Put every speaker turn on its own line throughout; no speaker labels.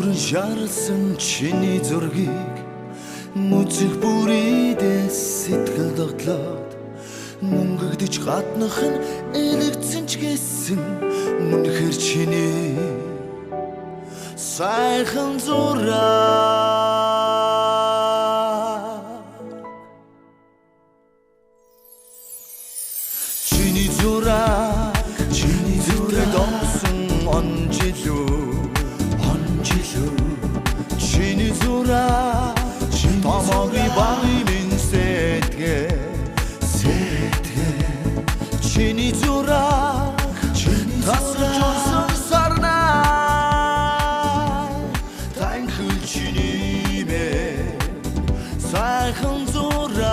Үзүүрэн шарсан чиний зургийг мүзэх бүрийдээ сэтгэл догтлоод мөнгөгдөж гаднах нь элэгдсэн ч гэсэн үнэхэр чиний сайхан зураг. Чиний зураг, чиний зураг донсон он жилүү, он жилүү. Чиний зураг томоогүй багын минь сэтгэл, сэтгэл. Чиний зураг тасарч унсан сарнай танхил чиний мэ сайхан зураг.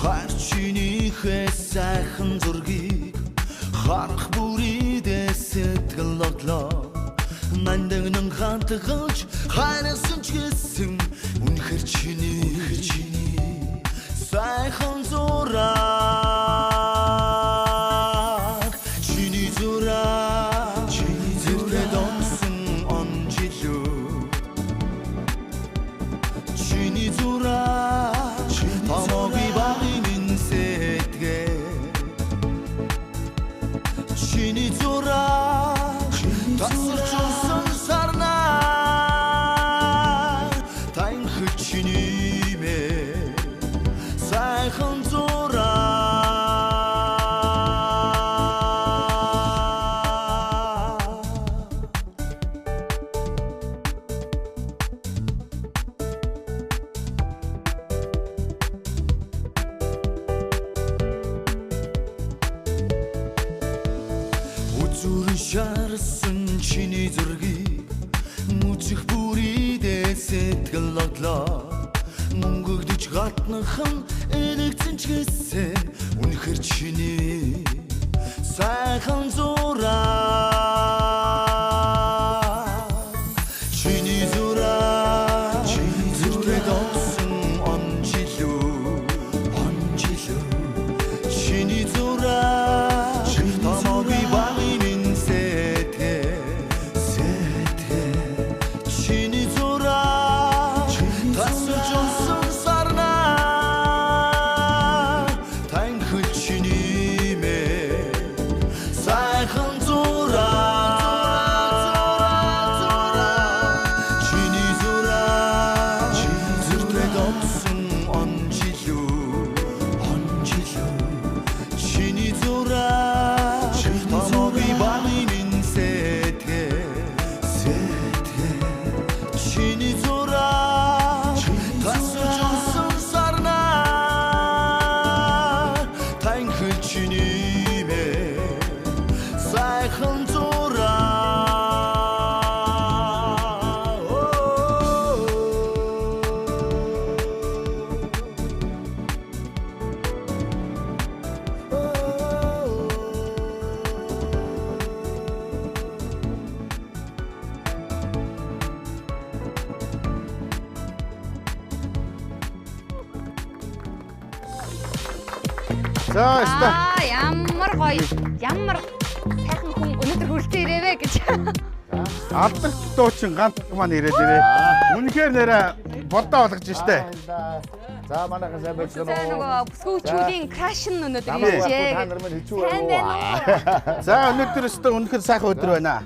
Хар чинийхээ сайхан зургийг харах бүрийдээ сэтгэл одлоо. Нандагнан хантгалж хайрсан ч гэсэн үнэхэр чиний сайхан зураг. Чиний зураг чиний зураг донсон он жилүү. Чиний зураг томоогүй багын минь сэтгэл. Чиний зураг тасарч унсан сарнай танхил чиний мэ сайхан зураг. Үзүүрэн шарсан чиний зургийг мүзэх бүрийдээ сэтгэл одлоо. Мөнгөгдөж гаднахан элэгдсэн ч гэсэн үнэхэр чиний сайхан зураг. Чиний зураг чиний зураг донсон он жилүү, он жилүү. Чиний зураг томоогүй багын минь сэтгэл, сэтгэл. Чиний зураг тасарч унсан сарнай танхил чиний мэ сайхан зураг. Чиний зураг зураг донсон он жилүү, он жилүү. Чиний зураг томоогүй багын минь сэтгэл, сэтгэл. Чиний зураг тасарч унсан сарнай танхил чиний мэ сайхан зураг.
За өстой.
Аа, ямар гоё, ямар сайхан хүн өнөөдөр хүрэлцэн ирээвэ гэж.
Алдарт дуучин ганц маань ирээд ирээ. Үнэхээр нэрэ бодоо болгож штэ.
За манайхан сайн
За
байцгаана уу?
нөгөө бүсгүйчүүдийн краш нь өнөөдөр
Намайг
иржээ.
та нар минь хэцүү
Сайн
байна
байна
уу?
За өнөөдөр өстой үнэхээр сайхан өдөр байна.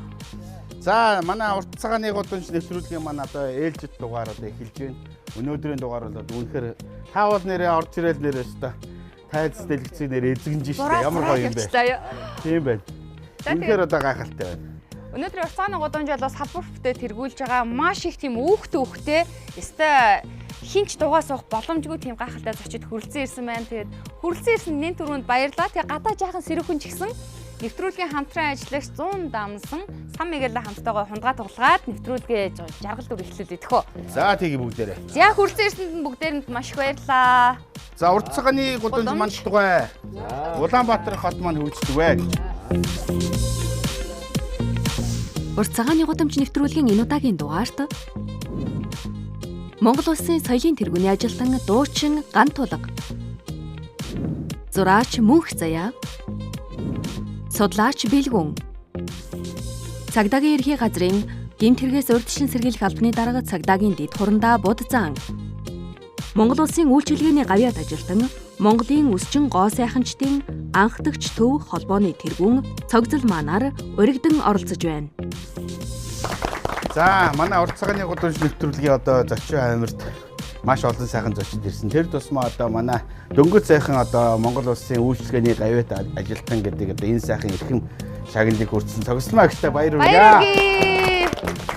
За манай урт цагааны гудамж нэвтрүүлгийн маань одоо ээлжит дугаар одоо эхэлж байна. Өнөөдрийн дугаар бол үнэхээр та бол нэрээ орж ирээл нэрээ өстой. Тайлц дэлгэцийг нэрээ эзэгнэж штэ. Ямар гоё юм бэ? Тийм байна.
За,
Үнэхээр одоо гайхалтай байна.
Өнөөдөр урт цагааны гудамж бол салбар бүтээ тэргүүлж байгаа маш их тийм үүхтэй үхтэй өстой хинч дугаа суух боломжгүй тийм гайхалтай зочид хүрэлцэн ирсэн байна. Тэгээд хүрэлцэн ирсэн нэн түрүүнд баярлалаа. Тэгээд гадаа жаахан сэрүүхэн ч гэсэн нэвтрүүлгийн хамтран ажиллагч 100 дамсан сан мэгэлээ хамттайгаа хундгаа туглаад нэвтрүүлгээ жаргал дүр эхлүүлээ тэхөө.
За тгий бүгдээрээ.
За хүрэлцэн ирсэнд нь бүгдээрэнд маш их баярлалаа.
За урт цагааны гудамж
Гудамж.
манддаг бай. Улаанбаатар хот маань хөгждөг бай.
Урт цагааны гудамж нэвтрүүлгийн энэ удаагийн дугаарт Монгол Улсын соёлын тэргүүний ажилтан дуучин Гантулга, зураач Мөнх Заяа, судлаач Бэлгүн, Цагдаагийн ерхий газрын гэмт хэрэгээс урьдчилан сэргийлэх албаны дарга цагдаагийн дэд хурандаа Будзаан. Монгол улсын үйлчилгээний гавьяат ажилтан Монголын өсчин гоо сайханчдын анхдагч төв холбооны тэргүүн Цогцол маанаар уригдан оролцож байна.
За манай урт цагааны гудамж нэвтрүүлгийн одоо зочин аймарт маш олон сайхан зочид ирсэн. Тэр тусмаа одоо манай дөнгөж сайхан одоо Монгол улсын үйлчилгээний гавьяат ажилтан гэдэг одоо энэ сайхан эрхэм шагналыг хүртсэн Цогцолмаа агштай баяр хүргэе.
Баяр хүргэе.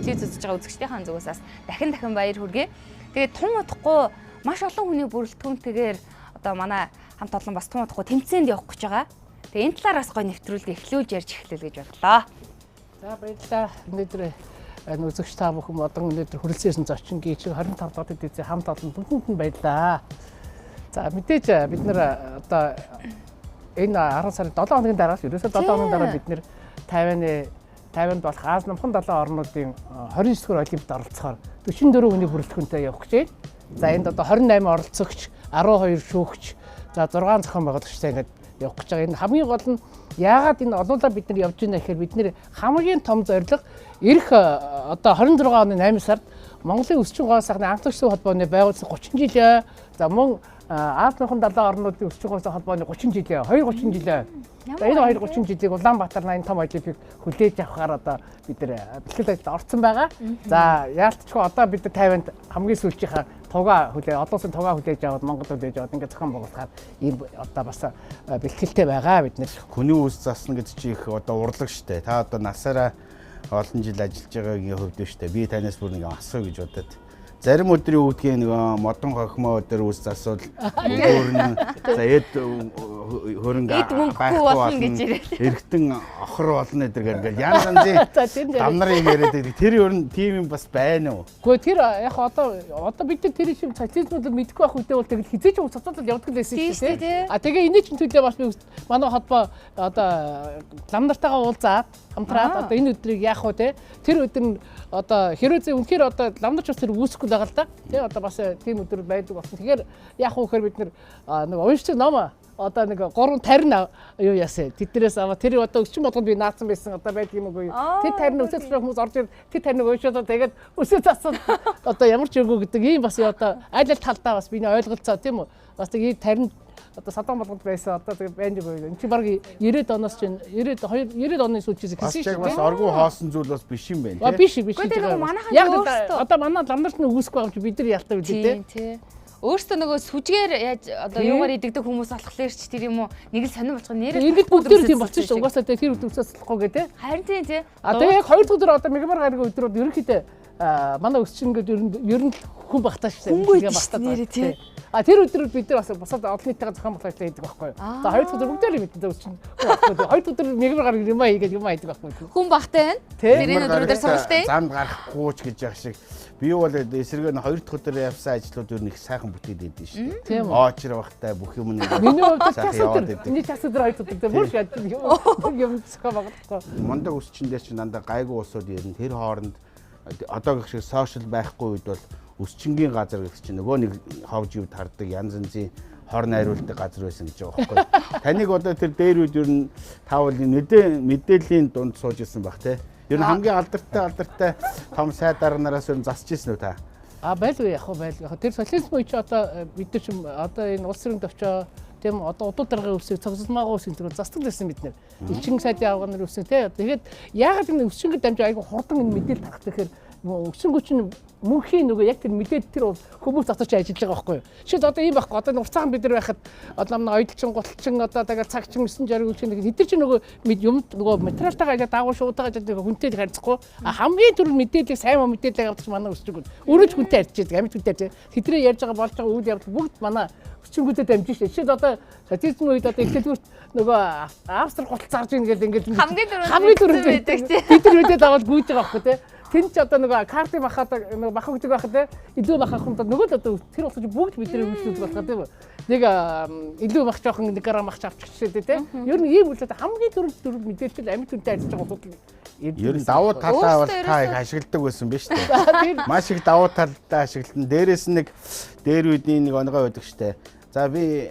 Телевиз үзэж байгаа үзэгчдийнхээ зүгээс бас дахин дахин баяр хүргэе. Тэгээд тун удахгүй маш олон хүний бүрэлдэхүүнтэйгээр одоо манай хамт олон бас тун удахгүй тэмцээнд явах гэж байгаа. Тэгээд энэ талаар бас гоё нэвтрүүлэг эхлүүлж ярьж эхлэв гэж бодлоо.
За баярлалаа. Өнөөдөр энэ үзэгч та бүхэн модон өнөөдөр хүрэлцэн ирсэн зочин гийчин 25 дахь дэзээ хамт олон бүгдэнд нь баярлалаа. За мэдээж бид нар одоо энэ 10 сарын 7 хоногийн дараа ерөөсөө 7 хоногийн дараа бид нар Тайваны Тайванд болох Ази номхон далайн орнуудын 29 дугаар олимпиад оролцохоор 44 хүний бүрэлдэхүүнтэй явах гэж байна. За энд одоо 28 оролцогч, 12 шүүгч, за 6 зохион байгуулагчтай ингээд явах гэж байгаа. Энэ хамгийн гол нь яагаад энэ олуулаа бид нар явж байна гэхээр бид нар хамгийн том зорилго ирэх одоо 26 оны 8 сард Монголын өсчин гоо сайхны анхдагч холбооны байгуулсан 30 жилээ. За мөн Ази номхон далайн орнуудын өсчин гоо сайхны холбооны 30 жилээ, 2 30 жилээ. За энэ 2 30 жилийг Улаанбаатар 80 том олимпийг хүлээж авахаар одоо бид нар бэлтгэл ажилд орцсон байгаа. За яалтчгүй одоо бид нар Тайванд хамгийн сүүлчийнхаа тугаа хүлээ, олон улсын тугаа хүлээж аваад Монгол хүлээж аваад ингээд зохион байгуулахаар ийм одоо бас бэлтгэлтэй байгаа бид нар.
Хүний үс засна гэж чи их одоо урлаг штэ. Та одоо насаараа олон жил ажиллаж байгаагийн хувьд штэ. Би танаас бүр нэг асуу гэж бодод. Зарим өдрийн үүдгийн нөгөө модон хохимоо өдөр үс засвал өөр нь за эд хөрөнгө
Эд мөнгөгүй болно гэж ирээд.
Эргэтэн охор болно эдэр гэргээл янз янзын
За, тэр нэр-
дам нарын юм яриад байдаг. Тэр ер нь тийм юм бас байна уу?
Гэхдээ тэр яг одоо бид нар тэр шиг социализмыг мэдэхгүй байх үедээ бол тэгэл хизээч ус социалд явдаг л байсан
Тийм
шүү
шүү
дээ.
дээ.
А тэгээ энэ чинь төлөө бас би манай холбоо одоо лам нартайгаа уулзаад хамтраад одоо энэ өдрийг яах вэ те? Тэр өдөр нь одоо хэрвээ зэ үнэхээр одоо лам нарч бас тэр үүсэхгүй л байгаа л да. Тэ одоо бас тийм өдөр байдаг болсон. Тэгэхээр яах вэ гэхээр бид нар нэг уншдаг ном одоо нэг гурван тарина юу яасан. Тэднээс аваа тэр одоо өччин болгонд би наацсан байсан одоо байдаг юм уу? Тэр тарина өсөж байгаа хүмүүс орж ирээд тэр тариныг уншаад тэгээд өсөө засаад одоо ямар ч юмгүй гэдэг ийм бас одоо аль аль талдаа бас биний ойлголцоо тийм үү? Бас тэг ийм тарин одоо садан болгонд байсан одоо тэг байна үгүй. Энд чи баг 90-ад оноос чинь 92 90-ад оны сүүлчээс
Бас
эхэлсэн
яг
шүү
бас
дээ.
оргуу хоосон зүйл бас биш юм байна
А
тий.
биш биш.
Үгүй, тэр нөгөө манайхан
Яг
өөрсдөө-
одоо манай ламнарч нь үгүйсэхгүй байгаа юм чи бид нар ялтаа билээ
Тийм тий. Өөрсдөө нөгөө сүжгээр яаж одоо
Тий.
юугаар идэгдэг хүмүүс болохоор ч тэр юм уу нэг л сонирн болчих нэрээ.
Ингээд бүгд тийм болсон шүү. Угаасаа тэр өдөр өсөөс болохгүй гэ тэ.
Харин тийм тий.
А тэгээ яг хоёр дахь өдөр одоо мегмар гарагийн өдрүүд ерөнхийдөө манай өсчин ингээд ер нь хүн багтаа шүү.
Хүнгүй
Хүнгээ
шүү дээ нэрээ, тий.
А тэр өдрүүд бид нар бас бусад олон нийттэйгээ зохион байгуулалт хийдэг байхгүй юу. За хоёр дахь өдөр бүгдээр мэдэн за өсчин. Хоёр дахь өдөр мегмар гараг юм аа хийгээд юм аа хийдэг байхгүй юу.
Хүн багтай байна.
Тий.
Тэр энэ өдрүүдээр сургалтай.
Замд гарахгүй ч гэж яах шиг. Би бол эсрэгээр нь хоёр дахь өдөр явсан ажлууд ер нь их сайхан бүтээд идэв шүү дээ.
Тийм үү.
Очир багтай бүх юм нэг
Миний хувьд
сайхан
час
яваад
өдөр.
идэг.
Миний час өдөр хоёр дахь өдөр бүр шат юм юм зохион байгуулахгүй.
Мундаг өсчин дээр чинь дандаа гайгүй улсууд ирнэ. Тэр хооронд одоогийнх шиг сошиал байхгүй үед бол өсчингийн газар гэх чинь нөгөө нэг ховж юуд хардаг янз янзын хор найруулдаг газар байсан гэж байгаа байхгүй. Таныг одоо тэр дээр үед ер нь таавал мэдээллийн дунд сууж исэн баг те. Ер нь хамгийн алдартай том сайд дарга нараас ер нь засч исэн үү та?
А байлгүй яг хөө байлгүй. Яг тэр социализм үе чи одоо бид нар чи одоо энэ улс төрийн төвчөө тийм одоо удуу даргын өвсийг цогцолмаагаа өвсийг тэр застдаг байсан бид нэр. Элчин сайдын авгаа нар өвсөн тий. Тэгээд яагаад энэ өвсөнгөд дамжаа айгүй хурдан энэ мэдээлэл тарах гэхээр өвсөнгөө чинь мөнхийн нөгөө яг тэр мэдээлэл тэр хүмүүс дотор чи ажиллаж байгаа байхгүй юу. Жишээлбэл одоо ийм байхгүй. Одоо урцаахан бид нар байхад одоо манай оёдчин, гуталчин одоо тэгээд цагчин, 9 жаргал өвчин тэд нар чи нөгөө юм нөгөө материалтайгаа ажиллаад дагуу шуудтайгаа ажиллаад нөгөө хүнтэй харьцахгүй. А хамгийн түрүүнд мэдээллийг сайн мэдээлэл авдаг манай өсчгүүд. Өөрөө ч хүнтэй харьцаж байдаг, амьд хүнтэй харьцаж. Тэдний ярьж байгаа болж байгаа үйл явдал бүгд манай өсчгүүдэд дамжиж шээ. Жишээлбэл одоо социализм үед одоо эхлэлгүүрт нөгөө Австри гутал зарж ийн гэл ингээд
Хамгийн түрүүнд
хамгийн түрүүнд
байдаг тий.
Бид нар мэдээд аваад гүйж байгаа байхгүй тий. Тэн ч одоо нөгөө картын махаад нөгөө мах өгдөг байхад те илүү мах авах юм бол нөгөө л одоо тэр утгаж бүгд бидний үйлчлүүлдэг болох тийм үү. Нэг илүү мах жоохон 1 грамм мах авчих жишээ те. Ер нь ийм үйлчлэл хамгийн түрүүнд мэдээлэл амьд хүнтэй ажиллаж байгаа асуудал.
Ер нь давуу талаа бол та их ашигладаг байсан биз дээ. Маш их давуу талдаа ашиглан. Дээрээс нь нэг дээр үдний нэг онгой байдаг штэ. За би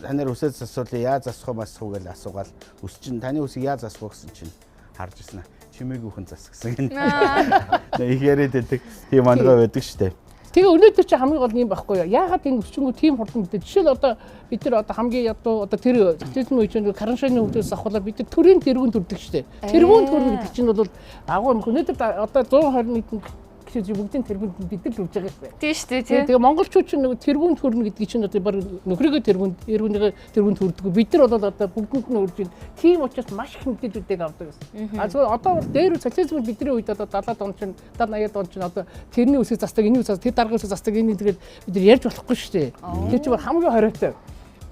танаар үсээ засуулъя, яаж засах вэ, масах уу гэж асуугаал. Үс чинь таны үсийг яаж засах вэ гэсэн чинь харж ирсэн. Чимээгүй хүн зас гэсэн. Их яриад байдаг. Тийм онгой байдаг штэ.
Тэгээ өнөөдөр чи хамгийн гол нь юм багхгүй юу? Яагаад энэ өсчөнгөө тийм хурдан мэдээ? Жишээл одоо бид нар одоо хамгийн ядуу одоо тэр социализм үеийн чинь караншины өвдөөс ахуулаад бид нар төрийн тэргүүн төрдөг штэ. Тэргүүн төрнө гэдэг чинь бол агуу юм. Өнөөдөр одоо 121 гэж бүгдийн тэргүүнд бид нар л үрж байгаа юм.
Тийм шүү дээ тий.
Тэгээ монголчууд чинь нөгөө тэргүүн төрнө гэдэг чинь одоо баг нөхрийгөө тэргүүн эргүүнийгөө тэргүүн төрдөг. Бид нар бол одоо бүгдэнд нь үрж байна. Тийм учраас маш их мэдээллүүдийг авдаг гэсэн. А зөвхөн одоо бол дээр социализм бидний үед одоо 70-аад он чинь 70 80-аад он чинь одоо тэрний үсийг застаг, энэний үсийг тэр даргын үсийг застаг, энэ тэгээд бид нар ярьж болохгүй шүү дээ. Тэр чинь хамгийн хориотой.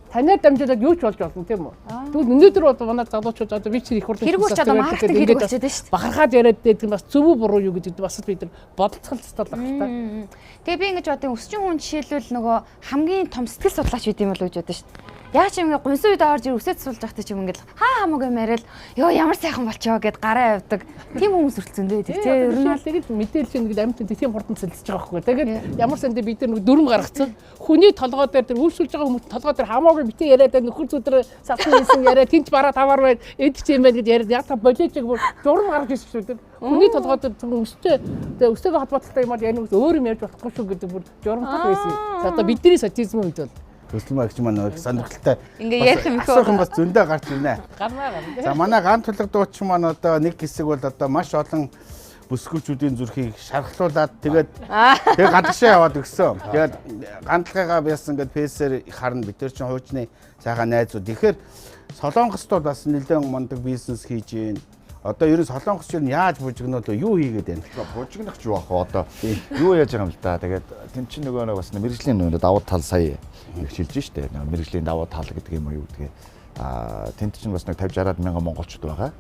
Танаар дамжуулаад юу ч болж болно тийм үү? Тэгвэл өнөөдөр бол манай залуучууд одоо би чи их хурлын
хэрэг болчиход маркетинг хэрэг болчиход байна шүү дээ.
Бахархаад яриад байдаг нь бас зөв үү буруу юу гэдэг бас бид нар бодолцох ёстой л байна та.
Тэгээ би ингэж бодсон өсчин хүн жишээлбэл нөгөө хамгийн том сэтгэл судлаач байд юм болов уу гэж бодсон шүү дээ. Яг ч юм ингээ гунсан үед орж ир өсөд суулж байхдаа ч юм ингээл хаа хамаагүй мэрэл ёо ямар сайхан болчихоо гэд гараа явдаг. Тийм хүмүүс өртөлцөндөө тий.
Ер нь тэгэл мэдээлэл чинь ингээд амьд тийм хурдан цэлцэж байгаа байхгүй. Тэгээд ямар сандээ бид нар дүрм гаргацсан. Хүний толгой дээр тэр үйлчлүүлж байгаа хүмүүс толгой дээр хамаагүй битээ яриад байна. Нөхөр зүдэр савсан хийсэн яриа тэнч бараа таваар байна. Эд ч юм байна гэж яриад яг та болооч бүр журам гаргаж ирсэн шүү дээ. Хүний толгой дээр зөвхөн өстэй тэгээ өстэйгээ холбоотой юм бол ярина өөр юм ярьж болохгүй шүү гэдэг бүр журамтай байсан. За одоо бидний социализмын үед бол
Төсөл магч маань их сонирхолтой.
Ингээ ярих юм их
асуух юм бас зөндөө гарч ирнэ.
Гарнаа гарна.
За манай ган тулга дуучин маань одоо нэг хэсэг бол одоо маш олон бүсгүүчүүдийн зүрхийг шархлуулад тэгээд тэгээ гадагшаа яваад өгсөн. Тэгээд гандлахыгаа бас ингээд фейсээр харна бид тэр чинь хуучны сайхан найзууд. Тэгэхээр Солонгост бол бас нэлээд мундаг бизнес хийж гин. Одоо ер нь Солонгос юу яаж бужигнууд юу хийгээд байна?
Бужигнах ч юу ах вэ? Одоо юу яаж байгаа юм л да. Тэгээд тэн чинь нөгөө нэг бас мэрэгжлийн нөгөө давуу тал сая их шилжиж штэ. Нөгөө мэрэгжлийн давуу тал гэдэг юм уу юу гэдгээ. Аа тэнд чинь бас нэг 50 60 мянган монголчууд байгаа.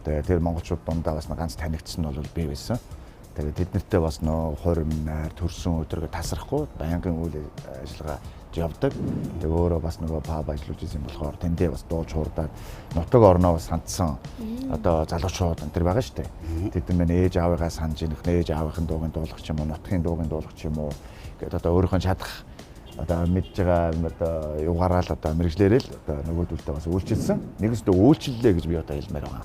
Тэгээд тэр монголчууд дундаа бас нэг ганц танигдсан нь бол би байсан. Тэгээд тэд нартэй бас нөө хурим найр төрсөн өдрөгөө тасрахгүй байнгын үйл ажиллагаа явдаг. Тэгээ өөрөө бас нөгөө паб ажиллаж исэн болохоор тэндээ бас дууж хурдаад нутаг орноо бас хандсан одоо залуучууд энэ төр байгаа шүү дээ. Тэд нар мань ээж аавыгаа санаж ийнх, ээж аавынхын дууг нь дуулах ч юм уу, нутгийн дууг нь дуулах ч юм уу гэд одоо өөрийнхөө чадах одоо мэдж байгаа одоо югаараа л одоо мэрэгжлээрээ л одоо нөгөөдөлтөө бас үйлчилсэн. Нэгсдээ үйлчлэлээ гэж би одоо хэлмээр байгаа.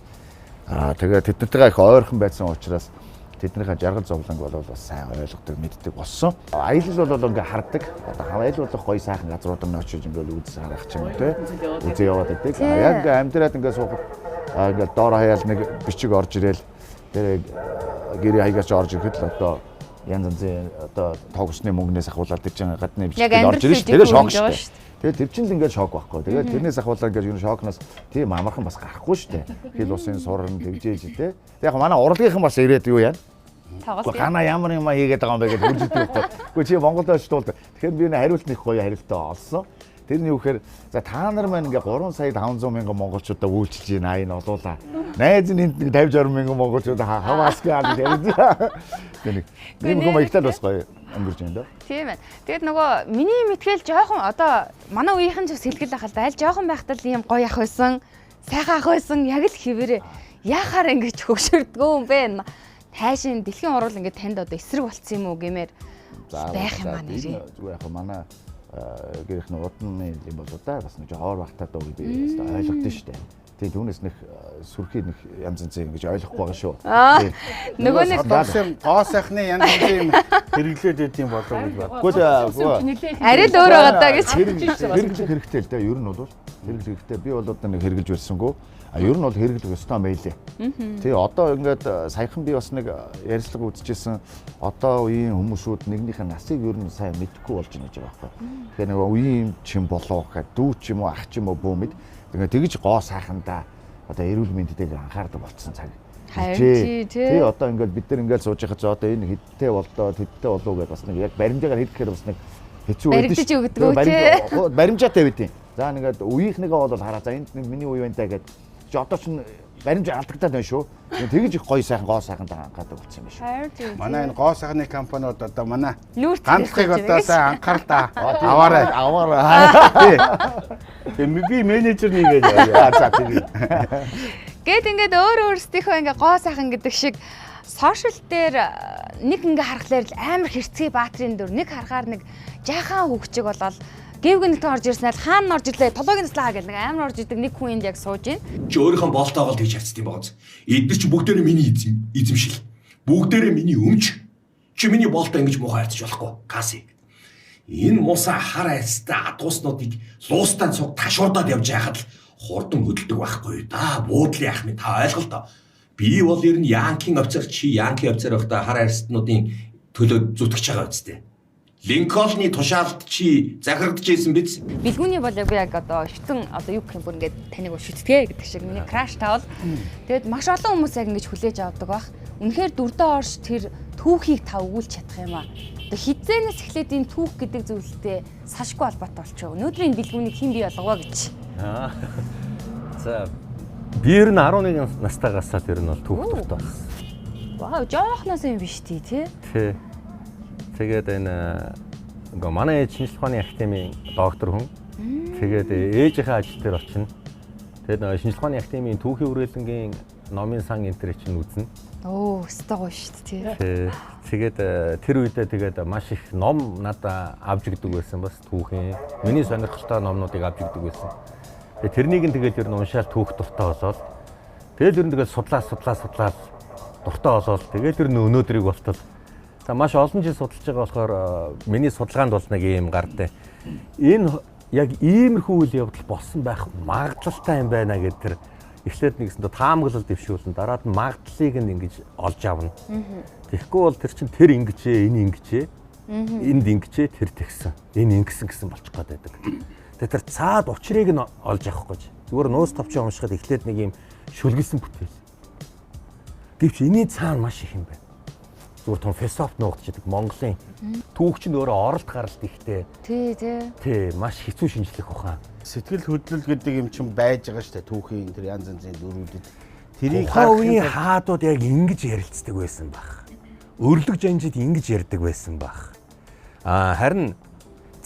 Аа тэгээ тэднэртэйгээ их ойрхон байсан учраас тэднийхээ жаргал зовлонг бол бас сайн ойлгодог, мэддэг болсон. Аялал бол ингээ хардаг. Одоо аялал болох гоё сайхан газрууд нь очиж ингээ үзсэн харах ч юм уу те. Үзээ яваад байдаг. Яг ингээ амьдраад ингээ суухад ингээ доор хаяал нэг бичиг орж ирээл тэр гэрээ хаягаач орж ирэхэд л одоо янз янзын одоо тоогсны мөнгнээс ахуулаад тэр чинь гадны бичиг орж ирнэ шүү. Тэгээ шок шүү. Тэгээд тэр чинь л ингээд шок байхгүй. Тэгээд тэрнээс ахуулаад ингээд ер нь шокноос тийм амархан бас гарахгүй шүү дээ. Хил усын сурна тэгжээж те. Яг манай урлагийнхан бас ирээд юу яана? Гана ямар юм хийгээд байгаа юм бэ гэж хурж идэг байхгүй. Үгүй чи Монголд очиж дуулдаг. Тэгэхээр би нэг хариулт нэг гоё хариултаа олсон. Тэрний юу гэхээр за та нар маань ингээ 3 сая 500 мянган монголчуудаа үйлчилж байна энэ олуулаа. Найз нь энд нэг 50 60 мянган монголчууд хавааски аа гэж ярьж. Тэр нэг ийм хүмүүс маягтай л бас гоё өнгөрч байна даа.
Тийм ээ. Тэгээд нөгөө миний мэтгэл жоохон одоо манай үеийнхэн ч бас хэлгэл ахал да. Аль жоохон байхдаа л ийм гоё ах байсан, сайхан ах байсан яг л хэвээрээ яхаар ингэж хөгшөрдгөө юм бэ? Хайшин дэлхийн урал ингэ танд одоо эсрэг болцсон юм уу гэмээр байх юм аа нэрээ.
Зүгээр яг манай гэрийнх нь удны юм болоо да бас нэг хоор багтаа дуу гэдэг ойлгодсон шүү дээ. Тэгээ түүнээс нэг сүрхий нэг янз янзын ингэж ойлгохгүй байгаа шүү.
Нөгөө нэг
гоо сайхны янз янзын юм хэрэглээд байд юм болов гэж
бодгүй.
Арай л өөр байгаа даа гэж.
Хэрэглэх хэрэгтэй л дээ. Ер нь бол хэрэглэх хэрэгтэй. Би бол одоо нэг хэрэглэж барьсангүй. А ер нь бол хэрэглэх ёстой мэлээ. Тий одоо ингээд саяхан би бас нэг ярилцлага үзчихсэн. Одоо үеийн хүмүүсүүд нэгнийхээ насыг ер нь сайн мэдэхгүй болж байна гэж байгаа байхгүй. Тэгэхээр нэг үеийн чин болоо гэхэд дүү ч юм уу ах ч юм уу бүү мэд. Тэгээд тэгж гоо сайхандаа одоо эрүүл мэндэд анхаардаг болцсон цаг. Тий одоо ингээд бид нар ингээд сууж байхад одоо энэ хэдтэй болдоо тэдтэй болов гэдээ бас нэг яг баримжаагаар хэлэхээр бас нэг хэцүү байдаг
шүү. Баримжиж өгдөг үү.
Баримжаатай байдیں۔ За нэгээд үеийнхнийгээ бол хараа за энд нэг миний үе байна даа гэд. Чи одоо чинь Баримж алдагдаад байна шүү. Тэгэж их гоё сайхан гоо сайхан гадаг болсон юм биш.
Манай энэ гоо сайхны компаниуд одоо манай хандлагыг одоо сайн анхааралтай аваарай.
Аваарай.
Тэгээ би менежер нэгээд яваа. За тэгээ.
Гэт ингээд өөр өөрсдийнхөө ингээ гоо сайхан гэдэг шиг сошиал дээр нэг ингээ харахлаар л амар хэрцгий баатрын дүр нэг харахаар нэг жаахан хөгжиг болол гэвгэнэгт орж ирснээр хаана орж ирлээ толгойг наслаа гэл нэг амар орж идэг нэг хүн энд яг сууж байна.
Чи өөрийнхөө болтоогоо л тэгж харцдаг юм байгаа биз. Эдгээр чи бүгдээрээ миний эзэмшил. Бүгдээрээ миний өмч. Чи миний болтоо ингэж муухай харцаж болохгүй. Каси. Энэ муусаа хар айцтай адууснуудыг луустан цуг ташуурдаад явж байхад л хурдан хөдөлдөг байхгүй да. Буудлын ах минь та ойлголтоо. Би бол ер нь Янкийн офицер, чи Янкийн офицер байхдаа хар арьстнуудын төлөө зүтгэж байгаа үстэй. Линкольны тушаалд чи захирагдж байсан биз?
Бэлгүүний бол яг яг одоо шүтэн одоо юу гэх юм бүр ингээд таныг шүтгээ гэдэг шиг миний краш таавал. Тэгээд маш олон хүмүүс яг ингэж хүлээж авдаг бах. Үнэхээр дүрдээ орш тэр түүхийг та өгүүлж чадах юм аа. Одоо хизээнээс эхлээд энэ түүх гэдэг зүйлтэй сашгүй холбоотой болчихоо. Өнөөдрийн бэлгүүнийг хэн бий болгоо гэж.
За би ер нь 11 настайгаас тэр нь бол түүх дуртай болсон.
Вау, жоохноос юм биш тий, тий?
Тий. Тэгээд энэ ингээ манай ээж шинжлэх ухааны академийн доктор хүн. Тэгээд ээжийнхээ ажил дээр очино. Тэгээд нөгөө шинжлэх ухааны академийн түүхийн үрэлэнгийн номын сан энэ төр чинь үзнэ.
Оо, өстой гоё шүү дээ,
тий. Тэгээд тэр үедээ тэгээд маш их ном надад авч өгдөг байсан бас түүхийн. Миний сонирхолтой номнуудыг авч өгдөг байсан. Тэгээд тэрнийг нь тэгээд ер нь уншаал түүх дуртай болоод тэгээд ер нь тэгээд судлаа дуртай болоод тэгээд ер нь өнөөдрийг болтол. За маш олон жил судалж байгаа болохоор миний судалгаанд бол нэг юм гардаг. Энэ яг иймэрхүү үйл явдал болсон байх магадлалтай юм байна гэдэг тэр эхлээд нэгсэндээ таамаглал дэвшүүлэн дараад нь магадлалыг нь ингэж олж авна. Тэгэхгүй бол тэр чинь тэр ингэжээ, энэ ингэжээ, энд ингэжээ, тэр тэгсэн. Энэ ингэсэн гэсэн болчих гээд байдаг. Тэгээ тэр цаад учрыг нь олж авах гэж. Зүгээр нууц товчон уншихад эхлээд нэг юм шүлгэлсэн бүтээл. Гэвч энэний цаана маш их юм байна. Зүгээр том философи нуугдчихдаг Монголын түүх чинь өөрөө оролт гаралт ихтэй.
Тий, тий.
Тий, маш хэцүү шинжлэх ухаан.
Сэтгэл хөдлөл гэдэг юм чинь байж байгаа шүү дээ. Түүхийн тэр янз янзын дүрүүдэд. Тэрийг
Тухайн үеийн хаадууд яг ингэж ярилцдаг байсан байх. Өрлөг жанжид ингэж ярьдаг байсан байх. Аа харин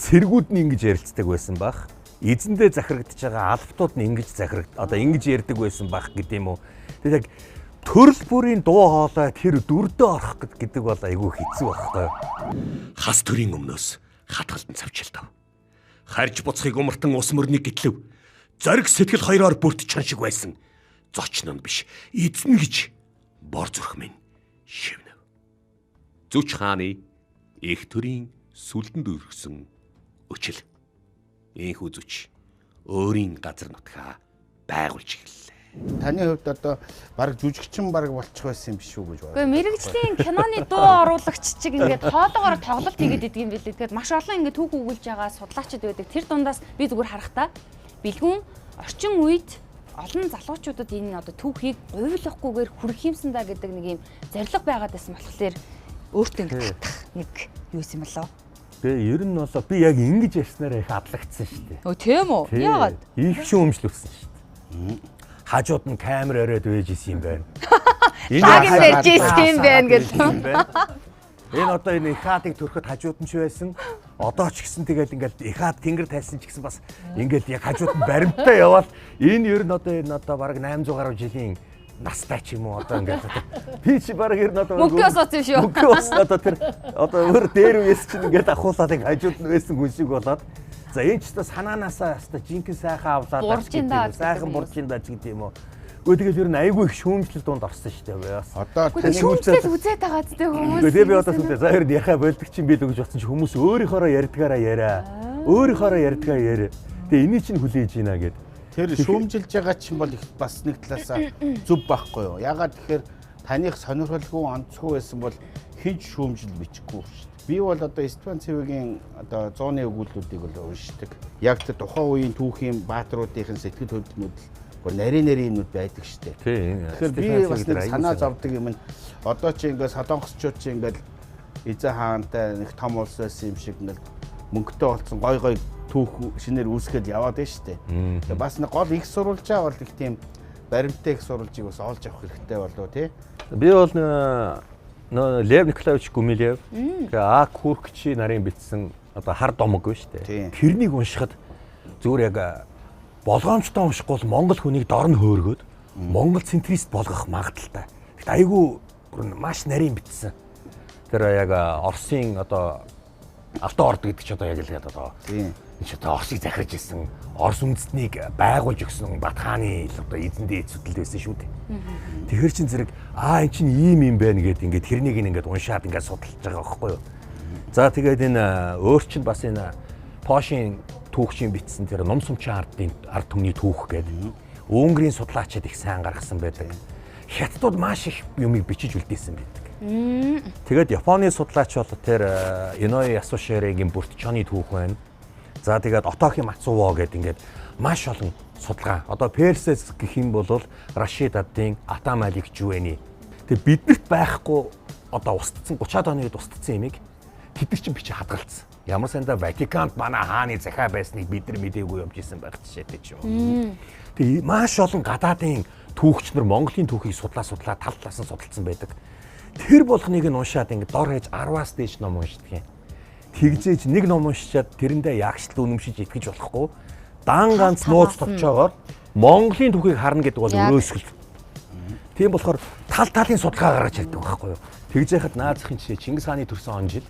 цэргүүд нь ингэж ярилцдаг байсан байх. Эзэндээ захирагдж байгаа албатууд нь ингэж захирагд одоо ингэж ярьдаг байсан байх гэдэг юм уу. Тэгээд яг төрөл бүрийн дуу хоолой тэр дүрдээ орох гэдэг бол айгүй хэцүү байхгүй.
Хас төрийн өмнөөс хатгалдан цавчилдав. Харж буцхыг умартан ус мөрнийг гэтлэв. Зориг сэтгэл хоёроор бүрт чон шиг байсан. Зочин нь биш, эзэн гэж бор зүрх минь шивнэв. Зүч хааны эх төрийн сүлдэнд өргөсөн өчил. Энхүү зүч өөрийн газар нутгаа байгуулж эхэллээ.
Таны хувьд одоо баг жүжигчин баг болчих байсан юм биш үү гэж
Гэхдээ
бодлоо.
мэрэгжлийн киноны дуу оруулагч чиг ингээд хоолоогоор тоглолт хийгээд идэг юм билээ. Тэгээд маш олон ингээд түүх өгүүлж байгаа судлаачид байдаг. Тэр дундаас би зүгээр харахтаа бэлгүүн орчин үед олон залуучуудад энэ одоо түүхийг говьлохгүйгээр хүрэх юмсан да гэдэг нэг юм зорилго байгаад байсан болохоор өөртөө ингээд татах нэг юу юм болоо.
Тэгээ ер нь бол би яг ингэж ярьснараа их адлагдсан шүү дээ.
Өө тийм үү? Яагаад?
Их шүүмжлүүлсэн шүү дээ. Хажууд нь камер өрөөд байж исэн юм байна. Энэ
Лагийн барьж исэн юм байна гэл.
Энэ одоо энэ Ихаадыг төрөхөд хажууд нь ч байсан. Одоо ч гэсэн тэгэл ингээл Ихаад тэнгэр тайлсан ч гэсэн бас ингээл яг хажууд нь баримттай яваал энэ ер нь одоо энэ одоо бараг 800 гаруй жилийн настай ч юм уу одоо ингээл би чи бараг ер нь одоо
Мөнгө осооц юм шүү.
Мөнгө ос одоо тэр одоо өөр дээр үес чинь ингээл ахуулаад ингээ хажууд нь байсан хүн шиг болоод за энэ ч өстой санаанаасаа өстой жинхэнэ сайхан авлаад
Буржин даа гэдэг
сайхан
юм уу?
буржин даа ч гэдэг юм уу. Үгүй тэгэл ер нь айгүй их шүүмжлэл дунд орсон шүү дээ бас.
Одоо
Үгүй
таны
шүүмжлэл үзээд байгаа зү хүмүүс.
Үгүй тэгээ би одоо сүнтэй за ер нь яхаа болдог чинь би л гэж бодсон чи хүмүүс өөрийнхоороо ярьдгаараа яриа. Өөрийнхоороо ярьдгаа яриа. Тэгээ энийг чинь хүлээж гинэ гэд.
Тэр шүүмжилж байгаа чинь бол их бас нэг талаасаа зөв байхгүй юу? Ягаад тэгэхээр таных сонирхолгүй онцгүй байсан бол хинч шүүмжил бичихгүй шүү дээ. Би бол одоо Истван Цэвэгийн одоо зооны өгүүлбэрүүдийг бол уншдаг. Яг тэр тухайн үеийн түүхийн бааtruудын сэтгэл хөдлөлнүүд л гоо нарийн нарийн юмнууд байдаг шүү дээ.
Тий.
Тэгэхээр би бас нэг санаа зовдөг юм нь одоо чи ингээд солонгосчууд чи ингээд эзэн хаантай нэг том улс байсан юм шиг ингээд мөнгөтэй болсон гой гой түүх шинээр үүсгээд яваад байна шүү дээ. Тэгээ бас нэг гол их сурвалжаа бол их тийм баримттай их сурвалжийг бас олж авах хэрэгтэй болов тий.
Би бол нөө Лев Николаевич Гумилев, тэгээ А Куркчи нарын бичсэн одоо хар домог шүү дээ. Тэрнийг уншихад зүгээр яг болгоомжтой уншихгүй бол монгол хүнийг дор нь хөөргөөд монгол центрист болгох магадлалтай. Тэгэхдээ айгүй бүр маш нарийн бичсэн. Тэр яг Оросын одоо Алтан орд гэдэг чи одоо яг л одоо энэ чи одоо Оросыг захирж исэн Орос үндэстнийг байгуулж өгсөн Бат хааны л одоо эзэндээ эцүүдэл байсан шүү дээ. Тэгэхээр чин зэрэг энэ чинь ийм юм байна гэд ингээд тэрнийг ингээд уншаад ингээд судалж байгаа байхгүй юу. За тэгээд энэ өөр чинь бас энэ Пошийн түүхчийн бичсэн тэр Ном сумчин ардын ард түмний түүх гэдэг Унгарын судлаачид их сайн гаргасан байдаг. Хятадууд маш их юмыг бичиж үлдээсэн байдаг. Тэгээд Японы судлаач бол тэр Инои Ясуширегийн Бүртчоны түүх байна. За тэгээд Отохи Мацуво гэдэг ингээд маш олон судалгаа. Одоо Персес гэх юм бол Рашид Аддин, Ата Малик Жуэни. Тэгээд биднэрт байхгүй одоо устдсан 30-аад оны үед устдсан юмыг тэд нар чинь бичиж хадгалцсан. Ямар сандаа Ватиканд манай хааны захиа байсныг бид нар мдээгүй явж исэн байх жишээтэй ч юм. Тэгээ маш олон гадаадын түүхч нар Монголын түүхийг судлаа тал талаас нь судалсан байдаг. Тэр болгоныг нь уншаад ингээд дор хаяж 10-аас дээш ном уншдаг юм. Тэгжээж нэг ном уншичаад тэрэндээ ягшил үнэмшиж итгэж болохгүй. Дан ганц нууц товчоогоор Монголын түүхийг харна гэдэг бол өрөөсгөл. Тийм болохоор тал талын судалгаа гаргаж ирдэг байхгүй юу. Тэгж яхад наазахын жишээ Чингис хааны төрсөн он жил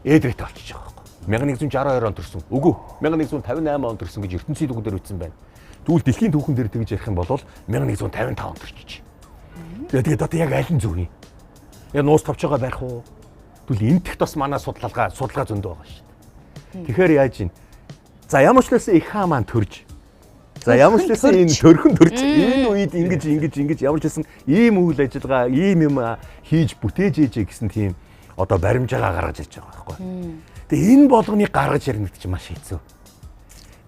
Эдрет болчихж байгаа байхгүй. 1162 он төрсөн. Үгүй 1158 он төрсөн гэж ертөнцийн түүхэн дээр бичсэн байна. Тэгвэл дэлхийн түүхэн дээр тэгж ярих юм бол 1155 он төрчих. Тэгээд одоо яг аль нь зөв юм? Яг нууц товчоогоо барих уу? Тэгвэл энтэхт бас манай судалгаа зөндөө байгаа шүү дээ. Тэгэхээр яаж юм? За ямар ч байсан их хаа маань төрж. За ямар ч байсан энэ төрхөн төрж. Энэ үед ингэж ямар ч байсан ийм үйл ажиллагаа, ийм юм хийж бүтээж ээжээ гэсэн тийм одоо баримжаагаа гаргаж ирж байгаа байхгүй. Тэгээ энэ болгоныг гаргаж ирнэ гэдэг чинь маш хэцүү.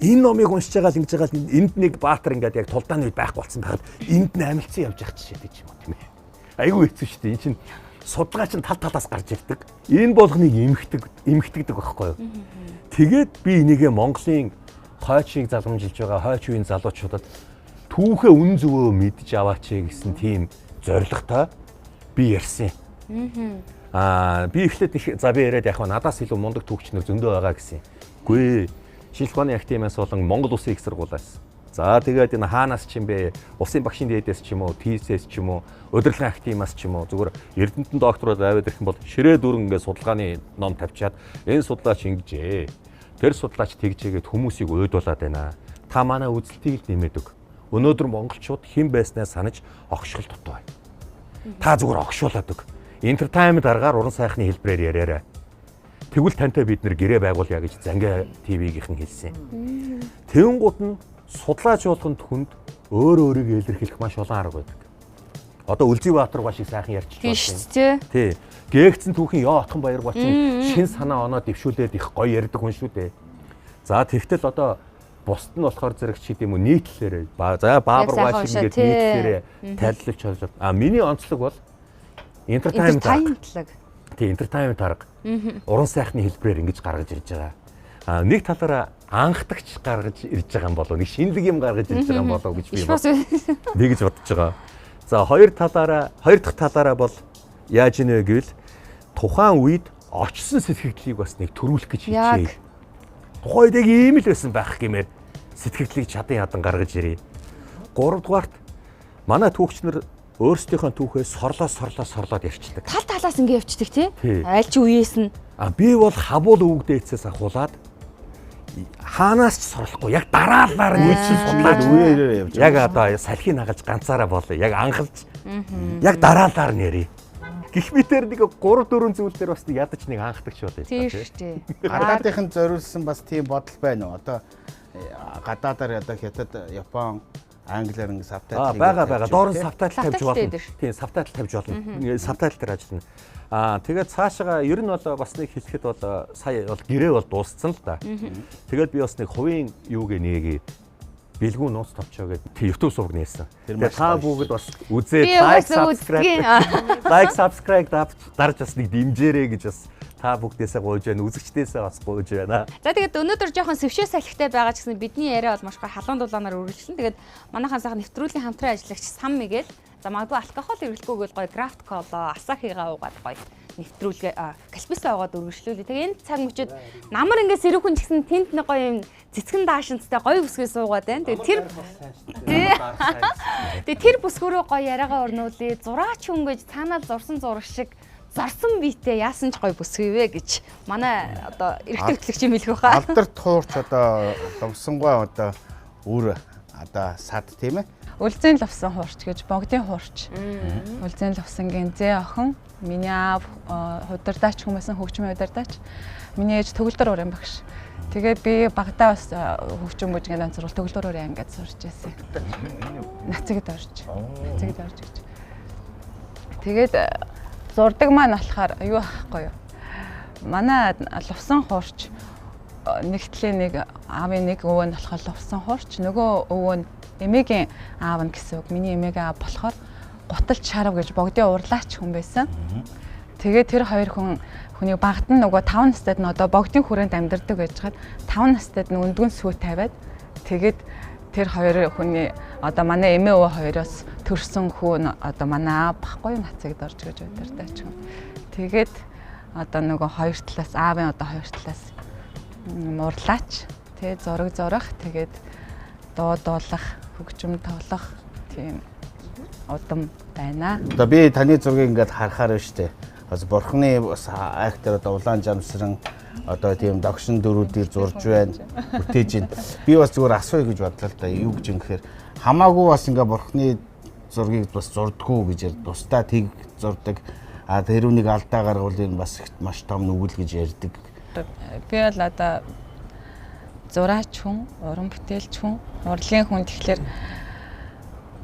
Энэ номыг уншиж байгаа л ингэж байгаа л энд нэг баатар ингээд яг тулдааны үед байхгүй болсон байхад энд нь амилцсан явж явах жишээтэй ч юм уу тийм ээ. Айгүй хэцүү шүү дээ. Энэ чинь судалгаа чинь тал талаас гарч ирдэг. Энэ болгоныг эмхтэгдэг байхгүй юу? Тэгээд би энийгээ Монголын хойчийг залгамжилж байгаа хойч үеийн залуучуудад түүхээ үнэн зөвөө мэдж аваач гэсэн тийм зорилготой би ярьсан. Би эхлээд за би яриад яг надаас илүү мундаг түүхч нар зөндөө байгаа гэсэн. Үгүй шинжлэх ухааны академиас болон Монгол Улсын их сургуулиас. За тэгээд энэ хаанаас ч юм бэ? Улсын багшийн дээдээс ч юм уу, ТИС-ээс ч юм уу, удирдлагын академиас ч юм уу зүгээр Эрдэнэтэн докторууд аваад ирэх юм бол ширээ дүүрэн ингээд судалгааны ном тавьчаад энэ судлаач ингэжээ. Тэр судлаач тэгжээгээд хүмүүсийг уйдуулаад байна. Та манай үзэлтийг л нэмээд өг. Өнөөдөр монголчууд хэн байснаа санаж огшгол дутуу байна. Та зүгээр огшуулад өг. Entertainment аргаар уран сайхны хэлбэрээр яриарай. Тэгвэл тантай бид нэр гэрээ байгуулъя гэж Зангаа ТV-гийнхэн хэлсэн. Тэвнгууд нь судлаач болгонд хүнд өөр өөрийгөө илэрхийлэх маш олон арга байдаг. Одоо Үлзий Баатар ба шиг сайхан ярьчих
болно. Тийм шүү дээ.
Тий. Гээгдсэн түүхийн Ёо Отхон Баяр ба чинь шин санаа оноо дэвшүүлээд их гоё ярьдаг хүн шүү дээ. За тэгтэл одоо бусд нь болохоор зэрэг чи гэдэм үү нийтлэлээрээ за Баабар ба шиг ингээд нийтлэлээрээ тайллаж чадвал. А миний онцлог бол entertainment арга. Тий, entertainment арга. Уран сайхны хэлбэрээр ингэж гаргаж ирж байгаа. А нэг талаараа анхдагч гаргаж ирж байгаа юм болов нэг шинэлэг юм гаргаж ирж байгаа юм болов гэж би тэгж бодож байгаа. За хоёр дахь талаараа бол яаж ийнэ гэвэл тухайн үед очсон сэтгэгдлийг бас нэг төрүүлэх гэж хичээх. Тухайн үед яг ийм л байсан байх гэмээр сэтгэгдлийг чадан ядан гаргаж ирье. Гуравдугаарт манай түүхч нар өөрсдийнхөө түүхээ сорлоод явчихдаг.
Тал талаас ингэ явчихдаг тий? Аль ч үеэс нь.
А би бол хавуул өвгдээцээс ахуулаад хаанаас ч сорлохгүй яг дараалалаар нь чи судлаад
үеэрээ явж.
Яг одоо салхийг хагалж ганцаараа болоо. Яг анхалж яг дараалалаар нь ярив. Гэх мэтэр нэг 3 4 зүйл дээр бас нэг ядаж нэг анхдагч болъё.
Тийм шүү дээ.
Гадаадынхын зориулсан бас тийм бодол байна уу? Одоо гадаадаар одоо Хятад, Япон, англиар ингэ subtitle
байгаа. Доор нь subtitle тавьж болно. Тийм, subtitle тавьж болно. Subtitle дээр ажиллана. Аа тэгээд цаашаа ер нь бол бас нэг хэлэхэд бол сая бол гэрээ бол дууссан л да. Тэгээд би бас нэг хувийн юугээ нээгээ бэлгүүн нууц товчоо гэдэг YouTube сувг нээсэн. Тэгээд та бүгд бас үзээд like subscribe дарж бас нэг дэмжээрэй гэж бас Та бүгдээсээ гуйж байна, үзэгчдээсээ бас гуйж байна.
За тэгээд өнөөдөр жоохон сэвшээ салхитай байгаа ч гэсэн бидний яриа бол маш гоё халуун дулаанаар үргэлжлэн. Тэгээд манайхан сайхан нэвтрүүлгийн хамтран ажиллагч Сам Мигэл за магадгүй алкогол хэрэглэхгүй бол гоё крафт кола, асахигаа уугаад гоё нэвтрүүлгээ кальписаа уугаад үргэлжлүүлээ. Тэгээ энэ цаг мөчид намар ингээд сэрүүхэн ч гэсэн тэнд нэг гоё юм цэцгэн даашинцтай гоё бүсгүй суугаад байна. Тэгээ тэр Тэгээ тэр бүсгүүрөө гоё яриагаа өрнүүлээ. Зураач хүн гэж цаанаа зурсан зураг шиг зарсан биетэй яасан ч гоё бүсгүй вэ гэж манай одоо эрэгтэй хөтлөгч юм хэлэх байхаа.
Алдарт хуурч одоо лувсангүй одоо үр одоо сад тийм ээ.
Үлзэн лувсан хуурч гэж богдын хуурч. Үлзэн лувсангийн зээ охин миний аав худирдаач хүмүүс хөгжмийн удирдаач. Миний ээж төгөлдөр уурын багш. Тэгээ би багадаа бас хөгжим бүжгийн дан сургууль төгөлдөр уурын ангид сурч байсан. Нацэгд орж. Нацэгд орж гэж. Тэгээд зурдаг маань болохоор юу аахгүй юу? Манай лувсан хуурч нэгтлээ нэг аавын нэг өвөө нь болохоор лувсан хуурч, нөгөө өвөө нь эмээгийн аав нь гэсэн үг. Миний эмээгийн аав болохоор гуталч шарав гэж богдын урлаач хүн байсан. Тэгээд тэр хоёр хүн хүнийг багт нь нөгөө 5 настайд нь одоо богдын хүрээнд амьдардаг байж хаад 5 настайд нь өндгөн сүү тавиад тэгээд тэр хоёр хүний одоо манай эмээ өвөө хоёроос төрсэн хүн одоо манай аав баггүй нацэгд орж гэж удирдаач хүн. Тэгээд одоо нөгөө хоёр талаас аавын одоо хоёр талаас урлаач тэгээ зураг зурах тэгээд дуу дуулах хөгжим тоглох тийм удам байна.
Одоо би таны зургийг ингээд харахаар байна шүү дээ. Бас бурхны бас актер одоо улаан жамсран одоо тийм догшин дөрүүдийг зурж байна, бүтээж байна. Би бас зүгээр асууя гэж бодлоо л да. Юу гэж юм гэхээр хамаагүй бас ингээд бурхны зургийг бас зурдгүү гэж ярь. Тусдаа тэг зурдаг. А тэрүүнийг алдаа гаргавал энэ бас маш том нүгэл гэж ярьдаг.
Би бол одоо зураач хүн, уран бүтээлч хүн, урлагийн хүн тэгэхээр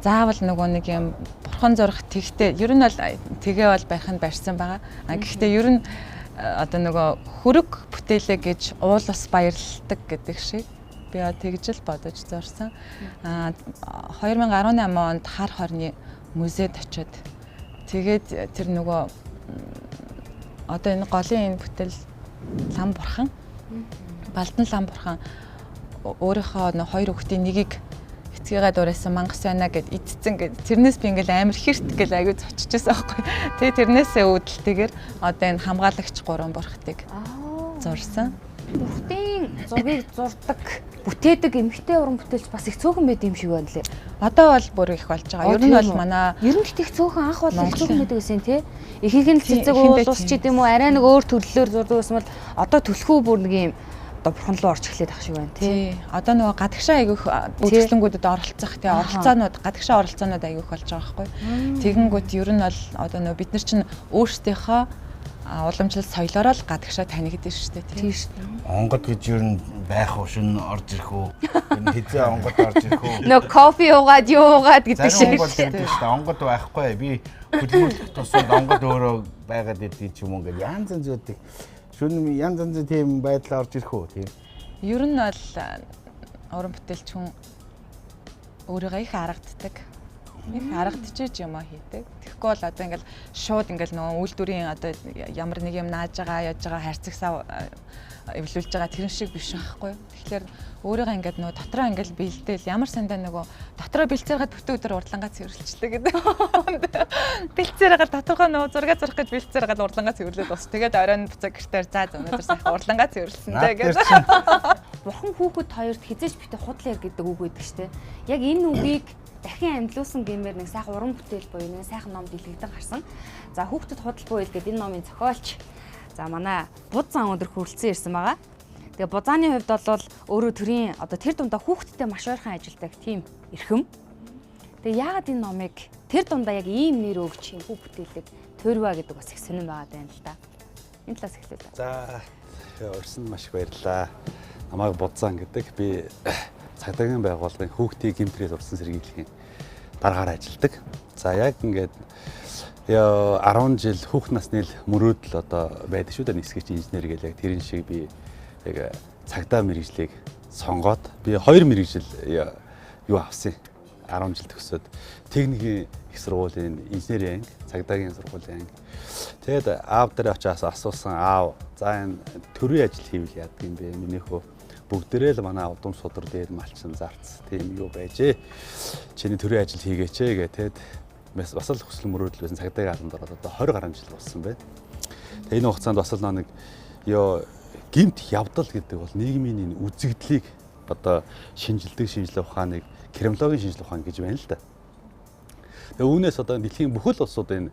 заавал нөгөө нэг юм бурхан зурах тэгтээ ер нь бол тэгээ бол байх нь барьсан байгаа. А гэхдээ ер нь одоо нөгөө хөрөг бүтээлээ гэж уул ус баярладаг гэдэг шиг би тэгж л бодож зурсан. А 2018 онд хар хорны музейд очиод тэгээд тэр нөгөө одоо энэ голын энэ бүтээл лам бурхан Балдан лам бурхан өөрийнхөө нөө хоёр хүүхдийн нэгийг эцгийгээ дуурайсан мангас байна гэд идцэн гэд тэрнээс би ингээл амар хэрт гэл аягүй зоччихсан байхгүй. Тэгээ тэрнээсээ үүдэлтэйгээр одоо энэ хамгаалагч гурван бурхтыг зурсан.
Бурхтын зургийг зурдаг, бүтээдэг эмэгтэй уран бүтээлч бас их цөөхөн байд юм шиг байна лээ.
Одоо бол бүр их болж байгаа. Ер нь бол манай
ер нь их цөөхөн анх бол их цөөхөн байдаг гэсэн тий. Ихэнх нь цэцэг уулус ч гэдэм үү арай нэг өөр төрлөөр зурдаг байсан бол одоо түлхүү бүр нэг юм одоо бурхан руу орж эхлэх ах шиг байна
тий. Одоо нөгөө гадагшаа айгүйх үзэсгэлэнгүүдэд оролцох тий оролцоонууд гадагшаа оролцоонууд айгүйх болж байгаа байхгүй. Тэгэнгүүт ер нь бол одоо нөгөө бид нар чинь өөрсдийнхөө уламжлалт соёлоороо л гадагшаа танигдэн шүү дээ
тий. Шүү дээ.
Онгод гэж ер нь байх уу шин орж ирэх үү? Энэ хизээ онгод орж ирэх үү?
Нөгөө кофе уугаад юу уугаад гэдэг
шиг шүү дээ. Онгод байхгүй. Би хөдөлмөрлөх тусмад онгод өөрөө байгаад идэв ч юм уу ингээд янз янз зүйлийг шүн янз янзын тийм байдал орж ирэх үү тийм.
Ер нь бол уран бүтээлч хүн өөрийгөө их аргаддаг. Их аргадчихэж юм а хийдэг. Тэгэхгүй бол одоо ингээл шууд ингээл нөгөө үйлдвэрийн одоо ямар нэг юм нааж байгаа, яаж байгаа хайрцагсаа эвлүүлж байгаа тэрэн шиг биш байхгүй. Тэгэхээр өөрийгөө ингээд нөгөө дотроо ингээд бэлдээл ямар сандаа нөгөө дотроо бэлцээргээд бүтэн өдөр урдлангаа цэвэрлжлээ гэдэг. Бэлцээрээгээ доторхоо нөгөө зураг зурах гэж бэлцээрээгээ урдлангаа цэвэрлээд бас тэгээд оройн буцаа гэртээр за өнөөдөр сайхан урдлангаа цэвэрлсэн дээ гэдэг.
Бурхан хүүхэд хоёрт хизээч битээ худал яар гэдэг үг байдаг штэ. Яг энэ үгийг дахин амьдлуулсан гэмээр нэг сайхан уран бүтээл буюу нэг сайхан ном дэлгэгдэн гарсан. За хүүхдэд худал буйл гэдэг энэ номын зохиолч за манай Будзан өндөр хүрэлцэн ирсэн байгаа. Тэгээ Будзааны хувьд бол өөрөө төрийн одоо тэр дундаа хүүхдтэй маш ойрхон ажилладаг тийм эрхэм. Тэгээ яагаад энэ номыг тэр дундаа яг ийм нэр өгч энэ хүү бүтээлийг туурваа гэдэг бас их сонирн байгаа даа л да. Энэ талаас эхлэе.
За урьсанд маш их баярлалаа. Намайг Будзан гэдэг. Би цагдаагийн байгууллагын хүүхдийн гэмтрээс урьдчилан сэргийлэхийн дараагаар ажилладаг. За яг ингээд 10 жил хүүхд насны л мөрөөдөл одоо байдаг шүү дээ. Нисгэж инженер гэл яг тэрэн шиг би яг цагдаа мэргэжлийг сонгоод би хоёр мэргэжил юу авсан. 10 жил төгсөөд техникийн их сургуулийн инженерийн анги, цагдаагийн сургуулийн анги. Тэгээд аав дээр очиас асуусан аав, за энэ төрийн ажил хийвэл яадаг юм бэ? Миний хөө бүгдээрээ л манай удам судар дээр малчин зарц тийм юу байжээ. Чиний төрийн ажил хийгээч ээ гэхэд бас л хүсэл мөрөөдөл байсан цагдаагийн албанд ороод одоо 20 гаруй жил болсон байна. Тэгээ энэ хугацаанд бас л нэг ёо гимт явдал гэдэг бол нийгмийн энэ үзэгдлийг одоо шинжилдэг шинжилгээ ухааныг криминологийн шинжилгээ ухаан гэж байна л да. Тэгээ үүнээс одоо дэлхийн бүхэл улсууд энэ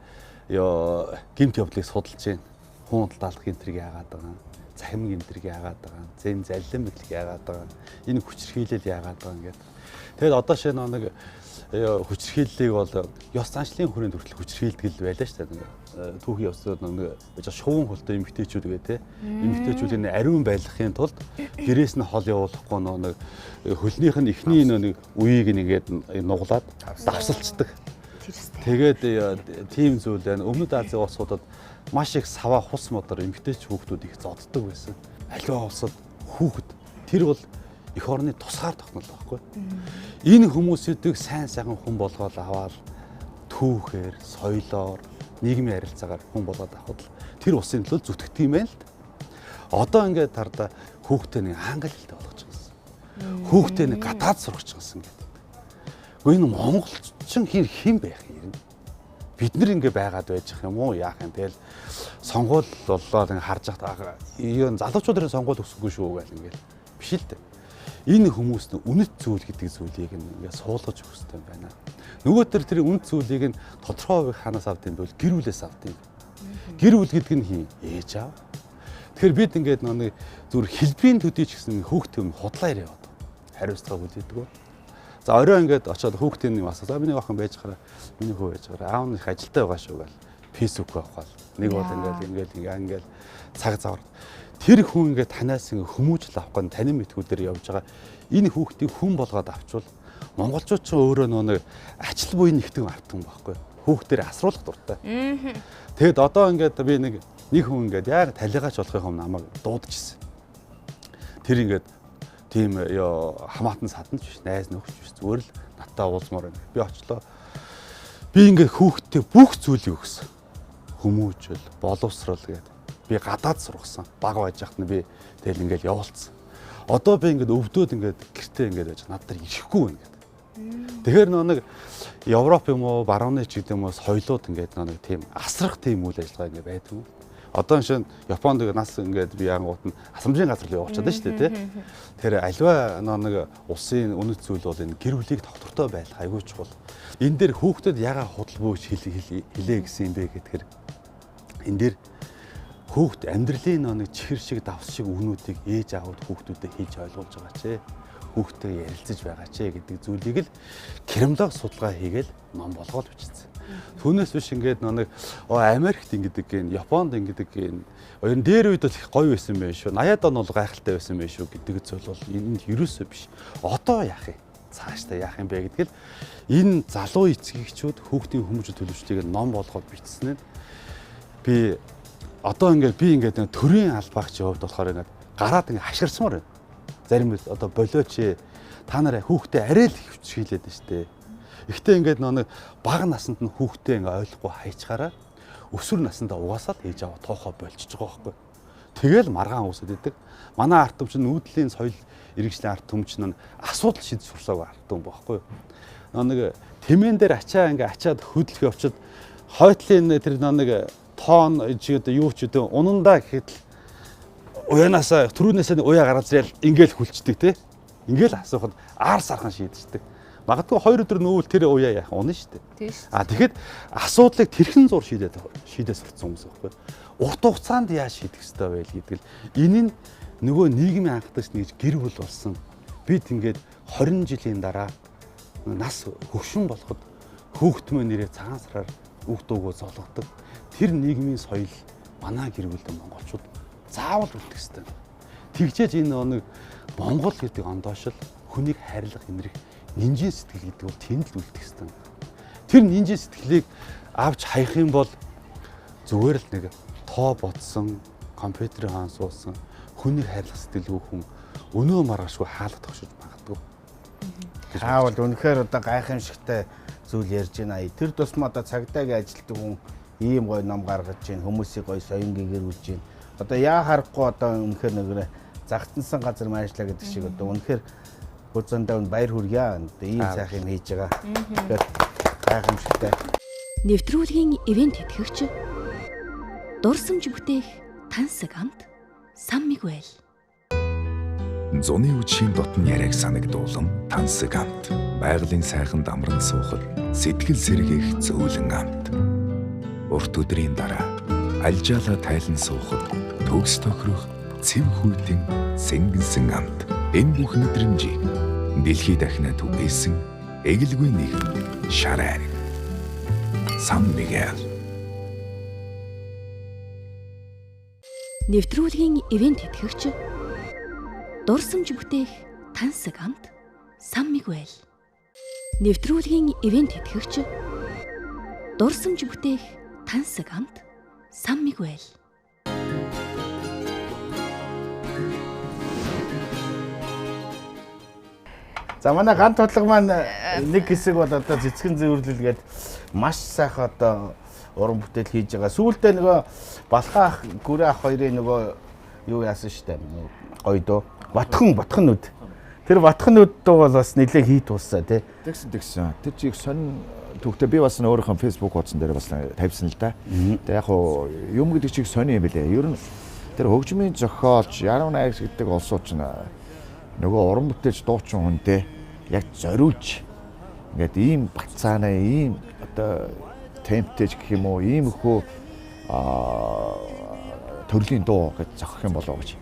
ёо гимт явдлыг судалж байна. Хуун талдаалах гэмтрийг яагаад байгаа юм? Цахим гэмтрийг яагаад байгаа юм? Зэн заллин мэдлэг яагаад байгаа юм? Энэ хүчирхийлэл яагаад байгаа юм гэдэг. Тэгээд одоо шинэ нэг хүчирхийллийг бол ёс заншлын хүрээнд хүртэл хүчирхийлдэг л байлаа шүү дээ. Түүхийн ёсоор нэг шувуун холтой эмэгтэйчүүд гээ те. Эмэгтэйчүүдийн ариун байлгахын тулд гэрээс нь хол явуулахгүй нэг хөлнийх нь эхний нэг үеийг нэгээд нуглаад давсалцдаг. Тэгээд тийм зүйл байна. Өмнөд Азийн улсуудад маш их саваа хус модор эмэгтэйч хүүхдүүд их зодддаг байсан. Аливаа улсад хүүхэд тэр бол эх орны тусгаар тогтнол байхгүй. Энэ хүмүүсүүдийг сайн сайхан хүн болгоод аваад түүхээр, соёлоор, нийгмийн харилцаагаар хүн болгоод авахд л тэр улсын төлөө зүтгэдэг юм байна л да. Одоо ингээд тардаа хүүхдээ нэг англи хэлтэй болгож байгаа юм. Хүүхдээ нэг гадаад сургаж байгаа юм гэдэг. Гэхдээ энэ монголчин хин байх юм. Бид нар ингээ байгаад байж юм уу яах юм тэгэл сонгуул боллоо ингээ харж байхад юу залуучуудын сонгуул өсөхгүй шүү гэл ингээл биш л дээ. Энэ хүмүүст үнэт зүйл гэдэг зүйлийг ингээ суулгаж өгөх хэрэгтэй байна. Нөгөө төр тэр үнэт зүйлийг нь тодорхой хувийг хаанаас авд юм бэ? Гэр бүлээс авд юм. Гэр бүл гэдэг нь хин? Ээж аав. Тэгэхээр бид ингээд нэг зүгээр хэлбэрийн төдий ч гэсэн хүүхдийн өмнө худлаа яриа яваад. Хариуцлага хүлээдэг. За орой ингээд очиод хүүхдийн юм асуу. За миний охин байж хараа, миний хүү байж хараа. Аав нь их ажилтай байгаа шүү гэл. Facebook авах гал. Нэг бол ингээд ингээд ингээд цаг завар. Тэр хүн ингээд танаас ингээд хүмүүжил авах гэн танин мэтгүүдээр явж байгаа. Энэ хүүхдийг хүн болгоод авчвал монголчууд ч өөрөө нөө нэг ачил буян нэгтгэн автсан байхгүй. Хүүхдээр асруулах дуртай. Тэгэд одоо ингээд би нэг хүн ингээд яг талигаач болохын өмнө намайг дуудчихсан. Тэр ингээд тийм ёо хамаатан садан ч биш, найз нөхч биш, зүгээр л надтай уулзмаар байна. Би очлоо. Би ингээд хүүхдтэй бүх зүйлийг өгсөн. Хүмүүжил, боловсрол гэдэг. Би гадаад сургасан. Бага байж байхад нь би тэгэл ингээд явуулсан. Одоо би ингээд өвдөөд ингээд гэртээ ингээд байж над дээр ирэхгүй байна гэдэг. Тэгэхээр нөө нэг Европ юм уу, барууны ч гэдэг юм уу соёлууд ингээд нөө нэг тийм асрах тийм үйл ажиллагаа ингээд байдаг юм. Одоо шинэ Японд нас ингээд би янгууд нь асамжийн газар руу явуулчихад шүү дээ, тий. Тэр аливаа нөө нэг улсын үнэт зүйл бол энэ гэр бүлийг тогтвортой байх айгүй чухал. Энэ дээр хүүхдэд ягаа худал бөөж хэлээ гэсэн юм бэ гэхээр энэ дээр хүүхд амьдралын нөө нэг чихэр шиг давс шиг үгнүүдийг ээж аавд хүүхдүүдэд хэлж ойлгуулж байгаа ч хүүхдтэй ярилцаж байгаа ч гэдэг зүйлийг л криминолог судалгаа хийгээл ном болгоол бичсэн. Түүнээс биш ингээд нэг Америкт ингэдэг гин, Японд ингэдэг гин. Ер нь дээр үед бол их гоё байсан байх шүү. 80-ад он бол гайхалтай байсан байх шүү гэдэг зүйл бол энд ерөөсөө биш. Одоо яах юм? Цаашдаа яах юм бэ гэдэг л энэ залуу эцгийгчүүд хүүхдийн хүмүүжил төлөвчлөлийг ном болгоод бичсэн нь би одоо ингээд би ингээд төрийн албаагчийн хувьд болохоор ингээд гараад ингээд хашгирсмаар байна. Зарим одоо болооч та нараа хүүхдээ арай л их хүчрхийлээд байна шүү дээ. Ихтэй ингээд нэг бага наснд нь хүүхдээ ингээд ойлгохгүй хайчгаараа өсвөр насндаа угаасаа л ээж аваа тоохоо болчихж байгаа байхгүй. Тэгэл маргаан үүсэт идэг. Манай ард түмчин нүүдлийн соёл иргэншлийн ард түмчин нь асуудал шийдэж сурсаагүй ард түмэн байхгүй. Нэг тэмээн дээр ачаа ингээд ачаад хөдлөх явчид хойтлын тэр нэг тоон чи одоо юу ч үдэ унандаа гэхэд л уянаасаа түрүүнээсээ уяа гаргаж ирэл ингээл хүлчдэг те. Ингээл асуухад аар сархан шийдчихдэг. Магадгүй 2 өдөр нүүвэл тэр уяа яах унаа шүү дээ. А тэгэхэд асуудлыг тэрхэн зур шийдээд сурцсан хүмүүс байхгүй. Урт хугацаанд яаж шийдэх ёстой вэ гэдэг л энэ нь нөгөө нийгмийн анхдагч нэгж гэр бүл болсон. Бид ингээд 20 жилийн дараа нас хөгшин болоход хүүхдмөө нэрээ цагаан сараар үг дуугүй золгодог. Тэр нийгмийн соёл манай гэр бүлд монголчууд заавал үлдэх ёстой. Тэгжээж энэ нэг Монгол гэдэг ондоошл хүнийг хайрлах, инрэх нинжин сэтгэл гэдэг бол тэнд л үлдэх ёстой. Тэр нинжин сэтгэлийг авч хаях юм бол зүгээр л нэг тоо бодсон, компьютерийн хаан суусан, хүнийг хайрлах сэтгэлгүй хүн өнөө маргаашгүй хаалга тогшиж магадгүй. гэж.
Та бол үнэхээр одоо гайхамшигтай зүйл ярьж байна. Тэр тусмаа одоо цагдаагийн ажилтдаг хүн ийм гоё ном гаргаж байна. Хүмүүсийг гоё соён гэгэрүүлж байна. Одоо яа харахгүй одоо үнэхээр нэгрээ загтансан газар майжлаа гэдэг шиг одоо үнэхээр Будзаандаа баяр хүргье. Одоо ийм сайхан юм хийж байгаа. Тэгэхээр гайхамшигтай.
Нэвтрүүлгийн ивент тэтгэгч дурсамж бүтээх тансаг амт Сан Мигуэл.
Зуны үдшийн дотн яриаг санагдуулан тансаг амт. Байгалийн сайхан дамран суухад сэтгэл сэргээх зөөлөн амт. Урт өдрийн дараа альжаалаа тайлан суухад төгс тохирох цэв хүйтэн сэнгэнсэн амт. Энэ бүх мэдрэмжийг дэлхий дахина түгээсэн эгэлгүй нэгэн шар айраг. Сан Мигуэл.
Нэвтрүүлгийн ивент тэтгэгч дурсамж бүтээх тансаг амт Сан Мигуэл. Нэвтрүүлгийн ивент тэтгэгч дурсамж бүтээх тансаг амт Сан Мигуэл.
За манай ган тудлага маань нэг хэсэг бол одоо цэцгэн зэвэрлэл гээд маш сайхан одоо уран бүтээл хийж байгаа. Сүүлдээ нөгөө Балхаа ах, Гүрэ ах хоёрын нөгөө юу яасан штэ гоё дөө. Батхан нүд. Тэр батхан нүд дуу бол бас нэлээ хийт тусаа тий.
Тэгсэн. Тэр чиг сонин түүхтэй би бас өөрийнхөө Facebook хуудсан дээр бас тавьсан л да. Тэгээ яг хуу юм гэдэг чиг сонин юм билээ. Ер нь тэр хөгжмийн зохиолч Яруу найрагч гэдэг улсууд чинь нөгөө уран бүтээлч дуучин хүнтэй яг зориулж ингээд ийм бацаанаа ийм одоо темптэйч гэх юм уу ийм хөө төрлийн дуу гэж зохих юм болоо гэж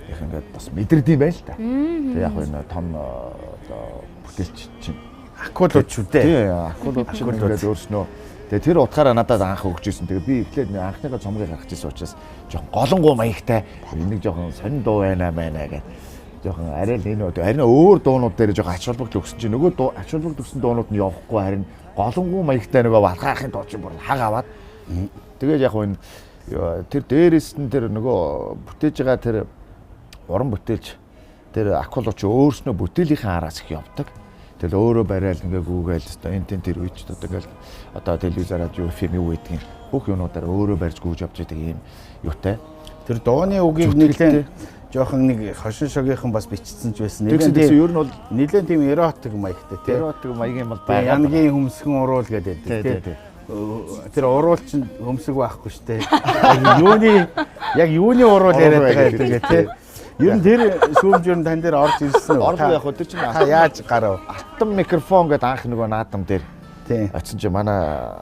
их ингээд бас мэдэрд юм байна л да. Тэгээ яг энэ том одоо бүтээлч чинь
акулууд шүү дээ.
Тий, акулууд чинь ингээд өөрснөө тэгээ тэр утгаараа надад анх өгч ирсэн. Тэгээ би эхлээд анхныхаа цомгийг гаргаж ирсэн учраас жоохон голонгуу маягтай энийг жоохон сонин дуу байна маа гэдэг жоохон арай л энэ харин өөр дуунууд дээр жоохон ач холбогдол өгсөн чинь нөгөө дуу ач холбогдол өгсөн дуунууд нь явахгүй харин голонгуу маягтай нөгөө Балхаахын дуу чинь бүр хаг аваад тэгээд яг энэ тэр дээрээс нь тэр нөгөө бүтээж байгаа тэр уран бүтээлч тэр акулууч өөрснөө бүтээлийнхээ араас их явдаг. Тэгэл өөрөө барайл ингээ гүүгээл өстой энэ тэн тэр үеч одоо ингээл одоо телевизээр радио FM юу гэдгийг бүх юмнуудаар өөрөө барьж гүйж явж байдаг юм юутай.
Тэр дууны үгийг нэлээд жоохон нэг хошин шогийнхан бас бичсэн ч байсан.
Тэгсэн ер нь бол
нэлээд тийм эротик маягтай тий.
Эротик маягийн бол байгаа.
Янгийн хөмсгөн уруул гэдэг тий. Тэр уруул чинь хөмсөг байхгүй шүү дээ. Яг юуны уруул яриад байгаа гэдэг тий. Ер нь тэр шүүмжөр нь тань дээр орж ирсэн үү?
Орж яг тэр чинь
та яаж гарав?
Алтан микрофон гэдэг анх нөгөө наадам дээр
тий.
Очсон чинь манай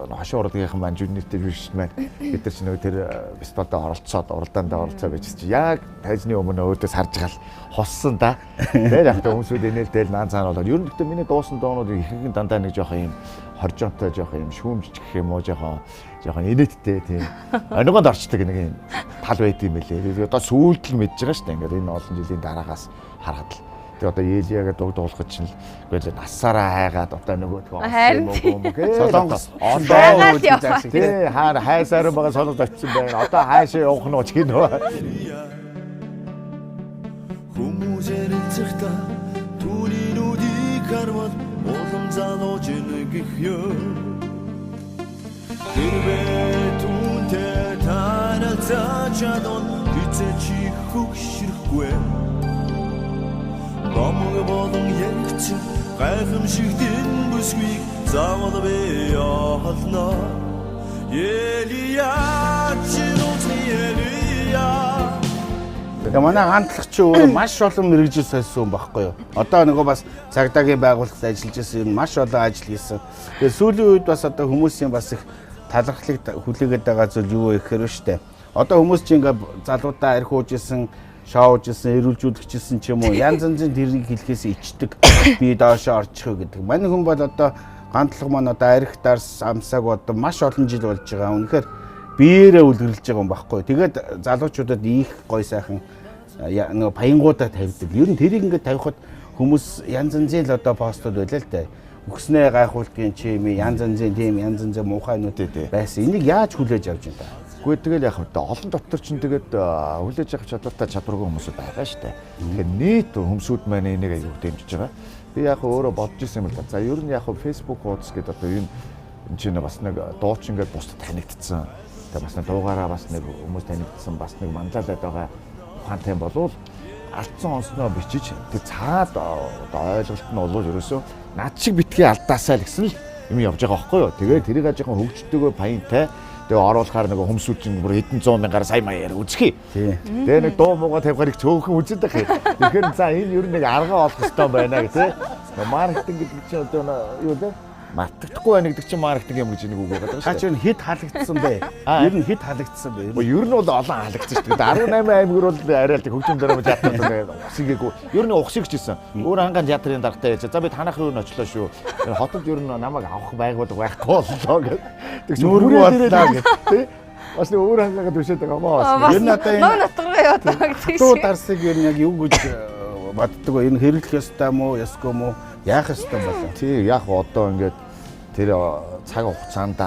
хошин урлагийнхан маань жүнийтэй биш маань бид нар чинь нөгөө тэр фестивалд оролцоод уралдаанд оролцоо байж чи яг тайзны өмнө өөдөөс харж гал хоссон да. Тэгээд яг та хүмүүсүүд инээлтэл наан цаана болоод ер нь гэхдээ миний дуусан дуунууд ихэнх нь дандаа нэг жоохон юм хоржоонтой жоохон юм шүүмжч гэх юм уу жоохон инээдтэй тийм онигонд орчдөг нэг юм тал байд юм билээ. Одоо сүүлд л мэдж байгаа шүү дээ. Ингээд энэ олон жилийн дараагаас харахад л тэгээ одоо Елиягээ дуг дуулахад чинь л үгүй насаараа хайгаад одоо нөгөөдгөө
юм
уу
Солонгос
одоо тий хаар хайсаар байгаа солонгос очсон байна. Одоо хаашаа явах нь ч гинөө.
Хүмүүс ярилцахдаа түүний нүдийг харвал улам залууж гэх юм. Хэрвээ түүнтэй танилцаж чадвал хэзээ чи хөгшөрөхгүй. Бомог болон яригдсан гайхамшигтэн бүсгүйг заавал би олно. Елия чи нууцны Елия.
Тэгээ манай гантлах чи өөрөө маш олон мэргэжил сольсон юм багхгүй юу? Одоо нөгөө бас цагдаагийн байгууллагад ажиллаж байсан юм маш олон ажил хийсэн. Тэгээ сүүлийн үед бас одоо хүмүүсийн бас их талархлыг хүлээгээд байгаа зүйл юу вэ гэхээр штэ. Одоо хүмүүс чи ингээ залуудаа архи ууж исэн, шоуж исэн, эрүүлжүүлэгчсэн ч юм уу янз янзын тэрийг хэлэхээс ичдэг. Би доошоо орчих уу гэдэг. Манай хүн бол одоо гантлах маань одоо архи дарс амсааг одоо маш олон жил болж байгаа. Үнэхээр биеэрээ үлгэрлэж байгаа юм багхгүй. Тэгээд залуучуудад их гой сайхан нөгөө паянгуудаа тавьдаг. Ер нь тэрийг ингээд тавихад хүмүүс янз янзын л одоо постууд байлаа л дээ. Үхснээ гайхуулдгийн чи юм янз янзын тийм янз янзын муухай нүд байсан. Энийг яаж хүлээж авч байна та?
Үгүй тэгэл яг хөтэ олон дотор чинь тэгээд хүлээж авах чадвартай чадваргүй хүмүүсүүд байгаа шүү дээ. Тэгэхээр нийт хүмүүсүүд маань энийг аягүй дэмжиж байгаа. Би яг өөрөө бодож исэн юм л да. За ер нь яг Facebook хуудас гэдэг одоо энэ чинь бас нэг дуучин ингээд бусдад танигдсан. Тэгээ бас нэг дуугаараа бас нэг хүмүүс танигдсан, бас нэг манлайлаад байгаа ухаантай юм болвол алдсан онсноо бичиж тэр цаад одоо ойлголт нь бол ерөөсөө над шиг битгий алдаасаа л гэсэн л юм явж байгаа байхгүй юу. Тэгээд тэрийг жоохон хөгжтөгөө паянтай тэгээ оруулахаар нөгөө хүмүүсүүд чинь бүр хэдэн зуун мянгаар сая маягаар үзхий. Тэгээ нэг дуу муугаа тавихаар их цөөхөн үзээд байх юм. Тэгэхээр за энэ ер нь нэг арга олох хэрэгтэй байна гэх тээ. Маркетинг гэдэг чинь одоо юу лээ? Мартагдахгүй байна гэдэг чинь маркетинг юм гэж нэг үг байгаа
шүү дээ. Та чинь хэд халагдсан бэ? Ер нь хэд халагдсан бэ?
Ер нь бол олон халагдсан шүү дээ. 18 аймагт бол арай л хөгжим драма театр усыг ер нь ухсыг ч гэсэн. Өөр ханган театрын даргатай ярьж. За би танах руу н очлоо шүү. Хотод ер нь намайг авах байгууллага байхгүй боллоо гэх.
Тэг чи нүргүү боллоо гэх.
Тэ? Бас нэг өөр хангаад түшээд байгаа юм аа.
Ер нь одоо энэ
нөө натгараа яваад байгаа гэдэг
шиг. Хатуу дарсыг ер нь яг юу гэж боддог вэ? Энэ хэрэглэх ёстой мó, ёсгүй мó? Яах ёстой болов?
Тий, яг одоо ингээд тэр цаг хугацаанд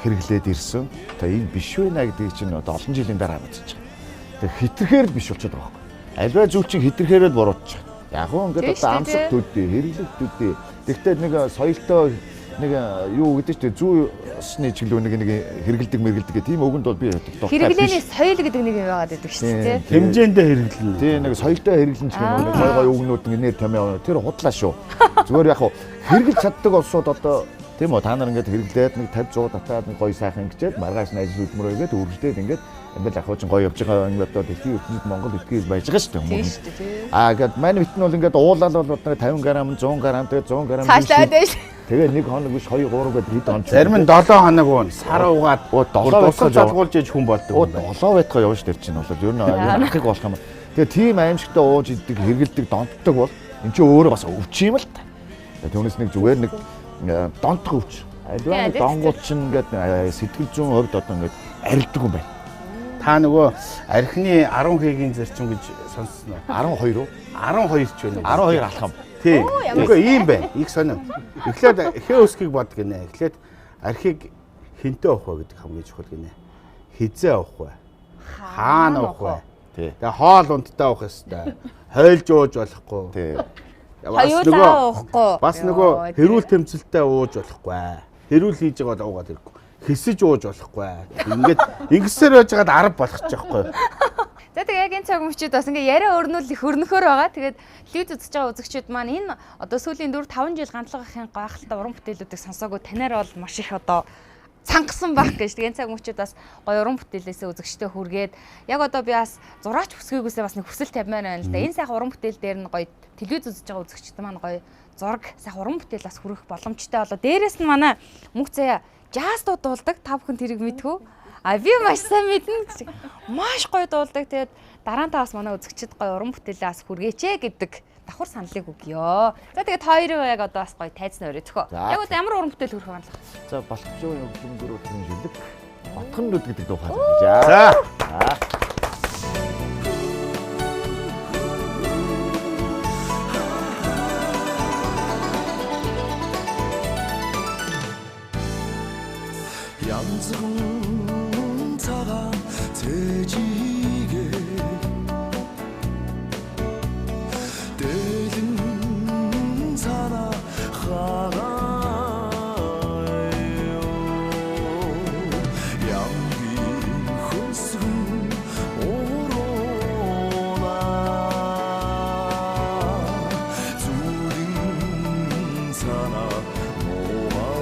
хэрэглээд ирсэн. Тэгээ энэ биш вэ нэ гэдгийг чинь одоо олон жилийн дараа мэдчихэж байгаа. Тэгээ хитрхээр л биш болчиход байгаа байхгүй. Альва зүйл чинь хитрхээр л буруутчих. Яг гоо ингээд одоо амсах төдий, хэрэглэх төдий. Тэгтээ нэг соёлтой нэг юу гэдэг чинь зүү ёсны чиглэл нэг хэрэгэлдэг мэргэлдэг гэх тийм үгэнд бол би дуртай.
Хэрэглээний соёл гэдэг нэг юм байгаад байдаг шүү дээ.
Хэмжээндээ хэрэглэнэ.
Тийм нэг соёлтой хэрэглэн ч гэх юм уу гой гой үгнүүд нэг нэр томьёо тэр худлаа шүү. Зүгээр яг хэрэглэж чаддаг улсууд одоо тийм үү та нар ингээд хэрэглээд нэг 50 100 татаад нэг гоё сайхан ингэчээд маргааш нь ажил хөдөлмөрөө игээд үргэлжлээд ингээд амьдрал ахуйчин гоё явж байгаа ингээд одоо дэлхийн ертөнцид Монгол итгэл байж байгаа шүү дээ.
Тийм шүү дээ.
Аа гээд манай бит нь бол ингээд уулал бол 50 г 100 г тэгээд 100 г
цаашлаад байж.
Тэгээ нэг хоног биш 2 3 гэдэг хэд хоног.
Зарим нь 7 хоног уун сар уугаад
7
дусал залгуулж иж хүн болдог.
7 байтгаа явна шүү дээ чинь бол ер нь ахыг болох юм. Тэгээ тийм аимшигтай ууж идэг, хэргэлдэг, донтдог бол эн чинь өөрөө бас өвч юм л та. Түүнээс нэг зүгээр нэг донтох өвч. Аливаа нэг донгууд чинь ингээд сэтгэл зүйн хувьд одоо ингээд арилдаг юм байна.
Та нөгөө архины 10 хэгийн зарчим гэж сонссон уу?
12 уу?
12 ч байна.
12 алхам.
Тий. Үгүй ийм байна. Их сонин. Эхлээд хээ өсгийг бод гинэ. Эхлээд архийг хинтээ авах вэ гэдэг хамгийн чухал гинэ. Хизээ авах вэ? Хаана авах вэ?
Тий.
Тэгээ хоол унтдаа авах ёстой. Хойлж ууж болохгүй.
Тий.
Хоёулаа уухгүй.
Бас нөгөө хэрүүл тэмцэлтэй ууж болохгүй. Хэрүүл хийж байгаа бол уугаад ирэхгүй. Хэсэж ууж болохгүй. Ингээд ингэсээр байж байгаад 10 болгочих жоохгүй.
За тэгээ яг энэ цаг мөчид бас ингээ яриа өрнүүл их өрнөхөр байгаа. Тэгээд телевиз үзэж байгаа үзэгчид маань энэ одоо сүүлийн 4 5 жил гантлага ахын гайхалтай уран бүтээлүүдийг сонсоогүй танаар бол маш их одоо цангасан байх гэж. Тэгээ энэ цаг мөчид бас гоё уран бүтээлээсээ үзэгчтэй хүргээд яг одоо би бас зураач хүсгээгүйсээ бас нэг хүсэл тавьмаар байна л да. Энэ сайхан уран бүтээл дээр нь гоё телевиз үзэж байгаа үзэгчид маань гоё зураг сайхан уран бүтээл бас хүрэх боломжтой болоо. Дээрээс нь манай мөнх заяа жаз дуу дуулдаг. Та бүхэн тэрийг мэдхүү. А би маш сайн мэднэ гэж. Маш гоё дуулдаг. Тэгээд дараа нь та бас манай үзэгчид гоё уран бүтээлээ бас хүргээч ээ гэдэг давхар саналыг өгье. За тэгээд хоёрын яг одоо бас гоё тайзан өрөөдөхөө. Яг одоо ямар уран бүтээл хүрэх вэ?
За Балхажуу хөгжмөндөр өдрийн шилэг Батхан нүд гэдэг дуу хаа. За.
Янзхан цагаан цэжигээ дэлэн цана хагаа ямгийн хөсгөн урууна зүрэн цана нугаа.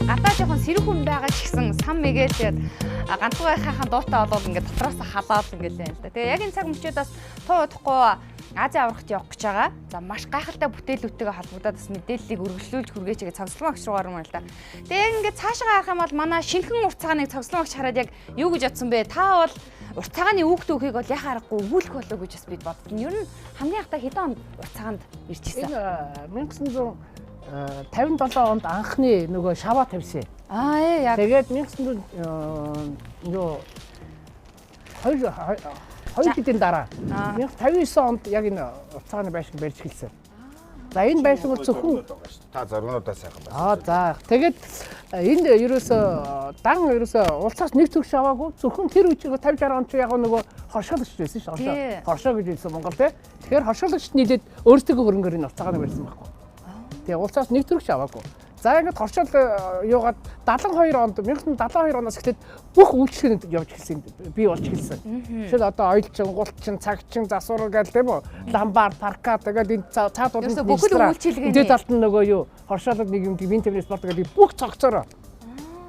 Гадаа жоохон сэрүүхэн байгаа ч гэсэн сам мэгээл тэгээд ганцхан дуутай болоод ингээд дотроос халаад ингээд юм л да. Тэгээ яг энэ цаг мөчид бас туу удахгүй Азийн аврагт явах гэж байгаа. За маш гайхалтай бүтээлүүдтэйгээ холбогдоод бас мэдээллийг өргөжлүүлж хүргээч гэж цогцлон агч руу гармаар л да. Тэгээ яг ингээд цаашаа харах юм бол манай шинэхэн урт цагааныг цогцлон агч хараад яг юу гэж бодсон бэ? Та бол урт цагааны үг төвхийг бол яхаа аргагүй өгүүлэх болов гэж бас бид бодсон. Ер нь хамгийн анхтай хэдэн онд урт цагаанд ирж ирсэн?
Энэ 1957 онд анхны нөгөө шаваа тавьсан.
Аа яг.
Тэгээд 1900 юу хоёр жилийн дараа 1959 онд яг энэ урт цагааны байшин барьж эхэлсэн. За энэ байшин бол зөвхөн
та зургуудаа сайхан байна.
Аа за тэгээд энд ерөөсөө дан ерөөсөө улсаас нэг төгш аваагүй зөвхөн тэр үеийг 50 60 он чи яг нөгөө хоршоолагч байсан шүү дээ. Хоршоо гэж хэлсэн Монгол тий. Тэгэхээр хоршоолагч нийлээд өөрсдөө хөрөнгөөр энэ урт цагааныг барьсан байхгүй. Тэгээ улсаас нэг төгш аваагүй. За ингээд хоршоол юугаад 72 онд 1972 оноос эхлээд бүх үйлчлэгэнд явж эхэлсэн бий болж эхэлсэн. Жишээл одоо оёлчин, гулчин, цагчин, засвар гэл тийм үү? Ламбар, парка тэгээд энэ цаад улмын
бүх үйлчилгээний
дээд талд нь нөгөө юу хоршоолог нэг юм бие тамирын спорт гэдэг бүх цогцороо.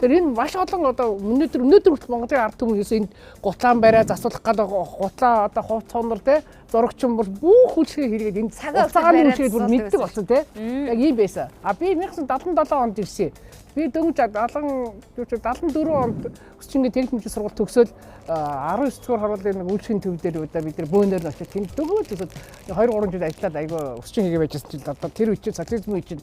Тэр энэ маш олон одоо өнөөдөр хүртэл Монголын ард түмэн ерөөсөө энд гутлаан бариа засварлах гал гутлаа одоо хувц цонор те зурагчин бүр бүх үйлчлэгээ хийгээд энэ цагааны үйлчлэгээд бүр мэддэг болсон те. Яг ийм байсан. А би 1977 онд ирсэн. Би дөнгөж 74 онд Өсчингийн техник хэмжээ сургууль төгсөөл 19 дугаар харуулын нэг үйлчлэгийн төв дээр удаа бид нар бөөнөр нь очиж тэнд дөнгөж 2 3 жил ажиллаад айгүй өсчин хийгээ байжсэн чинь одоо тэр үе чинь социализм үе чинь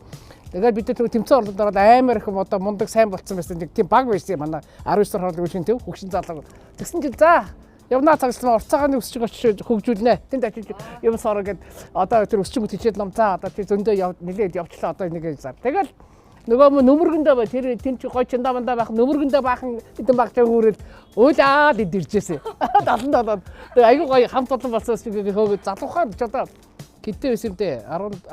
тэгээд бид нар тэмцээн орлоод ороод амар их юм одоо мундаг сайн болцсон байсан нэг тийм баг байсан манай 19 дугаар харуулын үйлчлэгийн төв хөгшин залуу. Тэгсэн чинь за явна цагслан урт цагааны өсчиг очиж хөгжүүлнэ. Тэнд очиж юм сороо гэд одоо тэр өсчингүүд хичээл ном за одоо тэр зөндөө нэлээд явчлаа одоо нэг зар. Тэгэл нөгөө нөмөргөндөө бай тэр тэн чи гой чандаа мандаа байх нөмөргөндөө баахан хэдэн багчаа хүүрэл уйлаад эд иржээсэ. 77. Тэгээ айгүй гоё хамт олон болсон өсчиг хөөгөө залуухаа ч одоо гидтэй байсан юм дээ. 17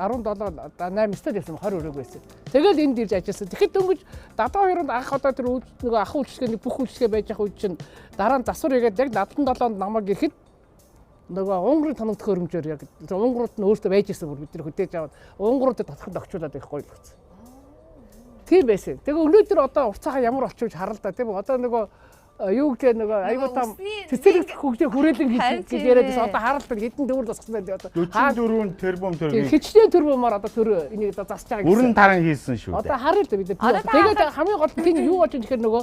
8 өстэй байсан 20 өрөөг байсан. Тэгэл энд ирж ажилласан. Тэгэхэд дөнгөж 72 онд анх одоо тэр нөгөө ах үйлчлэгээний бүх үйлчлэгээ байж явах үед чинь дараа нь засвар хийгээд яг 77 онд намайг ирэхэд нөгөө унгарын тоногдох хөрөмжөөр яг унгарууд нь өөртөө байж исэн бүр бид нар хөдөөж аваад унгаруудад татханд огчуулаад их гоё болсон. Тийм байсан. Тэгээ өнөөдөр одоо урт цагаан ямар болчих вэ харал да тийм үү? Одоо нөгөө юу гэдэг нөгөө аюу там цэцэрлэг хөгжөө хүрээлэн гэж яриад байсан. Одоо харал да хэдэн төгрөг зассан байх одоо
44 тэрбум төгрөгийг
хичнээн тэрбумаар одоо төр энийг одоо засаж байгаа гэсэн.
Өрн таран хийсэн шүү дээ.
Одоо харал да бид нар. Тэгээд хамгийн гол нь тийм юу болж байгаа гэхээр нөгөө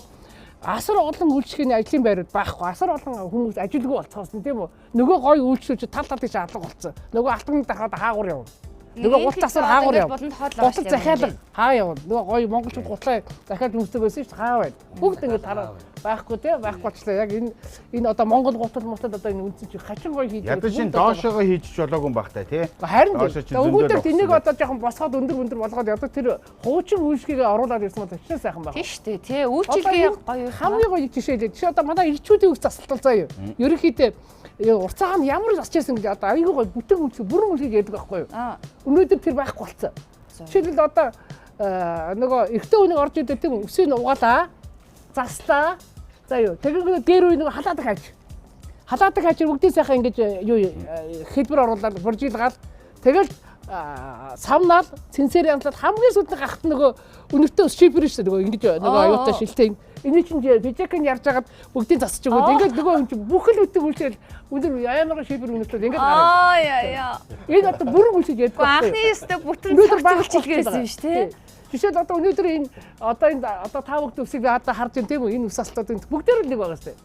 асар олон үйлчлэгээний ажлын байрууд байхгүй. Асар олон хүмүүс ажилгүй болцоосон тийм үү? Нөгөө гоё үйлчлүүлж тал тал тийш алга болцсон. Нөгөө алтан дахаад хаагур явна. Нөгөө гут засвар хаагур яв. Гутал захиалга хаа явна. Нөгөө гоё монголчууд гутлаа захиалж өмсдөг байсан шүү дээ. Хаа байна. Бүгд ингэ тараа байхгүй те байхгүй болчлаа. Яг энэ одоо монгол гутал мутал одоо энэ үндсэн чинь хачин гоё хийж
байгаа. Ядаж энэ доошоогоо хийж болоогүй юм баг та тий.
Харин өгүүлдэрт энийг одоо жоохон босгоод өндөр болгоод ядаж тэр хуучин үйлчлэгээ оруулаад ирсэн бол хичнээн сайхан байх.
Тийм шүү дээ тий. Үйлчилгээ гоё.
Хамгийн гоё жишээ лээ. Жишээ одоо манай ирчүүдийн үс засалтал заа юу. Ерөнхийдөө урт цагаан ямар засч байсан гэж одоо айгүй гоё бүтэн үйлчлэг бүрэн үйлчлэг ярьдаг байхгүй юу. Өнөөдөр тэр байхгүй болсон. Жишээлбэл одоо нөгөө эрэгтэй хүнийг орж ирдэг тийм үсийг угаалаа, заслаа. За юу. Тэгээд дээр үе нөгөө халаадаг хаж. Халаадаг хаж бүгдийн сайхан ингэж юу хэлбэр оруулаад буржилгаал тэгэл самнаал цэнсээр янзлал хамгийн сүүлд нь гахт нөгөө өнөртөө шипер шүү дээ нөгөө ингэж нөгөө аюутай шилтэй эний чинь пижакын ярьж хагаад бүгдийг засаж өгөөд ингээд нөгөө юм чинь бүх л үтэг үлчээл өндөр ямар шипер өнөртөө ингээд гараа.
Аа яа яа.
Энэ одоо бүрэн үлчээж ярьдаг.
Анхны өстө бүтэн цогц үлчилгээ байсан юм шүү дээ.
Жишээл одоо өнөөдөр энэ одоо энэ одоо та бүгд үсийг би одоо харж байна тийм үү? Энэ ус алтууд энэ бүгдээр л нэг байгаа сте.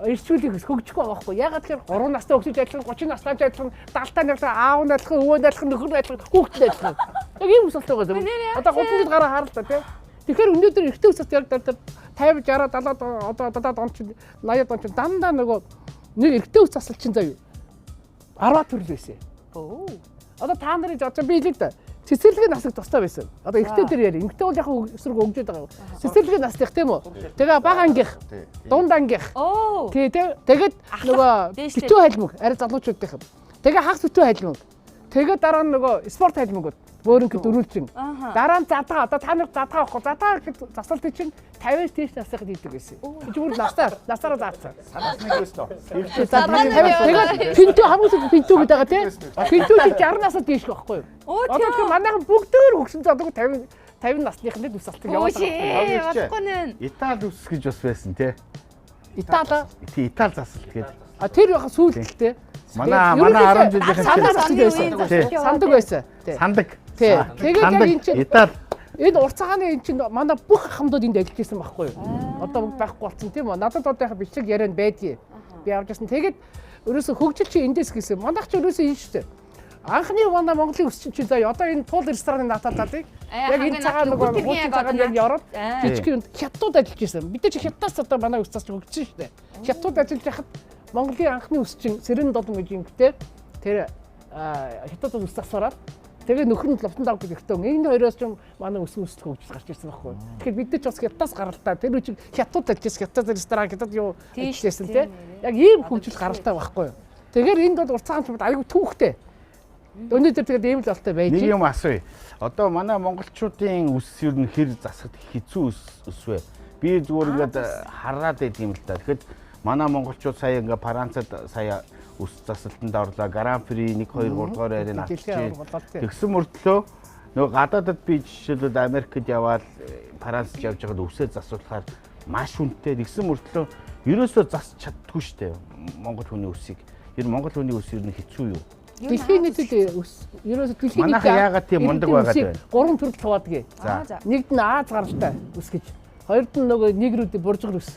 Ирчүүлийг хөгжихгүй байгаа байхгүй. Ягаад тэгэхээр 3 настай хөгжиж адилхан, 30 настай адилхан, 70 таа адилхан, аав нь адилхан, өвөө нь адилхан, нөхөр нь адилхан, хүүхэд нь адилхан. Яг ийм ус алт байгаа юм. Одоо 30 жил гараа харал та тийм. Тэгэхээр өнөөдөр эрэгтэй ус алт яг тэр 50 60 70 одоо 70 он чинь 80 он чинь дандаа нөгөө нэг эрэгтэй ус асал чинь заяа 10 төрөл байсан. Одоо та нарыг одоо би хэлээ л да. Цэцэрлэгийн насыг тустай байсан. Одоо эрэгтэй дээр яри. Эмэгтэй бол яг эсрэг өгжөөд байгаа. Цэцэрлэгийн насных тийм үү? Тэгээ бага ангих, дунд ангих. Тий, тий. Тэгээд нөгөө битүү хальмаг, арай залуучуудынх. Тэгээ хагас битүү хальмаг. Тэгээд дараа нь нөгөө спорт хальмагууд. Бөөрөнхөд дөрүүлчин. Дараа нь задгаа. Одоо та нар задгаа авахгүй. Задгаа гэхэд засвалтыг чинь 50-аас дээш насныхад хийдэг байсан. Чи бүр насаараа заацсан.
Санаас нэг өснө.
Тэгээд пинтүү хамгийн сүүлд пинтүү гэдэг байгаа тий. Пинтүү чи 60 насаас дээш байхгүй юу? Одоо тэгэхээр манайхан бүгдээр хөгсөн залуу 50 50 насныхны үс засалтыг явуулдаг.
Болохгүй нэ.
Итали үс гэж бас байсан тий.
Итали.
Тий, Итали засалт гэдэг.
А тэр яг сүүлд тий.
Манай 10 жилийнхэн
сандаг байсан.
Сандаг.
Тий. Тэгээд яг энэ чинь
Итали
энэ урт цагааны энэ чинь манай бүх хамдууд энд ажиллаж исэн байхгүй юу? Одоо бүгд байхгүй болсон тийм үү? Надад одоо яг бичлэг ярианд байдгийг би авч ирсэн. Тэгээд ерөөсө хөгжил чи эндээс гэсэн. Манайх чи ерөөсө энэ шүү дээ. Анхны манай Монголын өсчин чи заяа одоо энэ туул рестораны наатаалалыг яг энэ цагаан нөгөө хуучин цагаан яг ороод жижиг юм хятадууд ажиллаж исэн. Бид нар чи хятадаас одоо манай өс цаас хөгжсөн шүү дээ. Хятадууд ажиллаж байхад Монголын анхны өсчин Сэрэн долон гэж юмхтэй тэр хятадууд өс засвараад тэгээ нөхөр нь ловтон даг гэдэг ихтэй. Энэ хоёроос ч манай өсөн өсөлт хөгжил гарч ирсэн байхгүй. Тэгэхээр бид нар ч бас хятадаас гаралтай. Тэр үеийг хятад ажиллаж хятад ресторан хятад юу ажилласан те. Яг ийм хөгжил гаралтай байхгүй. Тэгэхээр энд бол урт цагаан чимд аюу түүхтэй. Өнөөдөр тэгээд ийм л болтой байж.
Нэг юм асууя. Одоо манай монголчуудын үс ер нь хэр засахад хэцүү үс вэ? Би зүгээр ингээд хараад байд юм л да. Тэгэхэд манай монголчууд сая ингээд Францад сая үс засалтанд орлоо. Гран при 1 2 3 дугаар байрыг авчихжээ. Тэгсэн мөртлөө нөгөө гадаадад би жишээлбэл Америкт яваал Францд явж байхад үсээ засуулахаар маш үнэтэй. Тэгсэн мөртлөө ерөөсөө засч чаддгүй штэ монгол хүний үсийг. Ер нь монгол хүний үс ер нь хэцүү юу?
Дэлхийн нийтэд өс ерөөсө дэлхийн
нийтэд яагаад тийм мундаг байгаад байна?
Гурван төрөл хуваадаг. Нэгд нь Аз гаралтай өс гэж. Хоёрд нь нөгөө негрүүдийн буржгар өс.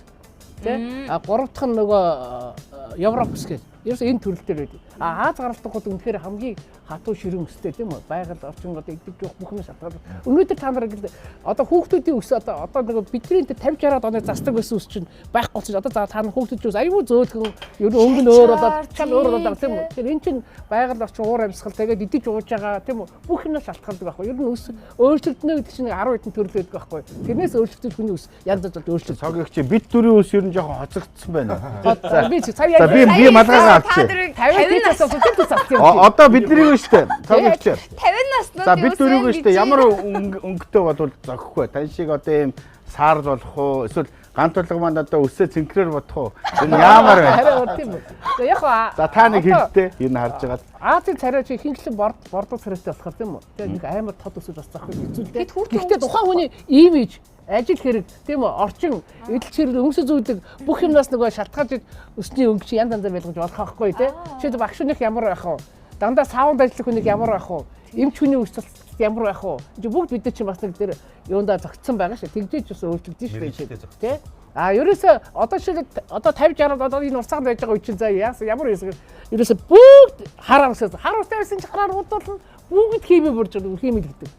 Тэ? А гурав дахь нь нөгөө Европ өс гэж. Ерөөсө энэ төрөл дээр байдаг. А Аз гаралтууд үнэхээр хамгийн хатуу ширүүн өстэй тийм үү? Байгаль орчин одоо идэж явах бүх юм шалтгаалсан. Өнөөдөр та нар ингээд одоо хүүхдүүдийн өс одоо нөгөө бидний 50 60 оны застаг байсан өс чинь байхгүй болсон. Одоо та нар хүүхдүүд чинь аюул зөөлхөн ер нь өнгө нь өөр болоод чал өөр болоод байгаа тийм үү? Тэгэхээр энэ чинь байгаль орчин уур амьсгал тэгээд идэж ууж байгаа тийм үү? Бүх юмнаас шалтгаалдаг байхгүй. Ер нь өс өөрчлөгдөнө гэдэг чинь 10 хэдэн төрөл байдаг байхгүй. Тэрнээс өөрчлөгдөж хүний өс янз янз болж өөрчлөгдөж.
Цог их чи бид төрийн өс ер нь жоохон хоцрогдсон байна.
За би сая
би малгайгаа авчи.
50 нас болсон тийм.
Одоо бидний шүү дээ. Цог их чи.
50 наснууд
За бид дөрөв шүү дээ. Ямар өнгөтэй болвол зохих вэ? Тань шиг одоо ийм саарл болох уу? Эсвэл ганц тулга маань одоо өсөө цэнхрээр бодох уу? Энэ яамар вэ?
Харин тийм үү. За яг
За та нэг хэлдэ. Энэ харж байгаа.
Азийн царай чи хинхлэн бордоо царайтай болохоор тийм үү? Тэгээ нэг амар тод өсөж бас зах хэцүү л дээ. Гэхдээ тухайн хүний имиж ажил хэрэг тийм үү? Орчин, эдэл хэрэг, өмсө зүйдэг бүх юмнаас нөгөө шалтгаалж өсний өнгө чи янз янзаар байлгаж болох байхгүй тий. Жишээлбэл багш хүнийх ямар байх вэ? Дандаа саунд ажиллах хүнийг ямар байх вэ? Эмч хүний өс засалт ямар байх вэ? Энд бүгд бид нар чинь бас нэг тэр юундаа зогтсон байгаа шүү. Тэгжээж бас өөрчлөгдөж шүү дээ тий. А ерөөсөө одоо жишээлбэл одоо 50 60 одоо энэ урсгал байж байгаа үе чинь за яасан ямар юм ерөөсөө бүгд хараар өсөөс хар устай байсан чи хараар будуулна бүгд хими бурж байгаа хими гэдэг.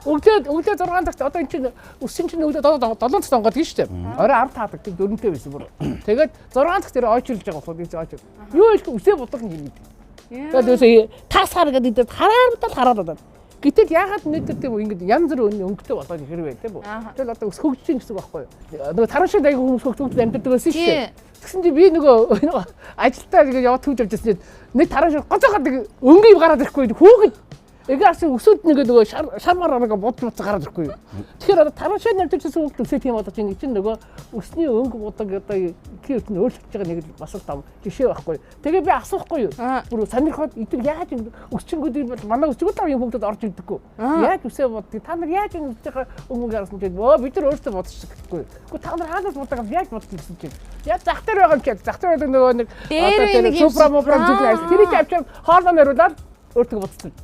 Өглөө 6 цагт одоо эн чинь өссөн чинь өглөө 7 цагт онгоод гин шүү дээ. Орой 10 таадаг тийм дөрөнтэй байсан бүр. Тэгээд 6 цагт тэр ойчилж байгаа болохоор би ойчил. Юу их өсөө будлах юм гэдэг. Тэгээд өсөө тас хар гэдэг дээр хараар будал хараад байна. Гэтэл яагаад өнөөдөр тийм ингэж янз бүр өнгөтэй болоод ирэх вэ тийм үү? Тэгэл одоо өс хөгжиж чинь гэсэн үг байхгүй юу? Нөгөө таран шиг аягүй хүмүүс хөгжиж амьдардаг байсан шүү дээ. Тэгсэн чинь би нөгөө ажилдаа ингэ яваад төвж явж байсан чинь нэг таран шиг гоцоогоод нэг өнгө юм гараад ирэхгүй хүүхэд Эгээр чи өсөд нэг нөгөө шар мар ороо бодж бодсон гараад ирэхгүй юу. Тэгэхээр одоо таран шиг амьдарч байсан хүүхэд өсөө тийм болоод чинь чинь нөгөө өсний өнгө будаг одоо дэлхийн ертөнд өөрчлөгдөж байгаа нэг л бас л том жишээ байхгүй. Тэгээ би асуухгүй юу. Бүр сонирхоод эдгээр яаж өсчингүүд юм бол манай өсчгүүд л юм хүүхдүүд орж ирдэггүй. Яаж өсөө бодгийг та нар яаж энэ өсчийнхээ өнгө гаргасан чинь өө бид нар өөрсдөө бодчих гэхгүй. Гэхдээ та нар хаанаас будаг яаж бодчих гэсэн чинь. Яг зах дээр байгаа юм чи зах дээр нөгөө нэг одоо тэр супра мупра зүйл тэрийг авчаад хоолоо нариулаад өөртөө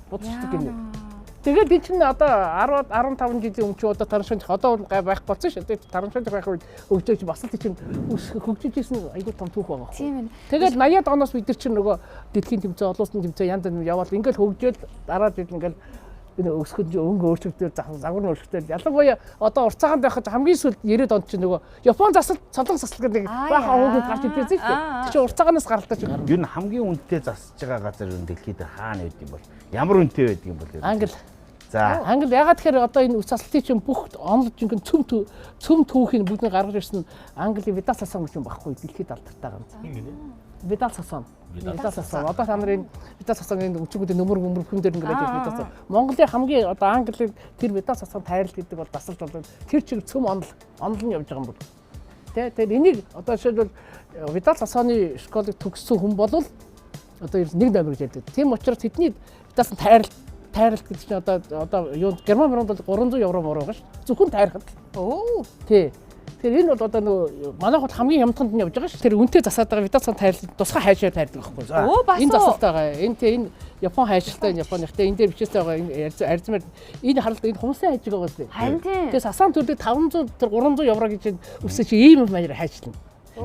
бодчихдаг гинэ. Тэгээд би чинь одоо 10 15 жилийн өмнө чи одоо тарамшин одоо бол гай байх болсон шүү. Тэгээд тарамшин байх үед хөгжөөж бас л чинь хөгжиж исэн айгүй том түүх байгаа.
Тийм ээ.
Тэгээд 80-ад оноос бид нар чинь нөгөө дэлхийн тэмцээн, олон улсын тэмцээн янз янз яваал ингээл хөгжөөл дараа жил ингээл энэ өсгөж өнгө өөрчлөгдөөл загвар нь өөрчлөгдөөл ялангуяа одоо урт цагаанд байхад хамгийн сүүлд 90-ад онд чинь нөгөө Япон засал, Солонгос засал гэдэг баахан хүүхэд гарч ирсэн шүү дээ. Тэр чинь урт цагаанаас гаралтай чинь гарна.
Ер нь хамгийн үнэтэй засаж байгаа газар ер нь дэлхийд хаана байд юм бол? Ямар үнэтэй байдаг юм бол?
Англи.
За.
Англи ягаад тэгэхээр одоо энэ үс засалтын чинь бүх онол жинхэнэ цөм түүхийг бүгдийг гаргаж ирсэн Англи Видал Сасон гэж юм багхгүй дэлхийд алдартай ганц. Видал Сасон. Видал Сасон. Одоо та нарын Видал Сасонгийн өчигдийн нөмөр хүн дээр ингээд байж Видал Сасон. Монголын хамгийн одоо Английн тэр Видал Сасон тайрал гэдэг бол дасалж бол тэр чиг цөм онол нь явж байгаа юм бол. Тэ тэгэхээр энийг одоо жишээлбэл Видал Сасоны школыг төгссөн хүн бол одоо нэг номер гэж ярьдаг. Тийм учраас тэдний Видал Сасон тайрал Тайралт гэдэг чинь одоо юу Герман мөрөнд бол 300 евро мөр байгаа ш. Зөвхөн тайрахад.
Өө.
Тий. Тэгэхээр энэ бол одоо нөгөө манайх бол хамгийн хямдханд нь явж байгаа ш. Тэр үнэтэй засаад байгаа Витацхан тайралт тусгай хайшаар тайрдаг байхгүй. Энэ засалт байгаа. Энэ тий энэ Япон хайшилтай энэ Японых тий энэ дээр бичээстэй байгаа энэ арзмаар энэ харалт энэ хумсын хайжиг байгаа шүү.
Харин тийм.
Тэгээ сасан төрлөө 500 тэр 300 евро гэж өсөж чи ийм маягаар хайчлана.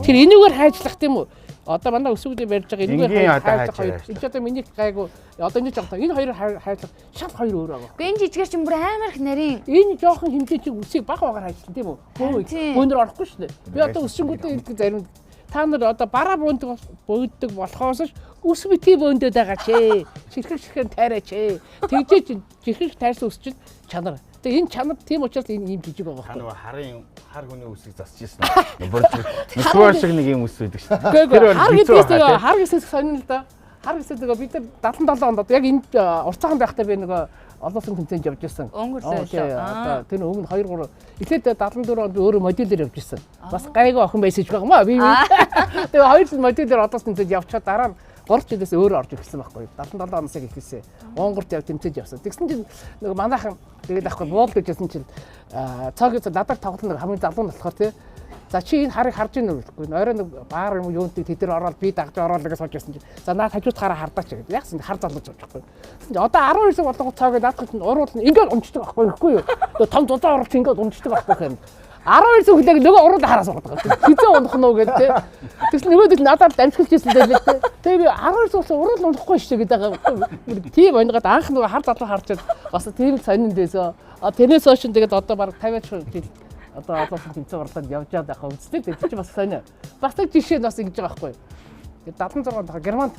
Тэр энүүгээр хайжлах тийм үү? Одоо манай өсвүүдийн барьж байгаа энүүгээр хайжлах хоёр. Энэ ч одоо миний гайгүй одоо энэ жоох энэ хоёр хайжлах шал хоёр өөр байгаа.
Гэхдээ энэ жижигээр чинь бүр амар их нарийн.
Энэ жоохон хэмжээ чи үсийг баг багаар хайжлан тийм үү? Бөөнөр орохгүй шүү дээ. Би одоо өсчөнгүүдээ ирдэг зарим та нар одоо бараа бөөндөг болохоос ус битгий бөөндөд байгаа ч. Ширхэг ширхэн тайраач. Тэгжээ жирхэг тайрсан ус чинь чанар. Тэгээ энэ чанар тийм учраас энэ ийм жижиг байгаа
байхгүй. Нөгөө харын хар хүний үсийг засч ирсэн. Нүсвэр шиг нэг ийм үс байдаг шүү
дээ. Тэр хар гэдгээс нөгөө хар гэсээс сонин л да. Хар гэсээс нөгөө бид нар 77 онд яг энэ уртцаахан байхдаа би нөгөө олон улсын тэмцээнд явж ирсэн.
Өнгөрлөө лөө.
Одоо тэр өмнө 2 3 эхлээд 74 онд би өөрөө модулээр явж ирсэн. Бас гайгүй охин байсан ч байгаа юм аа би. Тэгээ хоёр жил модулээр олон улсын тэмцээнд явчихад дараа нь 3 жилээс өөрөө орж ирсэн байхгүй. 77 оноос яг эхэлсэн. Монголд яг тэмцээж явсан. Тэгсэн чинь нөгөө манайхан тэгэл ахгүй буул гэжсэн чинь цоогийн надад тоглоно хамгийн залуу нь болохоор тий. За чи энэ харыг харж ийн үү гэхгүй. Орой нэг баар юм юунтыг тэд нар ороод би дагж ороод гэж сууж байсан чинь. За наад хажууд хараа хардаач гэдэг. Ягсан хар залууж явж байхгүй. Тэгсэн чинь одоо 12 сар болгоо цоогийн наадах чинь уруулна ингээд унцдаг байхгүй гэхгүй юу. Тэгээ том зузаан уруулч ингээд унцдаг байхгүй юм. 12 сар хүлээг нөгөө уруулаа хараа суугаад байгаа. Хизээ унах нь уу гэдэг тий. Тэгсэн нөгөөдөл надад дамжуулж ирсэн байлээ тий. Тэгээ би 12 сар болсон уруул унахгүй шүү гэдэг байгаа. Тийм онгод анх нөгөө хар залуу харчаад бас тийм л сонин дэсөө. А тэрнээс хойш тэгээд одоо баг 50 жил одоо олон улсын тэмцээн уралдаанд явж байгаа байх үздэг. Тэр чинь бас сонио. Бас нэг жишээ нь бас ингэж байгаа байхгүй. Тэгээд 76 онд Германд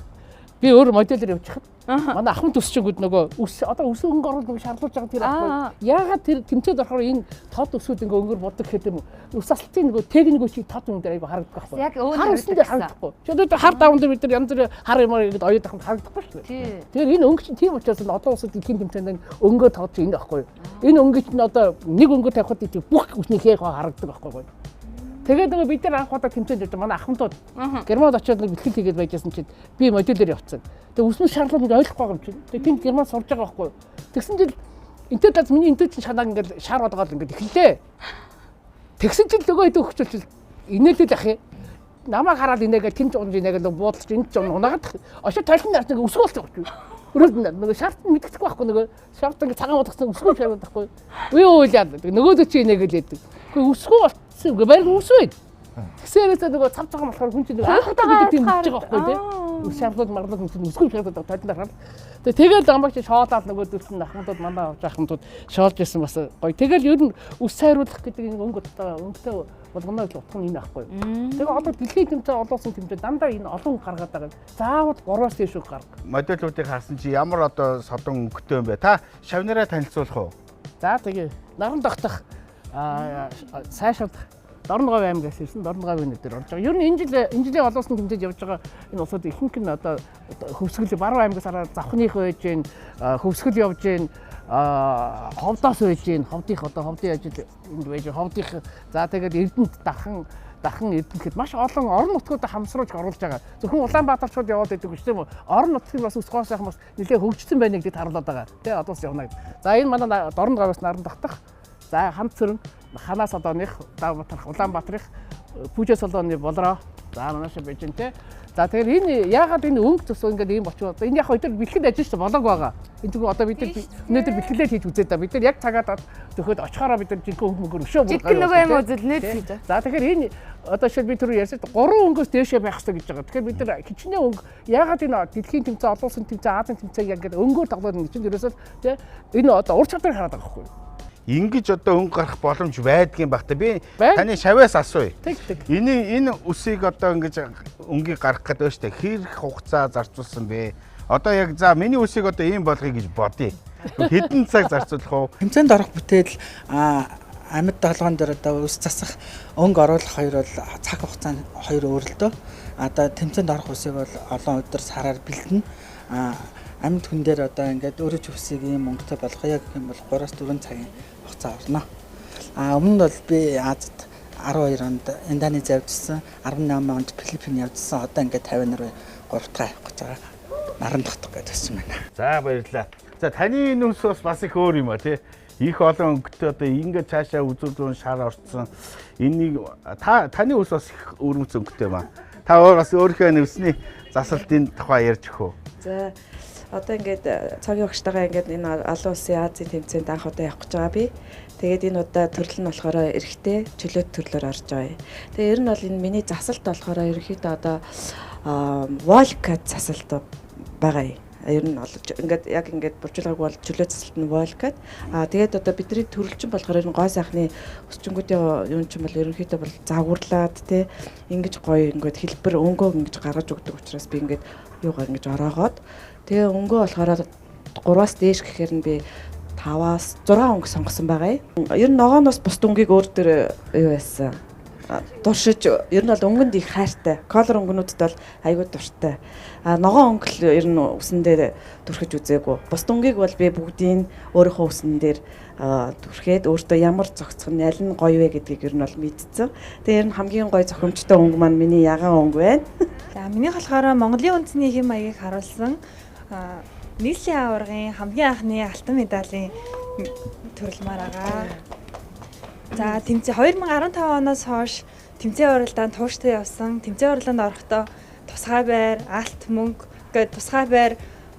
би өөр модулээр явчихад манай ахмад өсчөнгүүд нөгөө үс одоо өс өнгө оруулах нэг шаарлуулж байгаа тэр ахгүй. Яагаад тэр тэмцээнд орохоор энэ тод өсүүд ингээ өнгөр будаг гэхэд юм өс асалтын нөгөө техник өчиг тод юм дээр айгу харагдах байхгүй.
Яг өөр
хар өсөн дээр харагдахгүй. Чи одоо хар даван дээр бид нар янз бүрийн хар юмар ингээд оёод ахад харагдахгүй шүү дээ. Тэгэхээр энэ өнгө чинь тийм учраас олон улсад дэлхийн тэмцээнд өнгөө тод чинь энэ байхгүй. Энэ өнгө чинь одоо нэг өнгө тавихад бүх үснийхээ харагддаг байхгүй. Тэгээд нөгөө бид нар анх удаа тэмцээнд явж манай ахмадууд Германд очиод нэг бэлтгэл хийгээд байжсэн чинь би модулээр явцсан. Тэгээд өсмөс шаарлууд нэг ойлгохгүй юм чинь. Тэгээд тэнд Германд сурж байгаа байхгүй. Тэгсэн чинь энтэй тал миний энтэй чинь шанаа ингээд шар болгоод ингээд эхэллээ. Тэгсэн чинь нөгөө хэд өгчүүлчихэл инээлэл ах юм. Намайг хараад инээгээ тэнд унж инээгээ буудлаж энд ч унаагаад ошоо толин нарч нэг өсгөө болчих байхгүй. Өрөөд нөгөө шарт мэддэхгүй байхгүй нөгөө шарт ингээд цагаан удагсан өсгөө шараад байхгүй. Үе үе яа нөгөөдөө чи инээгээл яадаг. Үгүй өсгөө болцсон. Үгүй бариг өсвөө. Тэгсээрээсээ нөгөө цав цагаан болохоор хүн чинь нөгөө анх удаа тийм мэдж байгаа байхгүй тий. Өс шарлууд марлууд хүн чинь өсгөө шаардаад толин дараад. Тэгэл амбаг чи шоолаад нөгөөдөл нь ахмадууд манай авч ахмадууд шоолж исэн бас гоё. Тэгэл ер нь өс сайруулах гэдэг энэ өнгө утгаа өнгөтэй болгоно гэж утга нь энэ байхгүй. Тэгээ одоо дэлхийн тэмцээн олон улсын тэмцээн дандаа энэ олон гаргаад байгаа. Заавал 3-аас дээш гарга.
Модулуудыг харсан чи ямар одоо содон өнгөтэй юм бэ? Та шавнараа танилцуулах уу?
За тэгээ наран тогтох сайшаад Дорногов аймгаас ирсэн Дорноговын нэр орж байгаа. Ер нь энэ жилийн олон улсын тэмцээнд явж байгаа энэ улсууд ихэнх нь одоо хөвсгөл баруун аймгаас хараад завхных байж гин, хөвсгөл явж гин, ховдоос байж гин, ховдынх одоо ховдын ажил энд байж, ховдынх за тэгээд Эрдэнэт дархан Эрдэнэт гэхэд маш олон орон нутгуудаа хамсруулж оруулж байгаа. Зөвхөн Улаанбаатарчууд яваад байдаг биш тийм үү? Орон нутгийн бас өсгөө сайхан бас нэлээ хөгжсөн байна гэдгийг харуулдаг байгаа. Тэ одоо бас явна. За энэ манай Дорноговоос наран тогтох. За хамт цэрэн ханаас одооных Улаанбаатарх Пүжээ солооны болроо. За манайш байж гэн тэ. За тэгэхээр энэ яагаад энэ өнгө цус ингээд ийм болчихвол энэ яг өдөр бэлтгэл ажил шүү болоог байгаа. Энэ зүгээр одоо бид өнөөдөр бэлтгэлээ хийж үзээ да. Бид нар яг цагаад төхөөд очихороо бид нар жинхэнэ өнгө мөнгөөр өшөө бүр
жинхэнэ нөгөө юм үзэлнээд хийж.
За тэгэхээр энэ одоо шил би түрүү ярьсан 3 өнгөөс дээшээ байх хэрэгтэй гэж байгаа. Тэгэхээр бид нар хичнээн өнгө яагаад энэ дэлхийн тэмцээн, олон улсын тэмцээн, Азийн тэмцээн яг ингээд өнгөөр тоглоод ингэ чинь ерөөсөө тэ энэ одоо ур чадварыг хараад байгаа байхгүй юу?
Ингэж одоо өнгө гарах боломж байдгийн баг та. Би таны шавьяас асууя. Энэ үсийг одоо ингэж өнгийг гаргах гэдэг ба штэ. Хэр хугацаа зарцуулсан бэ? Одоо яг за миний үсийг одоо ийм болгоё гэж бодъё. Хэдэн цаг зарцуулах вэ?
Тэмцээнд орох бүтээл амьд толгоон дээр одоо үс засах өнгө оруулах хоёр бол цаг хугацаа нь хоёр өөр л дөө. Одоо тэмцээнд орох үсийг бол олон өдөр сараар бэлдэнэ. Амьд хүн дээр одоо ингээд өөрөө ч үсийг ийм өнгөтэй болгоё гэх юм бол 3-4 цагийн хугацаа орно. Өмнө нь бол би Азад 12 онд Индонез явжсан, 18 онд Филиппин явжсан. Одоо ингээд 50 нарны 3 дахь авах гэж байгаа. Наран тогтох гэж төссөн байна.
За баярлалаа. За таны энэ үс бас их өөр юм а тий. Их олон өнгөтэй одоо ингээд цаашаа үзүүр зүүн шар орцсон. Энийг та таны үс бас их өвөрмөц өнгөтэй юм а. Та өөр бас өөрийнхөө нөвсний засалтын тухай ярьж өгөө.
За одоо ингээд цогийн багштайгаа ингээд энэ олон улсын Азийн тэмцээнд анх удаа явах гэж байгаа би. Тэгээд энэ удаа төрөл нь болохоор эрэгтэй чөлөөт төрлөөр орж байгаа юм. Тэгээд ер нь бол энэ миний засалт болохоор ерөнхийдөө одоо волкат засалт байгаа юм. Ер нь бол ингээд яг ингээд буржуулгаг бол чөлөө засалт нь волкат. Аа тэгээд одоо бидний төрөлчин болохоор ер нь гой сайхны өсчөнгүүдийн юм чинь бол ерөнхийдөө бол загварлаад те ингэж гоё ингээд хэлбэр өнгөө ингэж гаргаж өгдөг учраас би ингээд юугаар ингэж ороогоод тэгээ өнгөө болохоор 3-аас дээш гэхээр нь би 5-аас 6 өнгө сонгосон байгаа юм. Ер нь ногооноос бусд өнгийг өөр төр юу яасан. Туршиж ер нь бол өнгөнд их хайртай. Колор өнгөнүүдэд бол айгүй дуртай. А ногоон өнгө л ер нь үсэн дээр түрхэж үзээгүй. Бусд өнгийг бол би бүгдийг өөрийнхөө үсэн дээр түрхээд өөртөө ямар зохицох нь аль нь гоё вэ гэдгийг ер нь бол мэдсэн. Тэгээ ер нь хамгийн гоё зохимжтой өнгө маань миний ягаан өнгө байна.
За минийх болохоор Монголын үндэсний хэм маягийг харуулсан нийслэлийн аваргын хамгийн анхны алтан медалийн төрөлмөр байгаа. За тэмцээн 2015 оноос хойш тэмцээн уралдаанд тууштай явсан. Тэмцээн уралдаанд орохдоо тусгай байр, алт, мөнгө гээд тусгай байр,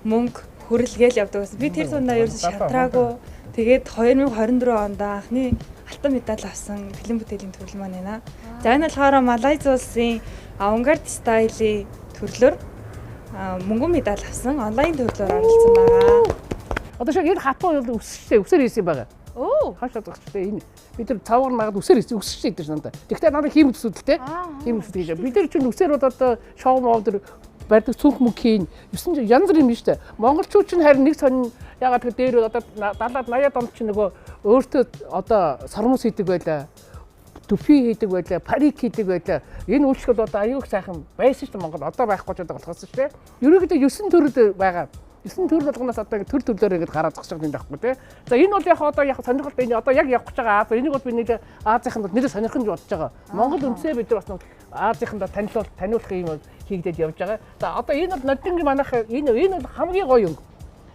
мөнгө хүрэлгээл явдаг байсан. Би тэр дундаа ерөөсөө шантраагүй. Тэгээд 2024 онд анхны алтан медаль авсан бэлэн бүтээлийн төрөл маань байна. За энэ болохоор Малайз улсын авангард стайлийн төрлөөр мөнгөн медаль авсан онлайн төрлөөр оролцсон байгаа.
Одоо шиг энэ хатуу бол өсөжтэй, өсөр хийсэн юм байгаа.
Өө.
Хашаа зогсчихтэй энэ бид нар цавгаар нагаад үсээр хийсэн өсөжтэй гэдэг надад. Тэгэхдээ надад хийм төсөөлтэй. Хийм төсөл хийж. Бид нар чинь үсээр бол одоо шоу мов дээр барьдаг цүнх мөнх хийн. 9 янз бүр юм шүү дээ. Монголчууд чинь харин нэг сонин ягаад гэвэл дээр одоо 70-аад 80-аад онд чинь нөгөө өөртөө одоо сормуус хийдэг байлаа. Төфи хийдэг байлаа, парик хийдэг байлаа. Энэ үйлчлэл одоо аюух сайхан байсан шүү дээ Монгол. Одоо байхгүй ч одоо болохоос шүү дээ. Ерөнхийдөө 9 төрөл байгаа. 9 төрөл болгоноос одоо төр төрлөөр ингэж гараад зогсож байгаа юм байхгүй тий. За энэ бол яг одоо яг сонирхолтой энэ одоо яг явах гэж байгаа Аз. Энийг бол би нэг Азийнханд бол нэлээд сонирхож бодож байгаа. Монгол үндсээ бид нар бас Азийнханд таниулах юм хийгдээд явж байгаа. За одоо энэ бол нодингийн манайх энэ бол хамгийн гоё юм.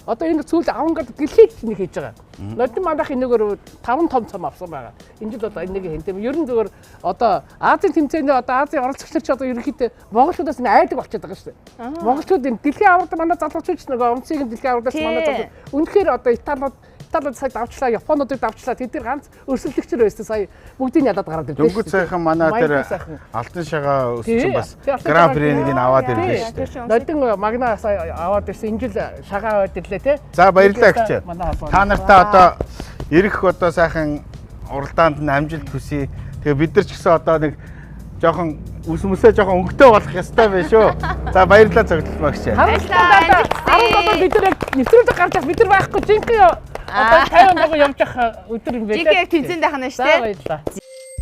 Одоо энэ сүүл авангард дэлхийд нэг хийж байгаа. Нодин манайх энэгээр 5 том цом авсан байгаа. Энэ жил одоо энийг хэнтэм. Ер нь зүгээр одоо Азийн тэмцээний одоо Азийн оролцогч нар ч одоо ерөнхийдөө монголчуудаас нэг айдаг болчиход байгаа шүү дээ. Монголчууд энэ дэлхийн аварга манай залуучууд ч нөгөө өмцгийг дэлхийн аваргаас манай залуу. Үнэхээр одоо Италиуд сая давчлаа, Японуудыг давчлаа. Тэд нар ганц өрсөлдөгчөр байсан сая бүгдийг ялаад гараад ирлээ.
Дөнгөж сайхан манай дээр алтан шагаа өссөн бас Гран При-нийг нь аваад ирлээ шүү дээ.
Нодин Магна сая аваад ирсэн. Энэ жил шагаа аваад ирлээ те.
За баярлалаа гэж. Та нартай одоо ирэх одоо сайхан уралдаанд нь амжилт хүсье. Тэгээ бид нар ч гэсэн одоо нэг жоохон үс мүсээ жоохон өнгөтэй болох ёстой байх шүү. За баярлалаа цогцолт багш.
Баярлалаа. 17 бид нар яг нэвтрүүлэг гарч бас бид нар байхгүй жинхэнэ одоо 50 онд явж явах өдөр юм байлаа.
Жинхэнэ яг тэмцээнд байх нь шүү дээ.
Баярлалаа.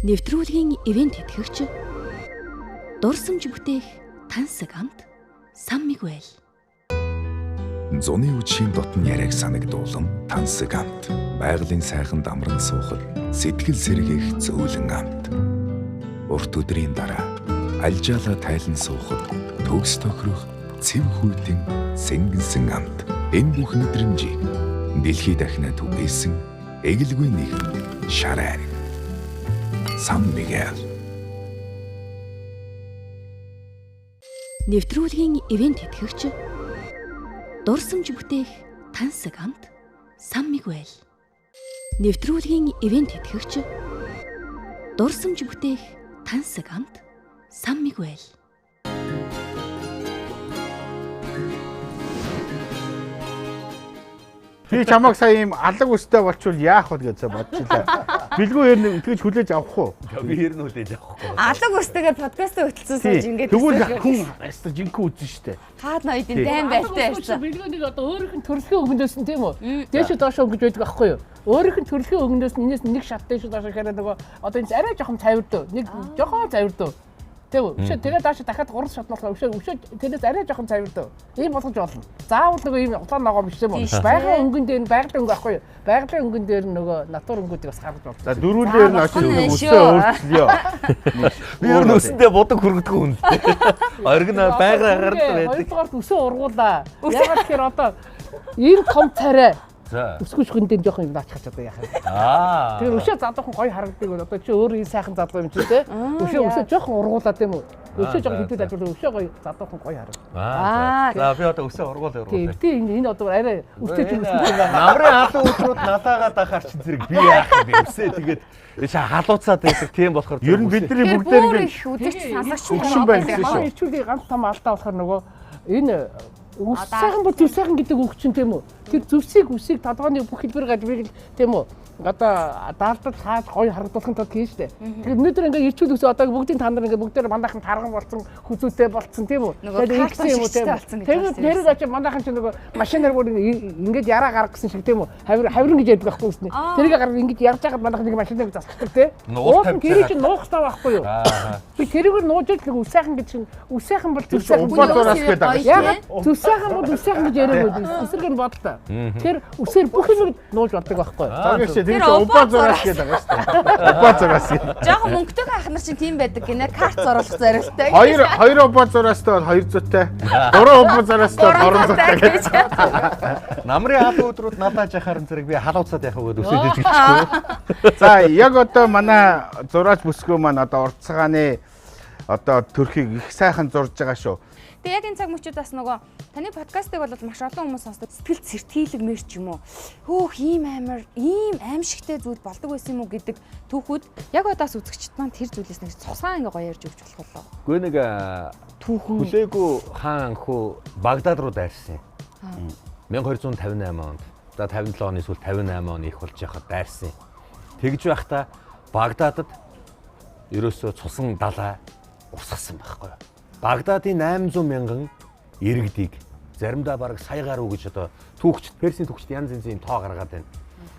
Нэвтрүүлгийн ивент тэтгэгч дурсамж бүтээх тансаг амт Сан Мигуэл.
Зуны үдшийн дотн яриаг санагдуулан тансаг амт. Байгалийн сайхан дамран суухад сэтгэл сэргээх зөөлөн амт. Урт өдрийн дараа альжаалаа тайлан суухад төгс тохирох цэв хүйтэн сэнгэнсэн амт. Энэ бүх мэдрэмжийг дэлхий дахинаа түгээсэн эгэлгүй нэгэн шар айраг. Сан Мигуэл.
Нэвтрүүлгийн ивент тэтгэгч дурсамж бүтээх тансаг амт Сан Мигуэл. Нэвтрүүлгийн ивент тэтгэгч дурсамж бүтээх тансаг амт Сан Мигуэл.
Би чамайг сая ийм алаг өстэй болчвол яах вэ гэж бодчихлаа. Билгүү ер нь тэгж хүлээж авах уу?
Би ер нь хүлээж авахгүй.
Алаг өстэйгээр подкастаа хөтөлсөн сууж ингээд.
Тэгвэл хүн яста жинхэнэ үзэн штэ.
Хаад ноёдын дайн байртай ярьсан.
Билгүү нэг одоо өөрийнх нь төрөлхийн өнгөнөөс нь тийм үү? Дээш доош өнгөж байдаг аахгүй юу? Өөрийнх нь төрөлхийн өнгөнөөс нь энэс нэг шат дээш доош гэхээр нөгөө одоо энэ арай жоохон цайвардөө. Нэг жоохон цайвардөө. Тийм үү? Өшөө тэгээ дааш дахиад 3 шат болохоор өшөө тэрнээс арай жоохон цайвардөө. Ийм болгож болно. Заавал нөгөө ийм улаан ногоон биш юм уу? Байгалийн өнгөн дээр нь байгалийн өнгө аахгүй юу? Байгалийн өнгөн дээр нь нөгөө натур өнгүүдийг бас гаргаж болно.
За дөрвөлээр нь очиж өсөө өөрчлөё.
Би ер нь өсөндөө будаг хүргэдэг хүн л дээ. Оргин байга гардаг байдаг.
Хоёрдугаар өсөө ургуулаа. Яагаад тэгэхээр одоо Энэ том царай.
За.
Өсгөж хөндөн жоохон юм наачих одоо яах юм.
Аа.
Тэгэхээр өшөө залуухан гоё харагддаг. Одоо чи өөр энэ сайхан залуу юм чи те. Өшөө өсөө жоохон ургуулад юм уу? Өшөө жоохон хэдүүд ажиглал өшөө гоё залуухан гоё харагдав.
Аа. За би одоо өсөө ургуул
Тийм
ургуулъя.
тийм энэ одоо арай өстэй ч өсгөх юм байна.
Намрын халуун өдрүүд налаагаад ахаар чинь зэрэг би яах юм бэ? Өсөө тэгээд чи халууцаад байдаг тийм болохоор
Ер нь бидний
бүгдээр ингэ их үзэгч сонсогч
хөгшин байна гэсэн шүү.
Ирчүүлийн ганц том алдаа болохоор нөгөө энэ үс сайхан бол зүв сайхан гэдэг үг чинь тийм үү? Тэр зүвсийг үсийг толгойн бүх хэлбэр гаж бийг тийм үү? Одоо даалдал хааж гоё харагдуулахын тулд хийн штэ. Тэгэхээр өнөөдөр ингээ ирчүүл өсөө одоо бүгдийн та нар ингээ бүгдээр манайхан тарган болсон, хүзүүтэй болцсон тийм үү?
Нөгөө
Тэгээд
юм уу тийм үү?
Тэгээд нэрээр очиж манайхан чинь нөгөө машинаар бүр ингээд яраа гаргах гэсэн шиг тийм үү? Хавир хавиран гэж ярьдаг байхгүй үсний. Тэрийг гаргаж ингээд ярьж байхад манайхан нэг машиныг засчихдаг тийм.
Нуул
Уул нь
тавьж
тэрийг
байгаа.
чинь нуух хэрэгтэй байхгүй юу?
Аа.
Би тэрийг нууж л нэг үс сайхан гэж чинь үс сайхан бол зүв сайхан.
Убаа зураас гэдэг байгаа шүү.
Яагаад зүв сайхан бол үс сайхан гэж яриаг үү? Эсрэг нь бодлоо. Тэгэхээр үсээр бүх юмыг нууж болдог байхгүй юу?
За гэх чинь тэр чинь убаа зураас гэдэг байгаа шүү дээ. Убаа зураас гэдэг.
Жохон мөнгөтэй ах нар чинь тийм байдаг гинэ. Карт зуруулах зорилттой.
Хоёр хоёр убаа зураастай бол 200-тай. Гурван убаа зураастай бол 300-тай гэж.
Намрын халуун өдрүүд налааж яхаар зэрэг би халууцаад яхаа гээд өсөө жижигчихгүй.
За яг одоо манай зураач бүсгүй маань одоо урт цагааны одоо төрхийг их сайхан зурж байгаа шүү.
Тэгээ яг энэ цаг мөчид бас нөгөө таны подкастыг бол маш олон хүмүүс сонсдог. Сэтгэл сэртгийлэг мэр ч юм уу. Хөөх ийм амар, ийм аимшигтэй зүйл болдог байсан юм уу гэдэг түүхүүд яг одоос үзэгчд маань тэр зүйлээс нэг цусгаан ингээ гоё ярьж өгч болох болоо.
Гүй нэг
түүхэн
хүлээгүй хаан хүү Багдад руу дайрсан. 1258 онд. За 57 оны сүүл 58 оны их болж яхад дайрсан. Тэгж байхдаа Багдадад ерөөсөө цусан далай урсгасан байхгүй юу? Багдадын 800 мянган иргэдийг заримдаа бараг сая гаруй гэж одоо түүхчд Персийн түүхчд янз янзын тоо гаргаад байна.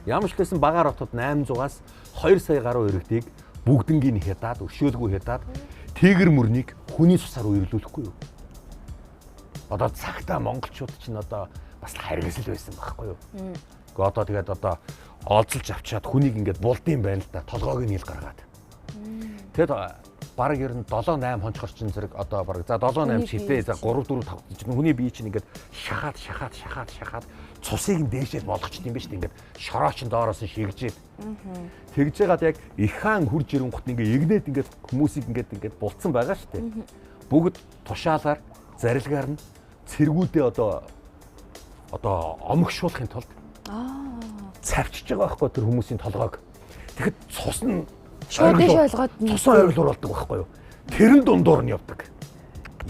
Ямар ч байсан багаар хотод 800-аас 2 сая гаруй иргэдийг бүгднгийн хятад, өшөөлгүй хятад тигр мөрнийг хүний цусаар үерлүүлэхгүй юу? Одоо цагтаа монголчууд чинь одоо бас харгасл байсан байхгүй юу? Гэхдээ одоо тэгээд одоо олзолж авчиад хүнийг ингээд булдын байна л да толгойг нь ил гаргаад. Тэгэд бараг ер нь 7 8 хонцгор чинь зэрэг одоо бараг за 7 8 шидээ за 3 4 5 чинь хүний бие чинь ингээд шахаад шахаад шахаад шахаад цусыг нь дээшээ болгочихд юм биш үү ингээд шороо чинь доороос нь шигжээд тэгж жагаад яг их хаан хурж ирэнгут ингээд игнээд ингээд хүмүүсийг ингээд ингээд булцсан байгаа шүү дээ. Бүгд тушаалаар зарилгаар нь цэргүүдээ одоо одоо омогшуулахын тулд цавчиж байгаа байхгүй тэр хүмүүсийн толгойг. Тэгэхэд цус нь
Шууд дээшээ ойлгоод нь.
Цусан оргилуур болдог байхгүй юу? Тэрэн дундуур нь явдаг.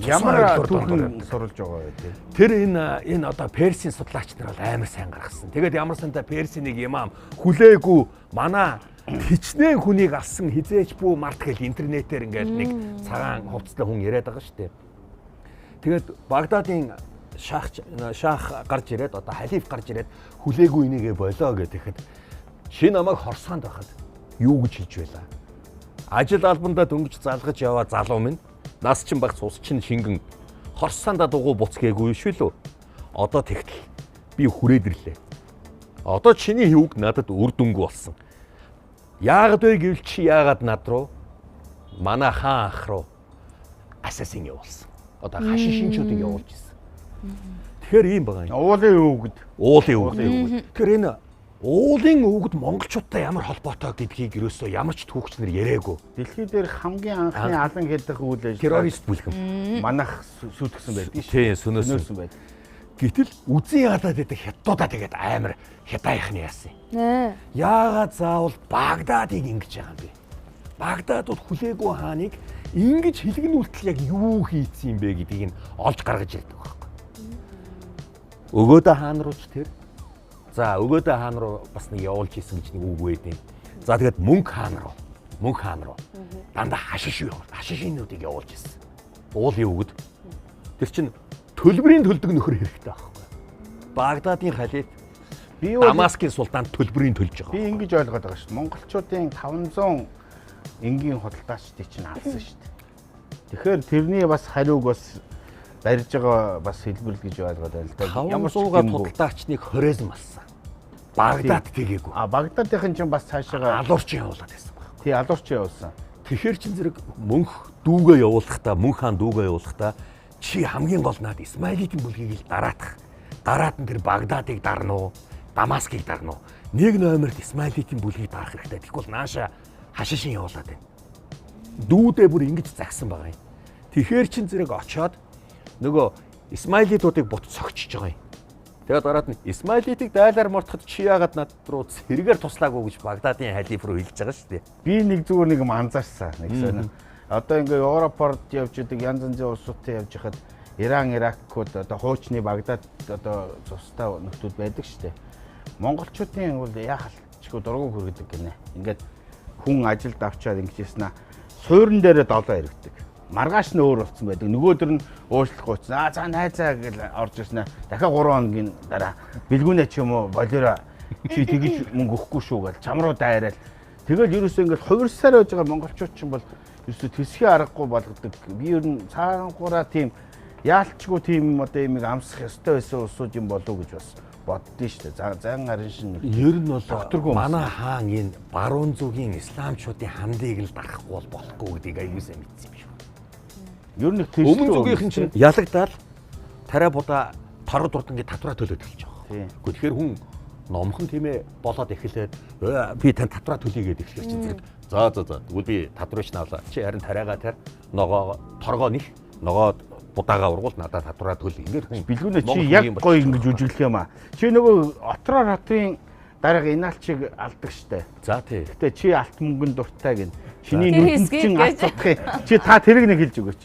Ямар түүхэн сурулж байгаа вэ те?
Тэр энэ энэ одоо Персийн судлаач нар бол амар сайн гаргасан. Тэгээд ямар сандаа Персийн нэг имам хүлээгүй манай хичнээн хүнийг алсан хизээч бүү март гэл интернетээр ингээл нэг цагаан хувцастай хүн яриад байгаа шүү дээ. Тэгээд Багдадын шах шах гарч ирээд одоо халиф гарч ирээд хүлээгүй энийгээ болоо гэхэд чи намайг хорсоонд байхад юу гэж хэлж байлаа? Ажил албандаа дөнгөж залгаж яваа залуу минь нас чинь багц ус чинь шингэн хорсоонда дугуй буц гээгүй шүү лөө. Одоо тэгтэл би хүрээд ирлээ. Одоо чиний хөвг надад үр дүнгүй болсон. Яагаад вэ гэвэл чи яагаад над руу манай хаан ах руу асасин явуулсан. Одоо хашин шинчүүдийг явуулж ирсэн. Тэгэхээр ийм байгаа юм.
Уулын өвгөд.
Уулын өвгөд. Тэгэхээр энэ уулын өвгөд монголчуудтай ямар холбоотой гэдгийг ерөөсөө ямар ч түүхч нар яриаггүй.
Дэлхий дээр хамгийн анхны алан хэдэх үйл ажиллагаа
террорист бүлгэм.
Манайх сүйтгэсэн байдаг шүү.
Тийм, сөнөөсөн.
Сөнөөсөн байдаг.
Гэтэл үзэн ядаад байдаг хятадуудаа тэгээд амар хятаахны яасан.
Нэ.
Яагаад заавал Багдадыг ингэж байгаа юм бэ? Багдадууд хүлээгүй хааныг ингэж хилэгнүүлтэл яг юу хийцэн юм бэ гэдгийг нь олж гаргаж ирдэг байхгүй. Өгөөдөө хаан руу ч тэр. За өгөөдөө хаан руу бас нэг явуулж исэн гэж нэг үг байдیں۔ За тэгээд мөнх хаан руу. Мөнх хаан руу. Дандаа хашиш юу? Хашишинуудыг явуулж исэн. Уулын өгöd. Тэр чинь төлбөрийн төлдөг нөхөр хэрэгтэй байхгүй. Багдадын халиф
Би бол
Дамаскын султан төлбөрийн төлж байгаа.
Би ингэж ойлгоод байгаа шүү дээ. Монголчуудын 500 энгийн худалдаачдыг чинь авсан шүү дээ. Тэгэхээр тэрний бас хариуг бас барьж байгаа бас хэлбэр л гэж ойлгоод байна л да.
Ямар ч 500-аад худалдаачныг Хорезм алсан. Багдад тэгээгүй.
А Багдадын чинь бас цаашаага
алуурчин явуулаад байсан баг.
Тий, алуурчин явуулсан.
Тэгэхээр чин зэрэг мөнх дүүгээ явуулахдаа, мөнх хаан дүүгээ явуулахдаа чи хамгийн гол наад Исмаилитийн бүлгийг л дараатах. Дараад нь тэр Багдадыг дарна уу? Дамаскыг дарна уу? Нэг номерт Исмаилитийн бүлгийг дарах хэрэгтэй. Тэгэхгүй бол нааша хашишин явуулаад байна. Дүүдээ бүр ингэж загсан байгаа юм. Тэгэхээр чин зэрэг очоод нөгөө Исмаилитуудыг бут цогчж байгаа юм. Тэгээд дараад нь Исмаилитыг дайлаар мортоход чи яагаад над руу цэргээр туслаагүй гэж Багдадын халиф руу хэлж байгаа шүү дээ.
Би нэг зүгээр нэг юм анзаарсан. Нэг сонир. Одоо ингээ Европоор явж идэг янз янзын улсуудтай явж хахад Иран, Иракууд одоо хуучны Багдад одоо цустай нөхдүүд байдаг шүү дээ. Монголчуудын бол яахалчгүй дургу хүргэдэг гинэ. Ингээд хүн ажилд авчаад ингэж яснаа суурин дээрээ долоо иргэдэг. Маргааш нь өөр болсон байдаг. Нөгөөдөр нь уучлах гуйцсан. Аа за найзаа гэж орж ирсэн. Дахиад 3 хоногийн дараа бэлгүүнэ ч юм уу болоорой чи тэгж мөнгө өгөхгүй шүү гэж чам руу дайраал. Тэгэл ерөөсөө ингээд хувирсаар байж байгаа монголчууд ч юм бол ерөөсөө төсхийн аргагүй болгодог. Би ер нь цаангаараа тийм яалчгүй тийм одоо юмыг амсах ёстой байсан улсууд юм болов уу гэж бас боддоо шүү дээ. Зан гарын шин
ер нь бол манай хаан энэ баруун зүгийн исламчуудын хамдыг л дарахгүй бол болохгүй гэдгийг аягүй сайн мэдсэн юм шиг.
Ер нь
өмнө зүгийнхэн чинь ялагдаал тариа будаа торог дурд ингээд татвараа төлөөд эхэлж байгаа. Гэхдээ тэгэхээр хүн номхон тиймээ болоод эхлээд би тань татвараа төлөе гэдээ эхлэхэр чинь зэрэг за за за тэгвэл би татварч наалаа. Чи харин тариагаа тарь ногоо торгоо нэх ногоо будаага ургуул надад татвараа төл ингээд хүн
бэлгүүнэ чи яг гоё ингэж үжиглэх юм аа. Чи нөгөө отроор хатын дарга Иналчиг алдаг штэ.
За тий.
Гэтэ чи алт мөнгөнд дуртай гин. Чиний нүдэнд чин алт цутах. Чи та тэрийг нэг хэлж өгөөч.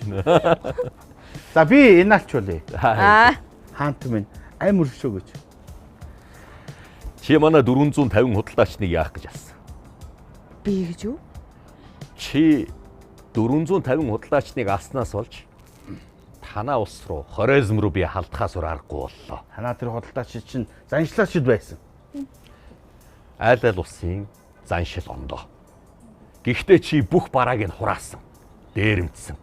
За би Иналч болъё.
Аа.
Хаант минь ам өршөө гэж.
Чи манай 450 худалдаачныг яах гэж алсан?
Би гэж юу?
Чи 450 худалдаачныг алснаас болж танаа улс руу Хорезм руу би халдахаас өөр аргагүй боллоо.
Танаа тэр худалдаач чинь заншлаачд байсан.
Айл айл улсын заншил ондоо. Гэхдээ чи бүх барааг нь хураасан. Дээрэмдсэн.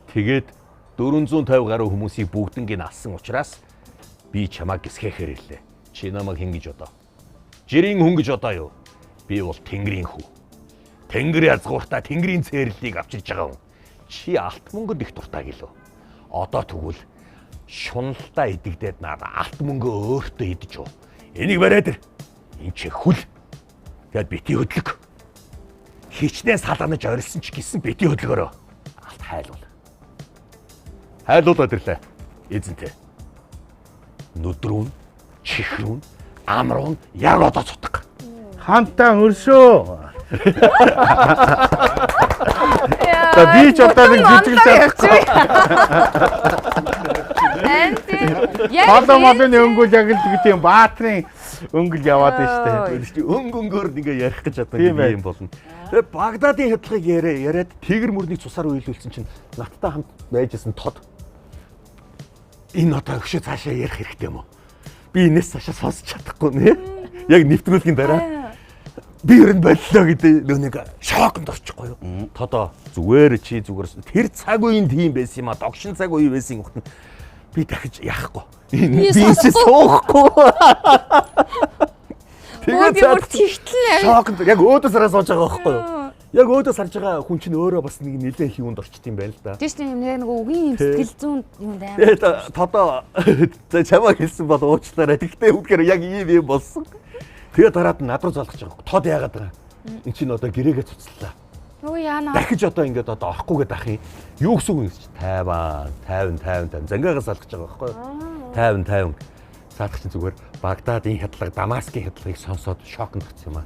Тэгээд 450 гаруй хүмүүсийг бүгднийг нь алсан учраас би чамайг гисгэхээр ирлээ. Чи намайг хэн гэж бодоо? Жирийн хүн гэж бодоо юу? Би бол Тэнгэрийн хүү. Тэнгэр язгууртаа Тэнгэрийн цээрлийг авчирж байгаа хүн. Чи алт мөнгөд их дуртай гэлөө. Одоо тэгвэл шуналдаа идэгдээд надад алт мөнгөө өөртөө идэж уу. Энийг бариад ир. Энд чи хүл. Тэгээд бити хөдлөг. Хичнээн салганаж орилсон ч гэсэн бити хөдлөгөөрөө алт хайлуул. Хайлуулаад ирлээ. Эзэнтэй. Нүдрүүн, чихрүүн, амруун яг одоо цутга.
Хантаа өршөө. За би ч одоо нэг жижиг чадахгүй. Хоолой молын өнгөл яг л гэдэг юм баатрын өнгөл яваад байна шүү
дээ. Өнгө өнгөөр ингээ ярих гэж одоо юм болно. Тэгээ Багдадын хядлагыг яриад тэгэр мөрнийг цусаар уйлуулсан чинь надтай хамт байжсэн тод энэ одоо өгшөө цаашаа ярих хэрэгтэй юм уу? Би энэс цаашаа сонсч чадахгүй нэ. Яг нэвтрүүлгийн дараа би ер нь боллоо гэдэг нөө нэг шоконд орчихгүй юу. Тодоо зүгээр чи зүгээр тэр цаг үеийн тийм байсан юм а догшин цаг үе байсан юм хот би дахиж яахгүй. Би суухгүй.
Тэгээд бүр тэгтлэн
шоконд яг өөдөөс хараа сууж байгаа байхгүй юу? Яг өөдөөс харж байгаа хүн чинь өөрөө бас нэг нэлээд их юунд орчт юм байна л да.
Тийм шүү дээ нэг үгийн юм сэтгэл зүүн юм даа.
Тэгээд тодоо за чамаа хэлсэн бол уучлаарай. Тэгтээ үгээр яг ийм юм болсон. Тэгээ дараад нь над руу залгаж байгаа. Тод яагаад байгаа. Эн чинь одоо гэрээгээ цуцлаа.
Юу яана.
Дахиж одоо ингээд одоо орохгүй гэдэг ах юм. Юу гэсэн үг юм чи 50 50 50 50 зангаагаас залгаж байгаа байхгүй юу? 50 50. Саадах чинь зүгээр Багдадын хядлага, Дамаскын хядлагыг сонсоод шоконд гарсан юм аа.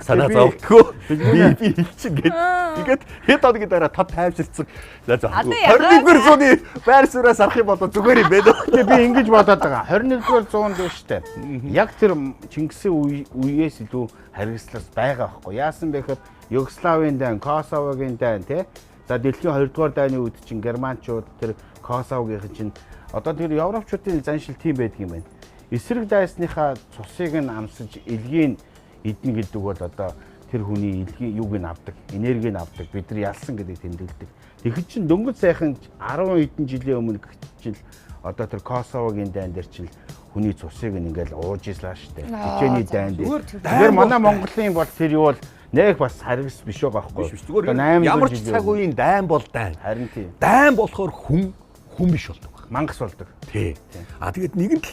Санаа зовтгоо. Би хэлчин гээд. Тэгээд хэд хоногийн дараа тод тайвширсан. За за. 21-р зууны байр сууриас арах юм бол зүгээр юм байна.
Тэгээ би ингэж бодоод байгаа. 21-р зуунд биш үү? Яг тэр Чингисийн үеэс илүү харгислаас байгаа байхгүй. Яасан бэ гэхээр Югославийн дайн, Косовогийн дайн тий. За дэлхийн 2-р дайны үед чинь германчууд тэр Косовогийнхан чинь одоо тэр европчуудын заншил тийм байдаг юм байна. Эсрэг дайсныхаа цусыг нь амсаж элгийг эднэ гэдэг бол одоо тэр хүний элгийн юуг нь авдаг, энергийг нь авдаг, бид нар ялсан гэдэг тэмдэглэдэг. Тэгэхэд чинь дөнгөж сайхан 10 хэдэн жилийн өмнө чинь одоо тэр Косовогийн дайн дээр чинь хүний цусыг нь ингээл ууж ислаа штэ. Чечений дайн дээр. Тэгэхээр манай Монголын бол тэр юу бол нэг бас харгас биш байгаа байхгүй.
Биш зүгээр ямар ч цаг үеийн дайн бол дайн.
Харин тийм.
Дайн болохоор хүн хүн биш болдог.
Мангас болдог.
Тий. А тэгээд нэгэн л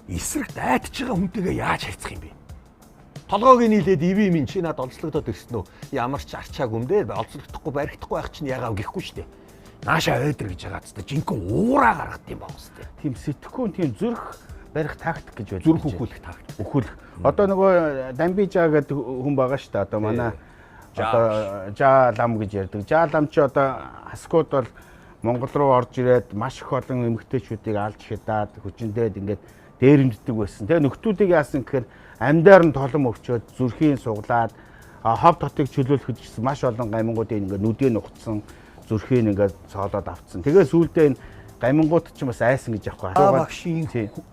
Эсрэг дайтж байгаа хүнтэйгээ яаж харьцах юм бэ? Толгойг нийлээд иви минь чи над олзлогдоод ирсэн үү? Ямар ч арчааг юм дээр олзлогдохгүй баригдахгүй байх чинь ягаав гэхгүй шүү дээ. Нааша ойдр гэж байгаа ч жинхэнэ уураа гаргад юм байна шүү дээ.
Тийм сэтгхүүн тийм зүрх барих тактик гэж байдаг.
Зүрх өхүүлэх тактик.
Өхүүлэх. Одоо нөгөө Дамбижа гэдэг хүн байгаа шүү дээ. Одоо манай одоо Жа лам гэж ярьдаг. Жа лам чи одоо хаскууд бол Монгол руу орж ирээд маш их олон эмэгтэйчүүдийг алж хядаад хүчиндээд ингээд дээрэмддэг байсан. Тэгээ нөхдүүдийг яасан гэхээр амьдаар нь толом өвчөөд зүрхийн суглаад хов тотыг чөлөөлөхөд гэсэн маш олон гамингуудыг ингээд нүдийг нухацсан, зүрхийг ингээд цоолоод авцсан. Тэгээ сүүлдээ энэ гамингууд ч бас айсан гэж яахгүй.
Багшийн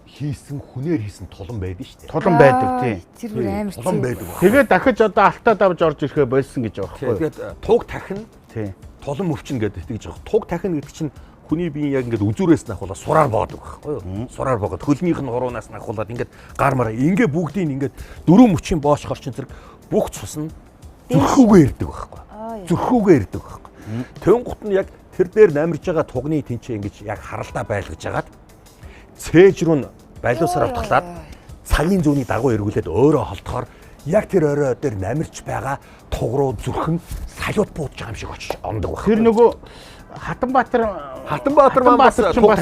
хийсэн хүнээр хийсэн тулан байдаг шүү дээ.
Тулан байдаг тийм.
Тэр бүр амар
тулан байдаг.
Тэгээ дахиж одоо алтаа давж орж ирэхээ болсон гэж байгаа байхгүй.
Тэгээд туг тахин
тийм.
Тулан мөвчин гэдэг тэгж байгаа. Туг тахин гэдэг чинь хүний биеийн яг ингээд үзүүрээс нь ахуулаад сураар боодог байхгүй юу? Сураар боогод хөлнийх нь хуруунаас нь ахуулаад ингээд гар мараа ингээ бүгдийг ингээд дөрөв мөчийн бооч хорчин зэрэг бүх цус нь зөрхүүгээ ирдэг байхгүй. Зөрхүүгээ ирдэг байхгүй. Тэнгут нь яг тэр дээр намирж байгаа тугны тэнцээ ингэж яг харалдаа байлгаж хагаад цээж рүү нь балиусаар утгалаад цагийн зүүнний дагуу эргүүлээд өөрөө холдохоор яг тэр орой дээр намирч байгаа туг руу зүрхэн салиуд буудаж байгаа юм шиг очиж ондог байх.
Тэр нөгөө Хатанбаатар
Хатанбаатар маань бас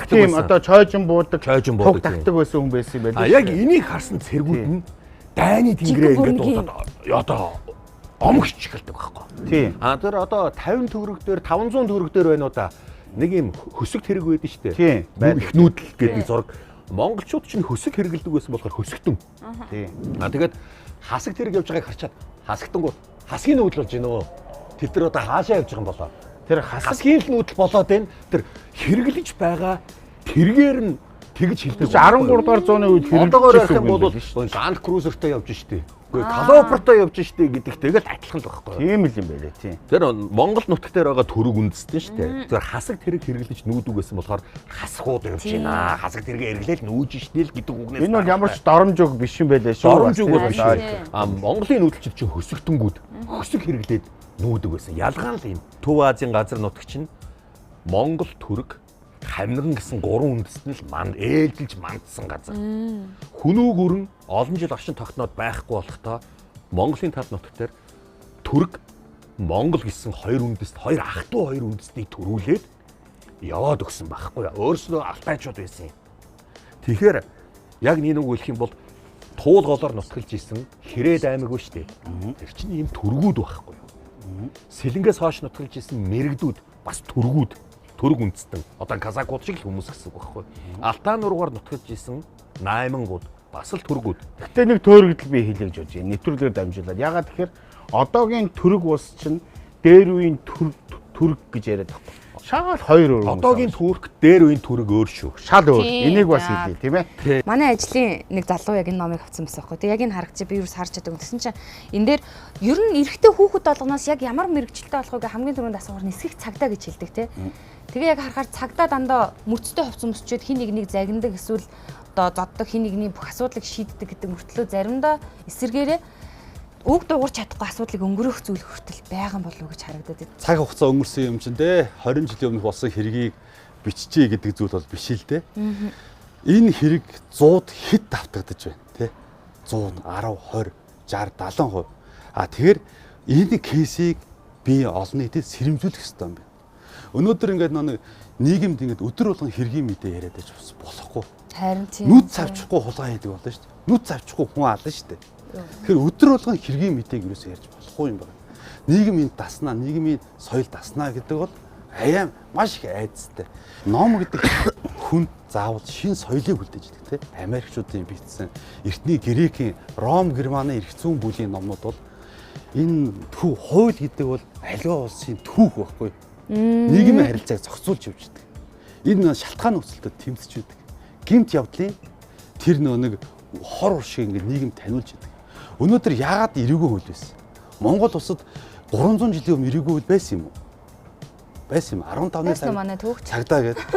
тийм одоо чойжин буудаг,
туг
тагтаг байсан хүн байсан юм байна.
А яг энийг харсан цэргүүд нь дайны тэнгэрээ ингээд дуудаад одоо омгч эхэлдэг байхгүй.
Тийм.
А тэр одоо 50 төгрөг дээр 500 төгрөг дээр байна уу да. Нэг юм хөсөг тэрэг байдаг шүү дээ.
Тийм.
Их нүүдэл гэдэг нэг зураг. Монголчууд чинь хөсөг хэрэгэлдэг байсан болохоор хөсөгтөн.
Тийм.
А тэгээд хасаг тэрэг явж байгааг харчаад хасагтангууд хасгийн нүүдэл болж гинөө. Тэд нар одоо хаашаа явж байгаа юм болоо.
Тэр
хасгийн л нүүдэл болоод байна. Тэр хэрэглэж байгаа тэргээр нь тэгж хэлдэг.
13 дугаар зууны үед
хэрэглэж
хэрэглэж
юм бол Land Cruiser-тай явж штэ. Үгүй Caliber-тай явж штэ гэдэг тэгэл адилхан л байхгүй.
Тийм л юм байлээ тийм.
Тэр Монгол нутаг дээр байгаа төрөг үндэстэн штэ. Тэр хасаг тэрэг хэрэглэж нүүдэг байсан болохоор хасгууд явж байна. Хасаг тэргээ эргэлэл нүүж штэ л гэдэг үгнээс.
Энэ бол ямар ч доромж үг биш юм байлээ шүү.
Доромж үг бол биш. А Монголын нүүдэлчид чинь хөсөгтөнгүүд хөсөг хэрэглээд нүүдэг байсан. Ялгаа нь л юм. Төв Азийн газар нутаг чинь Монгол төрөг хамнаган гэсэн гурван үндэстэн л манд ээлжилж мандсан газар. Хүнүүг өрн олон жил орчин тогтноод байхгүй болохдоо Монголын тал нутаг дээр түрэг Монгол гэсэн хоёр үндэст, хоёр ах トゥ хоёр үндэстнийг төрүүлээд яваад өгсөн байхгүй юу? Өөрснөө алтайчууд байсан юм. Тэгэхээр яг нэг үг хэлэх юм бол туул голоор нутгалж исэн хэрээд аймаг ба штэ. Тэр чинь ийм төргүүд байхгүй юу? Сэлэнгээс хойш нутгалж исэн мэрэгдүүд бас төргүүд төрөг үндэстэн. Одоо казакууд шиг л хүмүүс гэсэн үг байхгүй. Алтан нуруугаар нутгалж исэн наймангууд бас л төргүүд.
Гэхдээ нэг төөрөгдөл би хэлье гэж бодож байна. Нэвтрүүлгээр дамжуулаад. Ягаад тэгэхээр одоогийн төрөг улс чинь дээр үеийн төрөг гэж яриад байхгүй. Шал хоёр өөр.
Одоогийн турк дээр үеийн төрөг өөр шүү.
Шал өөр. Энийг бас хэлье, тийм ээ.
Манай ажлын нэг залуу яг энэ номыг авсан байсан байхгүй. Тэг яг энэ харагч би юус харж чадаагүй. Тэгсэн чинь энэ дээр ер нь эрэгтэй хүүхэд болгоноос яг ямар мэрэгчлээ болохыг хамгийн түрүүнд асуухар нисгэх цагдаа гэж хэлдэг те. Тэгээ яг харахаар цагдаа дандаа мөрцтэй хувцас өмсчөөд хин нэг нэг загнадаг эсвэл одоо зоддог хин нэгний бүх асуудлыг шийддэг гэдэг мөртлөө заримдаа эсэргээрээ үг дуугарч чадахгүй асуудлыг өнгөрөөх зүйл хүртэл байгаа юм болов уу гэж харагдаад байна.
Цаг хугацаа өнгөрсөн юм чинь те 20 жилийн өмнөх болсон хэргийг биччихье гэдэг зүйл бол биш л те. Энэ хэрэг 100-д хэд давтагдаж байна те. 100, 10, 20, 60, 70%. А тэгэхээр энэ кейсийг би олон нийтэд сэрэмжлүүлэх ёстой юм байна. Өнөөдөр ингээд нэг нийгэмд ингээд өдөр болгон хэргийн мэдээ яриад байж бас болохгүй.
Харин тийм.
Нүд цавчихгүй хулгай хийдэг болно шүү дээ. Нүд цавчихгүй хүн ална шүү дээ. Тэгэхээр өдөр болгон хэргийн мэдээг юусоо ярьж болохгүй юм байна. Нийгмийн даснаа, нийгмийн соёл даснаа гэдэг бол аяа маш их айдастай. Ном гэдэг хүнд заавал шин соёлыг үлдээж идэг те. Америкчуудын бичсэн эртний Грекийн, Ром, Германы эрх зүйн бүлийн номнууд бол энэ төв хууль гэдэг бол аливаа улсын түүх байхгүй. Нийгмийн харилцааг зохицуулж явж идэг. Энэ шалтгаан нөхцөлтөд тэмцэж идэг. Гэмт явдлын тэр нөө нэг хор уршиг ингээд нийгэм таниулж идэг. Өнөөдөр яагаад эрүүгэн хууль байсан? Монгол улсад 300 жилийн өмнө эрүүгэн хууль байсан юм уу? Байсан юм. 15-ны
сар манай түүхч
цагдаа гэдэг.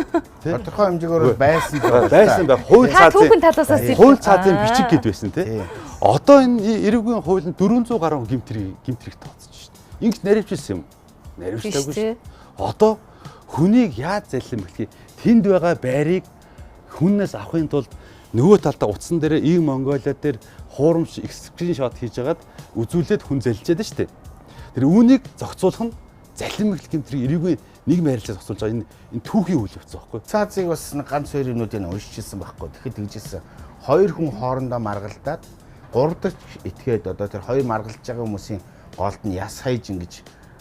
Тодорхой хэмжээгээр байсан
байсан байх. Хууль цаазын хууль цаазын бичиг гэд байсан тий. Одоо энэ эрүүгэн хууль нь 400 гаруй гэмт хэрэг тооцож шин. Ингэж наривчилсан юм. Наривчлаагүй шин. Одоо хүнийг яаж заллин бэлхий? Тэнд байгаа байрыг хүннээс авахын тулд Нөгөө талдаа утсан дээрээ Иг Монголиа дээр хуурамч скриншот хийж хагаад үзүүлээд хүн залжээд шүү дээ. Тэр үүнийг зохицуулах нь залим гэмтрийг эрээгүй нийгмийн харилцаа зохицуулж байгаа энэ түүхийн үйл явц байхгүй.
Цаазыг бас ганц хоёр юмнуудыг уншижсэн байхгүй. Тэгэхэд тэгжсэн. Хоёр хүн хоорондоо маргалдаад гурав дахь этгээд одоо тэр хоёр маргалж байгаа хүмүүсийн голд нь яс хайж ингэж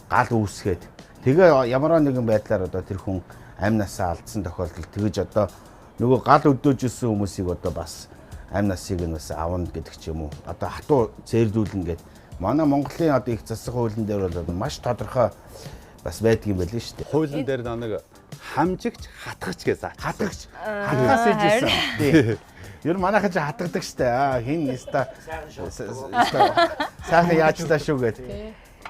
гал үүсгээд тэгээ ямар нэгэн байдлаар одоо тэр хүн амь насаа алдсан тохиолдолд тэгэж одоо нөгөө гал өдөөжсэн хүмүүсийг одоо бас амь насыг нь бас авна гэдэг ч юм уу. Одоо хатуу зээрлүүлнэ гэд. Манай Монголын одоо их засах хуулийн дээр бол маш тодорхой бас байдаг юм байл нь шүү дээ.
Хуулийн дээр нэг хамжигч, хатгагч гэж заач.
Хатгагч. Хатгаас иж ирсэн. Тий. Ер нь манайхан ч хатгадаг штэ. Аа хин яста сайхан яаж таа шүү гэд.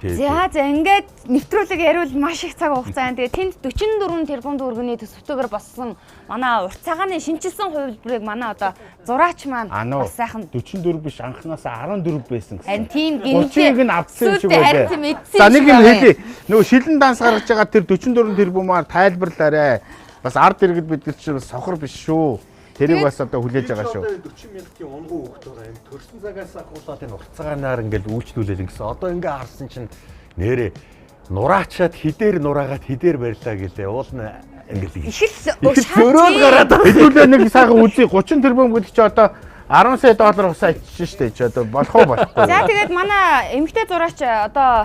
За за ингээд нэвтрүүлэг яриул маш их цаг хугацаа. Тэгээ тэнд 44 тэрбум төгрөгийн төсөвтэйгээр болсон манай урт цагааны шинэчилсэн хувилбарыг манай одоо зураач маань бас сайхан
44 биш анхнаасаа 14 байсан гэсэн.
Харин тийм гинтэй.
30-ыг нь авсан юм шиг
байлаа.
За нэг юм хэлье. Нөгөө шилэн данс гаргаж байгаа тэр 44 тэрбумаар тайлбарлаарэ. Бас ард иргэд бид нар чинь сохор биш шүү. Тэрийг бас одоо хүлээж байгаа шүү.
40 мянгатын унган хүүхэд байгаа юм. Төрсөн цагаас ахуулаад энэ урт цагаанаар ингээл үйлчлүүлэл ингэсэн. Одоо ингээ харсан чинь нэрээ нураачаад хідээр нураагаад хідээр барьлаа гэлээ. Уул нь ингээл
их л
зөөрөөл гараад хэдүүлээ нэг сайхан үзье. 30 тэрбум гэдэг чи одоо 10 сая доллар усаа иччихэн штэ чи одоо болох уу болохгүй.
За тэгээд манай эмэгтэй зураач одоо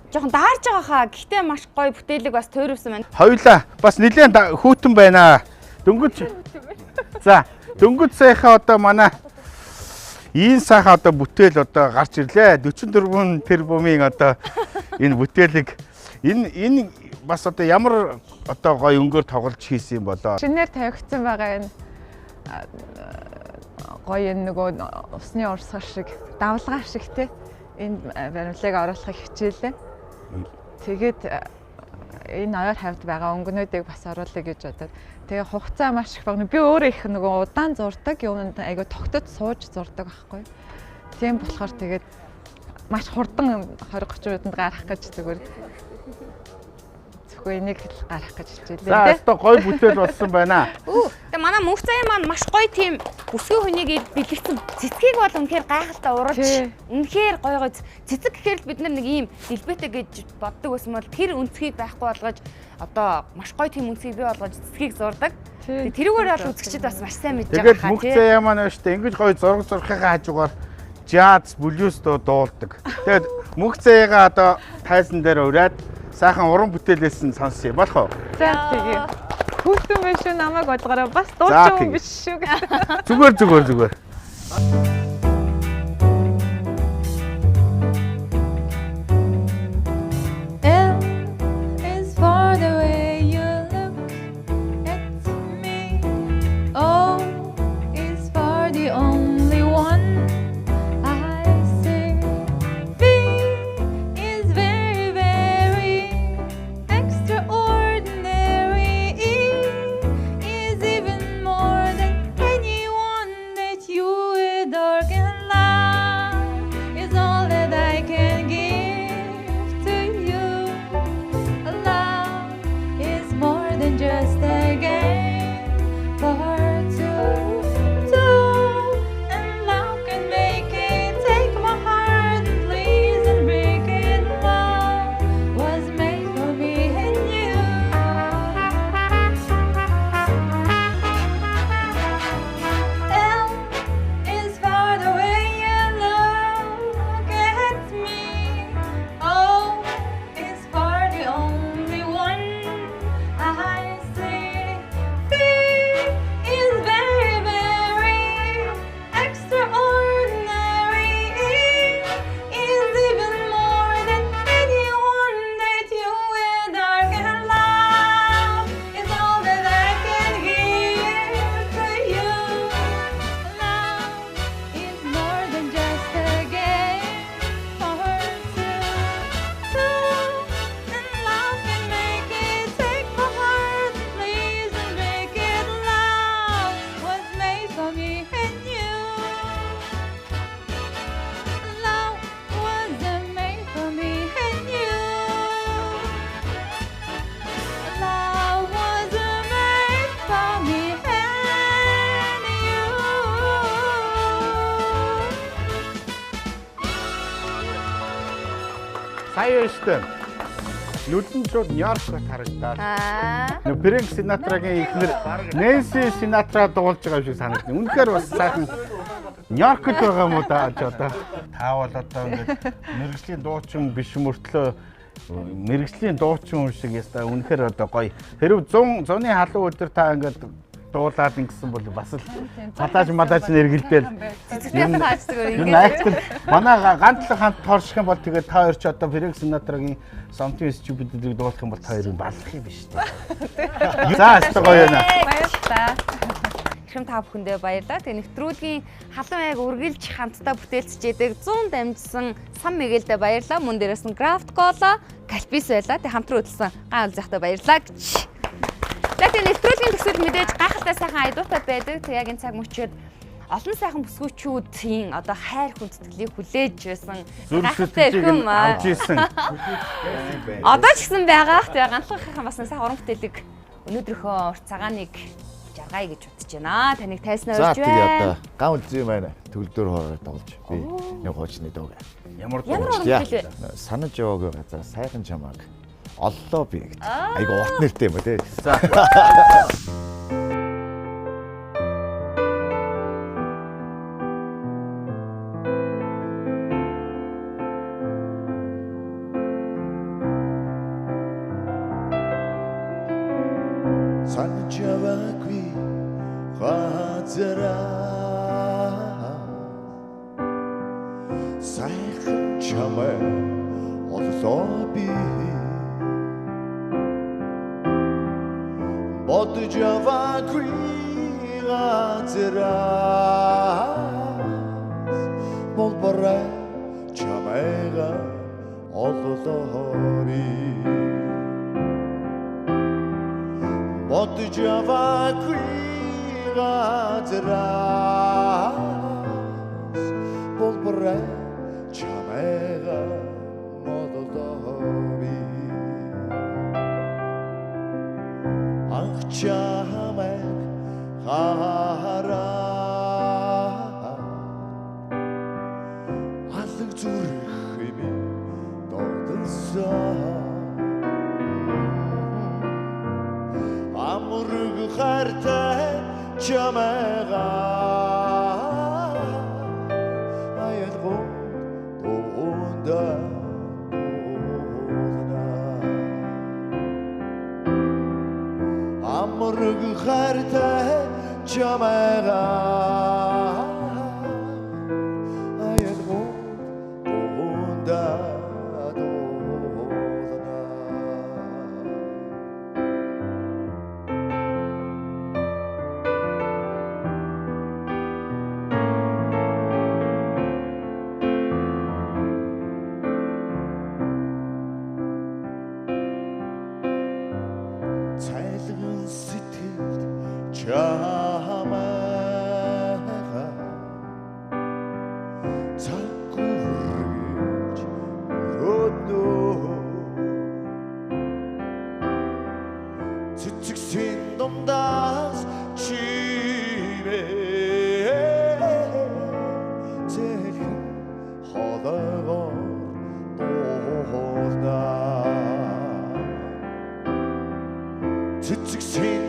жоохон даарж байгаа хаа. Гэхдээ маш гоё бүтээлэг бас тойруулсан байна.
Хоёулаа бас нэлээд хүүтэн байна. Дөнгөж. За, дөнгөж сайхан одоо манай ийм сайхан одоо бүтээл одоо гарч ирлээ. 44 тэрбумын одоо энэ бүтээлэг энэ бас одоо ямар одоо гоё өнгөөр тоглож хийсэн юм болоо.
Шинээр тавигдсан байгаа энэ гоё энэ нөгөө усны урсгал шиг, давлгаа шиг те энэ баримлыг оруулахыг хичээлээ. Тэгээд энэ ойр хавьд байгаа өнгөнүүдийг бас оруулъя гэж бодоод. Тэгээ хугацаа маш их богино. Би өөрөө их нөгөө удаан зурдаг, юмд айгүй тогтод сууж зурдаг байхгүй. Тийм болохоор тэгээд маш хурдан 20 30 минутанд гарах гэж зүгээр зөвхөн энийг л гарах гэж хичээлээ.
За, өстой гоё бүтээл болсон байна.
Тэгээ манай мөнх заяа маань маш гоё тийм бүсгүй хүнийг бэлгэцэн цэцгийг бол үнэхээр гайхалтай уралж үнэхээр гоё гоё цэцэг гэхээр л бид нар нэг ийм дэлбэтэй гэж боддог байсан бол тэр өнцгийг байхгүй болгож одоо маш гоё тийм өнцгийг бий болгож цэцгийг зурдаг. Тэгээ тэрүүгээр бол үзэгчид бас маш сайн мэдж байгаа
хаа. Тэгээд мөнх заяа маань байна шүү дээ. Ингэж гоё зураг зурхийнхаа хажуугаар жаз, блюз дуулдаг. Тэгээд мөнх заяагаа одоо тайзан дээр уриад сайхан уран бүтээлээс нь сонсъё. Болох уу?
За тэгээ. Хүүтэн биш үү намайг бодгороо бас дуучин хүн биш шүү
гэдэг. Зүгээр.
L is for the way you look at me. O is for the only one I see. V is very, very extraordinary. E is even more than anyone that you adore.
Сая өстө. Нүдэн шууд Нью-Йоркт харагдаад. Нөө Фрэнк Синатрагийн эхнэр Нэнси Синатра дуулж байгаа юм шиг санагдана. Үнэхээр бас сайхан Нью-Йоркт байгаа юм уу да ч одоо. Та бол одоо ингээд мэргэжлийн дуучин биш мөртлөө мэргэжлийн дуучин юм шиг яста үнэхээр одоо гоё. Хэрв 100 зуны халуун өдөр та ингээд дуулаад ингэсэн бол бас л малааж малааж нэргэлдээл.
Цэцэгтэй тааж зүгээр
Ер нь айхтар манай ганцлан хамт торших юм бол тэгээд та хоёр ч одоо Фрэнк Синатрагийн Something Stupid-ийг дуулах юм бол та хоёрыг баллах юм биш үү? За өстой гоё юм.
Баярлалаа. Эрхэм та бүхэндээ баярлалаа. Тэгээ нэвтрүүлгийн халуун аяг үргэлж хамтдаа бүтээлцэж яадаг 100 дамжсан сан мэгээлдээ баярлалаа. Мөн дээрээс нь Craft Cola, Кальпис байлаа. Тэгээ хамтран хөдөлсөн ган уулзахтай баярлалаа гэж. За тэгээ нэвтрүүлгийн төсөл мэдээж гайхалтай сайхан айдуутай байдаг. Тэгээ яг энэ цаг мөчид олон сайхан бүсгүүчүүдийн одоо хайр хүндэтгэлийг хүлээж байсан.
Зүрх
Гайхалтай
сэтгэлийг нь
эрхэм,
авч ирсэн.
Одоо ч гэсэн байгаа. Тэгээ ганцхан бас сайхан уран бүтээлийг өнөөдрийнхөө урт цагааныг жаргая гэж бодож байна. Таныг тайснаа
За
урьж
тэгээ
байна.
одоо ган үлзий маань төгөлдөр хоороо тоглож би нэг хуучны дууг.
Ямар
Ямар уран бүтээл вэ?
Санаж яваагүй газар сайхан чамааг оллоо би гэдэг. Айгу урт нэртэй юм ба тий.
За.
Санаж яваагүй газараа сайхан чамай оллоо би бодож яваагүй газараа болборой чамайга оллоо би бодож яваагүй газраас болборой чамайга оллоо би анх чамайг хараа алаг зүрх минь догдсон амрыг хайртай чамайга аялгуу дуунда дуулна амрыг хайртай чамайга аялгуу дуунда дуулна. Цайлган сэтгэлд чамайга цаг үргэлж мөрөөднө цэцэгсийн дундаас чимээ зэлхэн хоолойгоор дуулна цэцэгсийн